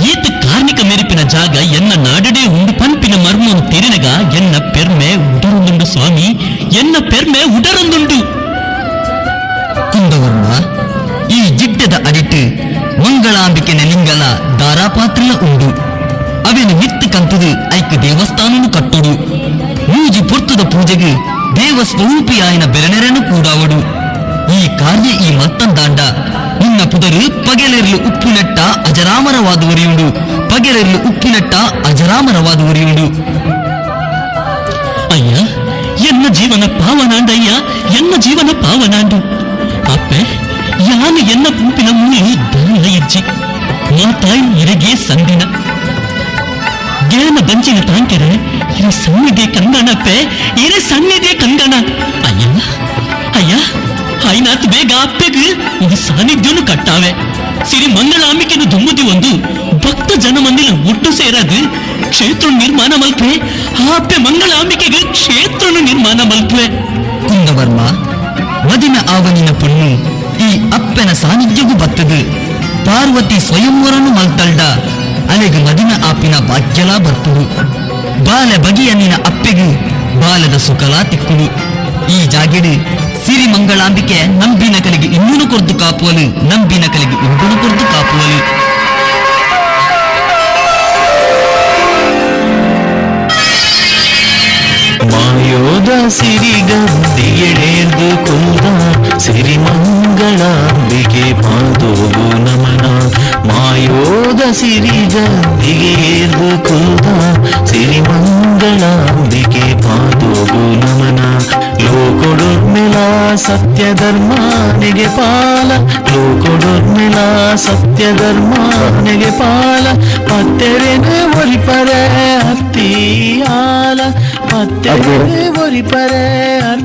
ಈತ ಕಾರ್ಮಿಕ ಮೆರುಪಿನ ಜಾಗ ಎನ್ನ ನಾಡಡೆ ಉಂಡು ಪಂಪಿನ ಮರ್ಮನು ತೆರಿನಗ ಎನ್ನ ಪೆರ್ಮೆ ಉಡರೊಂದುಂಡು ಸ್ವಾಮಿ, ಎನ್ನ ಪೆರ್ಮೆ ಉಡರೊಂದುಂಡು. ಕುಂದವರ್ಮ ಈ ಜಿಡ್ಡದ ಅಡಿಟ್ಟು ಮಂಗಳಾಂಬಿಕೆನ ಲಿಂಗಲ ದಾರಾಪಾತ್ರಲ ಉಂಡು ಅವೆನು ಮಿತ್ತು ಕಂತದು ಐಕ್ ದೇವಸ್ಥಾನನು ಕಟ್ಟೊಡು ಮೂಜಿ ಪೊರ್ತುದ ಪೂಜೆಗೆ ದೇವ ಸ್ವರೂಪಿಯಾಯಿನ ಬೆರನೆರನು ಕೂಡಾವಡು. ಈ ಕಾರ್ಯ ಈ ಮತ್ತಂದಾಂಡ ನಿನ್ನ ಪುದರು ಪಗೆಲೆರ್ಲು ಉಪ್ಪುನೆಟ್ಟ ಅಜರಾಮರವಾದುವರಿಯುಂಡು ಪಗೆಲೆರ್ಲು ಉಪ್ಪುನೆಟ್ಟ ಅಜರಾಮರವಾದುವರಿಯುಂಡು. ಅಯ್ಯ ಎನ್ನ ಜೀವನ ಪಾವನಾಂಡಯ್ಯ, ಎನ್ನ ಜೀವನ ಪಾವನಾಂಡು. ಅಪ್ಪೆ ಯಾನು ಎನ್ನ ಪುಂಪಿನ ಮೂಲಿ ದಾನ ಇಜ್ಜಿ ಮಾತಾಯಿ ಇರಗೆ ಸಂದಿನ ಜ್ಞಾನ ಬಂಚಿನ ತಾಂಕೆರೆ ಇರ ಸನ್ನಿಧಿ ಕಂಗಣಪ್ಪೆ, ಇರ ಸನ್ನಿಧಿ ಕಂಗಣ. ಅಯ್ಯ ಅಯ್ಯ ಐನಾತ್ ಬೇಗ ಅಪ್ಪೆಗೆ ಇದು ಸಾನ್ನಿಧ್ಯನು ಕಟ್ಟಾವೆ ಸಿರಿ ಮಂಗಳಾಂಬಿಕೆನು ದುಮ್ಮುದಿ ಒಂದು ಭಕ್ತ ಜನ ಮಂದಿರ ಒಟ್ಟು ಸೇರಾದು ಕ್ಷೇತ್ರ ನಿರ್ಮಾಣ ಮಲ್ಪೆ ಆ ಅಪ್ಪೆ ಮಂಗಳಾಂಬಿಕೆಗೆ ಕ್ಷೇತ್ರ ನಿರ್ಮಾಣ ಮಲ್ಪೆ. ಕುಂದವರ್ಮ ಮದಿನ ಆವನಿನ ಪೊಣ್ಣು ಈ ಅಪ್ಪನ ಸಾನ್ನಿಧ್ಯಗೂ ಬತ್ತದು ಪಾರ್ವತಿ ಸ್ವಯಂವರನು ಮಲ್ತಲ್ಡ ಅಲೆಗೆ ಮದಿನ ಆಪಿನ ಭಾಗ್ಯಲಾ ಬರ್ತುಡು ಬಾಲೆ ಬಗೆಯ ನಿನ್ನ ಅಪ್ಪೆಗೆ ಬಾಲದ ಸುಖಲಾ ತಿಕ್ಕುಡು. ಈ ಜಾಗೆಡು ಸಿರಿ ಮಂಗಳಾಂಬಿಕೆ ನಂಬಿನ ಕಲೆಗೆ ಇನ್ನೂನು ಕೊರ್ದು ಕಾಪುವಲು ನಂಬಿನ ಕಲೆಗೆ ಇಂಬುನು ಕೊರ್ದು ಕಾಪುವಲು. ಮಾಯೋದ ಸಿರಿಗಂದಿಗೆಳೇರ್ದು ಕುಲ್ದ ಸಿರಿಮಂಗಳಾಂಬಿಕೆ ಪಾದೋಗು ನಮನ. ಮಾಯೋದ ಸಿರಿಗಂದಿಗೆಯೇರ್ದು ಕುಲ್ದ ಸಿರಿಮಂಗಳಾಂಬಿಕೆ ಪಾದೋಗು ನಮನ. ಲೋಕೊಡೊರ್ಮೆಲ ಸತ್ಯ ಧರ್ಮಾನಿಗೆ ಪಾಲ, ಲೋಕೊಡೊರ್ಮೆಲ ಸತ್ಯ ಧರ್ಮಾನಿಗೆ ಪಾಲ, ಪತ್ತೆರೆನೆ ಒರಿಪರೆ ಅತ್ತಿಯಾಲ, ಪತ್ತೆರೆನೆ ಒರಿಪರೆ.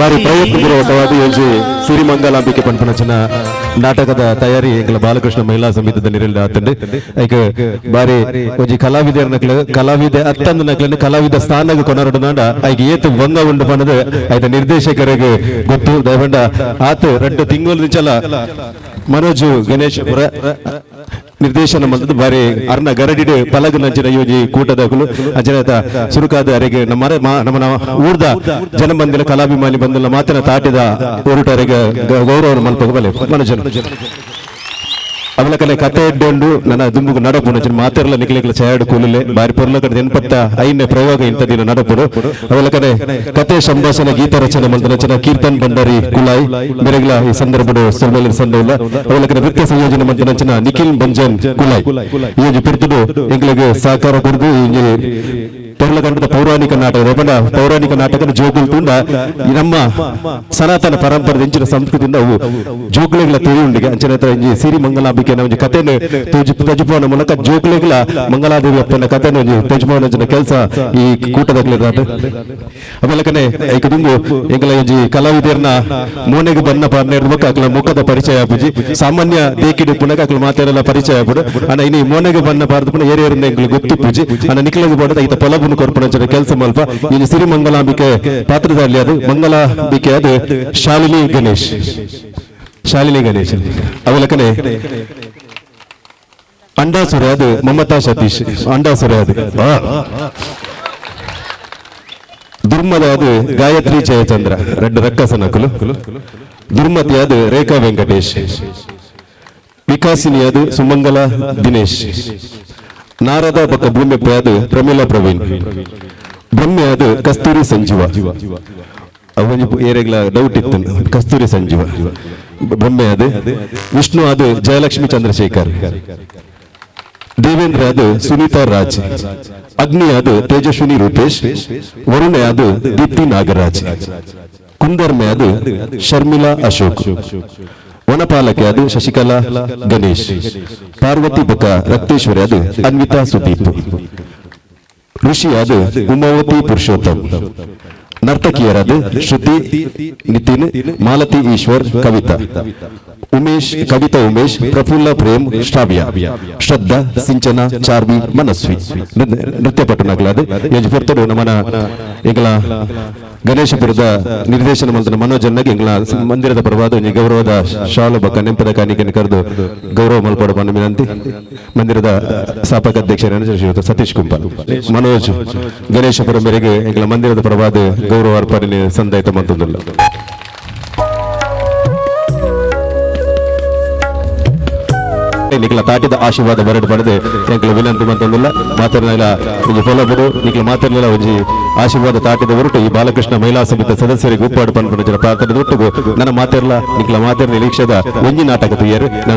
ಬಾರಿ ಪ್ರಯತ್ನಪೂರ್ವಕವಾದ ಯೋಜಿ ಸಿರಿಮಂಗಲಾಂಬಿಕೆ ಪನ್ಪನಚನ ನಾಟಕದ ತಯಾರಿ ಎಂಕಲ ಬಾಲಕೃಷ್ಣ ಮಹಿಳಾ ಸಮಿತಿದ ನಿರಲ್ ಆತಂಡು. ಐಕ್ ಬಾರಿ ಒಂಜಿ ಕಲಾವಿದರ ನಕ್ಲು ಕಲಾವಿದ ಅತ್ತಂದ ನಕ್ಲನ್ನು ಕಲಾವಿದ ಸ್ಥಾನಗ್ ಕೊನರಡುನಾಂಡ ಐಕ್ ಏತ್ ಬಂಗ ಉಂಡು ಪನದು ಐತ ನಿರ್ದೇಶಕರಿಗೆ ಗೊತ್ತು. ದಯಪಂಡ ಆತ ರಡ್ಡು ತಿಂಗಳು ನಿಂಚಲ ಮನೋಜ್ ಗಣೇಶಪುರ ನಿರ್ದೇಶನ ಮಂತದ ಬಾರಿ ಅರ್ನ ಗರಡಿಡು ಪಲಗ ನಂಚಿನ ಯೋಜಿ ಕೂಟದಕುಲು ಅಂಚನೆ ಸುರುಕಾದ ಅರೆಗೆ ನಮ್ಮ ನಮ್ಮ ಊರ್ದ ಜನ ಬಂದಿಲ್ಲ ಕಲಾಭಿಮಾನಿ ಬಂದಿಲ್ಲ ಮಾತಿನ ತಾಟಿದ ಊರುಟರಿಗೆ ಗೌರವ ಮಲ್ಪಗ ಬಲೆ ಮನೋಜನ ಅವಲಕಲೆ ಕತೆ ಎಡ್ಡೊಂಡು ನನ್ನ ದುಂಬುಗು ನಡಪು ನಂಚಿನ ಮಾತೆರ್ಲ ನಿಕ್ಲೆಕ್ಲ ಛಾಯಾಡು ಕೂಲುಲೆ ಬಾರಿ ಪೊರ್ಲ ಕಡೆ ಎನ್ಪತ್ತ ಐನೇ ಪ್ರಯೋಗ ಇಂತ ದಿನ ನಡಪುಡು. ಅವಲಕನೆ ಕತೆ ಸಂಭಾಷಣೆ ಗೀತ ರಚನೆ ಮಂತ ರಚನ ಕೀರ್ತನ್ ಭಂಡಾರಿ ಕುಲಾಯ್ ಮೆರೆಗ್ಲ ಈ ಸಂದರ್ಭಡು ಸೊಲ್ಮೆಲಿನ ಸಂದವಿಲ್ಲ. ಅವಲಕನೆ ನೃತ್ಯ ಸಂಯೋಜನೆ ಮಂತ ರಚನ ನಿಖಿಲ್ ಬಂಜನ್ ಕುಲಾಯ್ ಈ ಒಂಜಿ ಪಿರ್ತುಡು ಎಂಕ್ಲೆಗ್ ಸಹಕಾರ ಕೊರ್ದು ಈ ಪೊರ್ಲಗಂಡದ ಪೌರಾಣಿಕ ನಾಟಕ ಪಂಡ ಪೌರಾಣಿಕ ನಾಟಕದ ಜೋಗುಲ್ ತುಂಡ ಈ ನಮ್ಮ ಸನಾತನ ಪರಂಪರೆ ಎಂಚಿನ ಸಂಸ್ಕೃತಿಯಿಂದ ಅವು ಜೋಗುಲೆಗಳ ತಿಳಿಯುಂಡಿಗೆ ಅಂಚನೆ ಇಂಜಿ ಸಿರಿ ಮಂಗಲಾಂಬಿಕೆ ಒಂಜಿ ಕಥೆನು ತೋಜುಪುವನ ಮೂಲಕ ಜೋಗುಲೆಗಳ ಮಂಗಲಾದೇವಿ ಅಪ್ಪನ ಕಥೆನ ಒಂಜಿ ತೋಜುಪುವನ ಕೆಲಸ ಈ ಕೂಟದಾಗಲಿ. ಆಮೇಲೆ ಐಕ ದುಂಬು ಎಂಕಲ ಒಂಜಿ ಕಲಾವಿದರ್ನ ಮೋನೆಗೆ ಬಣ್ಣ ಪಾರ್ನೇರ್ಬೇಕು ಅಕ್ಲ ಮುಖದ ಪರಿಚಯ ಆಪುಜಿ ಸಾಮಾನ್ಯ ದೇಕಿಡು ಪುನಕ ಅಕ್ಲ ಮಾತೆರೆಲ್ಲ ಪರಿಚಯ ಆಪುಡು. ಅಣ್ಣ ಇನಿ ಮೋನೆಗೆ ಬಣ್ಣ ಪಾರ್ದು ಪುನ ಏರಿಯರಿಂದ ಎಂಕಲು ಗೊತ್ತಿಪ್ಪುಜಿ. ಅಣ್ಣ ನಿಕ್ಲೆಗ್ ಬೋಡದ ಐತ ಪೊಲಬುನು ಕೊರ್ಪುನಂಚಿನ ಕೆಲಸ ಮಲ್ಪ ಇನ್ನು ಸಿರಿಮಂಗಲಾಂಬಿಕೆ ಪಾತ್ರದಲ್ಲಿ ಅದು ಮಂಗಲಾಂಬಿಕೆ ಅದು ಶಾಲಿನಿ ಗಣೇಶ್, ಶಾಲಿನಿ ಗಣೇಶ್. ಅವಲಕನೆ ಅಂಡಾಸುರ ಅದು ಮಮತಾ ಸತೀಶ್ ಅಂಡಾಸುರ ಅದು. ದುರ್ಮದ ಅದು ಗಾಯತ್ರಿ ಜಯಚಂದ್ರ ರೆಡ್ಡು ರಕ್ಕಸನಕುಲು. ದುರ್ಮತಿ ಅದು ರೇಖಾ ವೆಂಕಟೇಶ್. ವಿಕಾಸಿನಿ ಅದು ಸುಮಂಗಲ ದಿನೇಶ್. ನಾರದ ಪಕ್ಕ ಭೂಮಿಪ್ಪ ಅದು ಪ್ರಮೀಲಾ ಪ್ರವೀಣ್. ಬ್ರಹ್ಮೆ ಅದು ಕಸ್ತೂರಿ ಸಂಜೀವ. ಅವೊಂಜಿ ಏರೆಗ್ಲ ಡೌಟ್ ಇತ್ತು ಕಸ್ತೂರಿ ಸಂಜೀವ ಬ್ರಹ್ಮೆ ಅದು. ವಿಷ್ಣು ಅದು ಜಯಲಕ್ಷ್ಮಿ ಚಂದ್ರಶೇಖರ್. ದೇವೇಂದ್ರ ಅದು ಸುನೀತಾ ರಾಜ್. ಅಗ್ನಿ ಅದು ತೇಜಸ್ವಿನಿ ರೂಪೇಶ್. ವರುಣ ಅದು ದೀಪ್ತಿ ನಾಗರಾಜ್. ಕುಂದರ್ಮೆ ಅದು ಶರ್ಮಿಳಾ ಅಶೋಕ್. ವನಪಾಲಕೆ ಅದು ಶಶಿಕಲಾ ಗಣೇಶ್. ಪಾರ್ವತಿ ಬಕ ರಕ್ತೇಶ್ವರಿ ಅದು ಅನ್ವಿತಾ ಸುದೀಪ್. ಋಷಿ ಅದು ಉಮಾವತಿ ಪುರುಷೋತ್ತಮ್. ನರ್ತಕಿಯರಾದ ಶ್ರುತಿ ನಿತಿನ್, ಮಾಲತಿ ಈಶ್ವರ್, ಕವಿತಾ ಉಮೇಶ್, ಕವಿತಾ ಉಮೇಶ್, ಪ್ರಫುಲ್ಲ ಪ್ರೇಮ್, ಶ್ರಾವ್ಯ, ಶ್ರದ್ಧಾ, ಸಿಂಚನ, ಚಾರ್ವಿ, ಮನಸ್ವಿ ನೃತ್ಯಪಟುನಕಲಾದ ಎಂಜಿ ಪೊರ್ತಡು ನಮನ ಎಂಕಲ ಗಣೇಶಪುರದ ನಿರ್ದೇಶನ ಮಂತ್ರ ಮನೋಜನ್ನಾಗಿ ಎಂಕಲ ಮಂದಿರದ ಪರವಾದ ಒಂಜಿ ಗೌರವದ ಶಾಲು ಬಕ್ಕ ನೆಂಪದ ಕಾಣಿಕೆಯನ್ನು ಕರೆದು ಗೌರವ ಮಲ್ಪಡ ಪಂಡ ವಿನಂತಿ. ಮಂದಿರದ ಸ್ಥಾಪಕ ಅಧ್ಯಕ್ಷರ ಶ್ರೀಯುತ ಸತೀಶ್ ಕುಂಪಾಲ್ ಮನೋಜ್ ಗಣೇಶಪುರ ಮೇರೆಗೆ ಎಂಕಲ ಮಂದಿರದ ಪರವಾದ ಗೌರವ ಅರ್ಪಣೆ ಸಂದಾಯಿತ ಮಂತುಂದುಲ್ಲ. ನಿಖಲ ತಾಟಿದ ಆಶೀರ್ವಾದ ಬರಡು ಪಡೆದು ಎಂಕಲ ವಿನಂತಿ ಮಂತೊಂದಿಲ್ಲ. ಮಾತಾಡಲಿಲ್ಲ ಒಂಜಿ ಫೊಲಬುಡು ನಿಖಲ ಮಾತಾಡಲಿಲ್ಲ ಒಂಜಿ ಆಶೀರ್ವಾದ ತಾಟಿದ ಹೊರಟು ಈ ಬಾಲಕೃಷ್ಣ ಮಹಿಳಾ ಸಮಿತಿ ಸದಸ್ಯರಿಗೆ ಉಪ್ಪಾಡು ಪನ್ಪುನ ಪ್ರಾರ್ಥನೆ ಒಟ್ಟುಗು ನನ್ನ ಮಾತಾಡಲ ನಿಖಲ ಮಾತಾಡ ನಿರೀಕ್ಷೆದ ಒಂಜಿ ನಾಟಕ ತುಯ್ಯರು. ನನ್ನ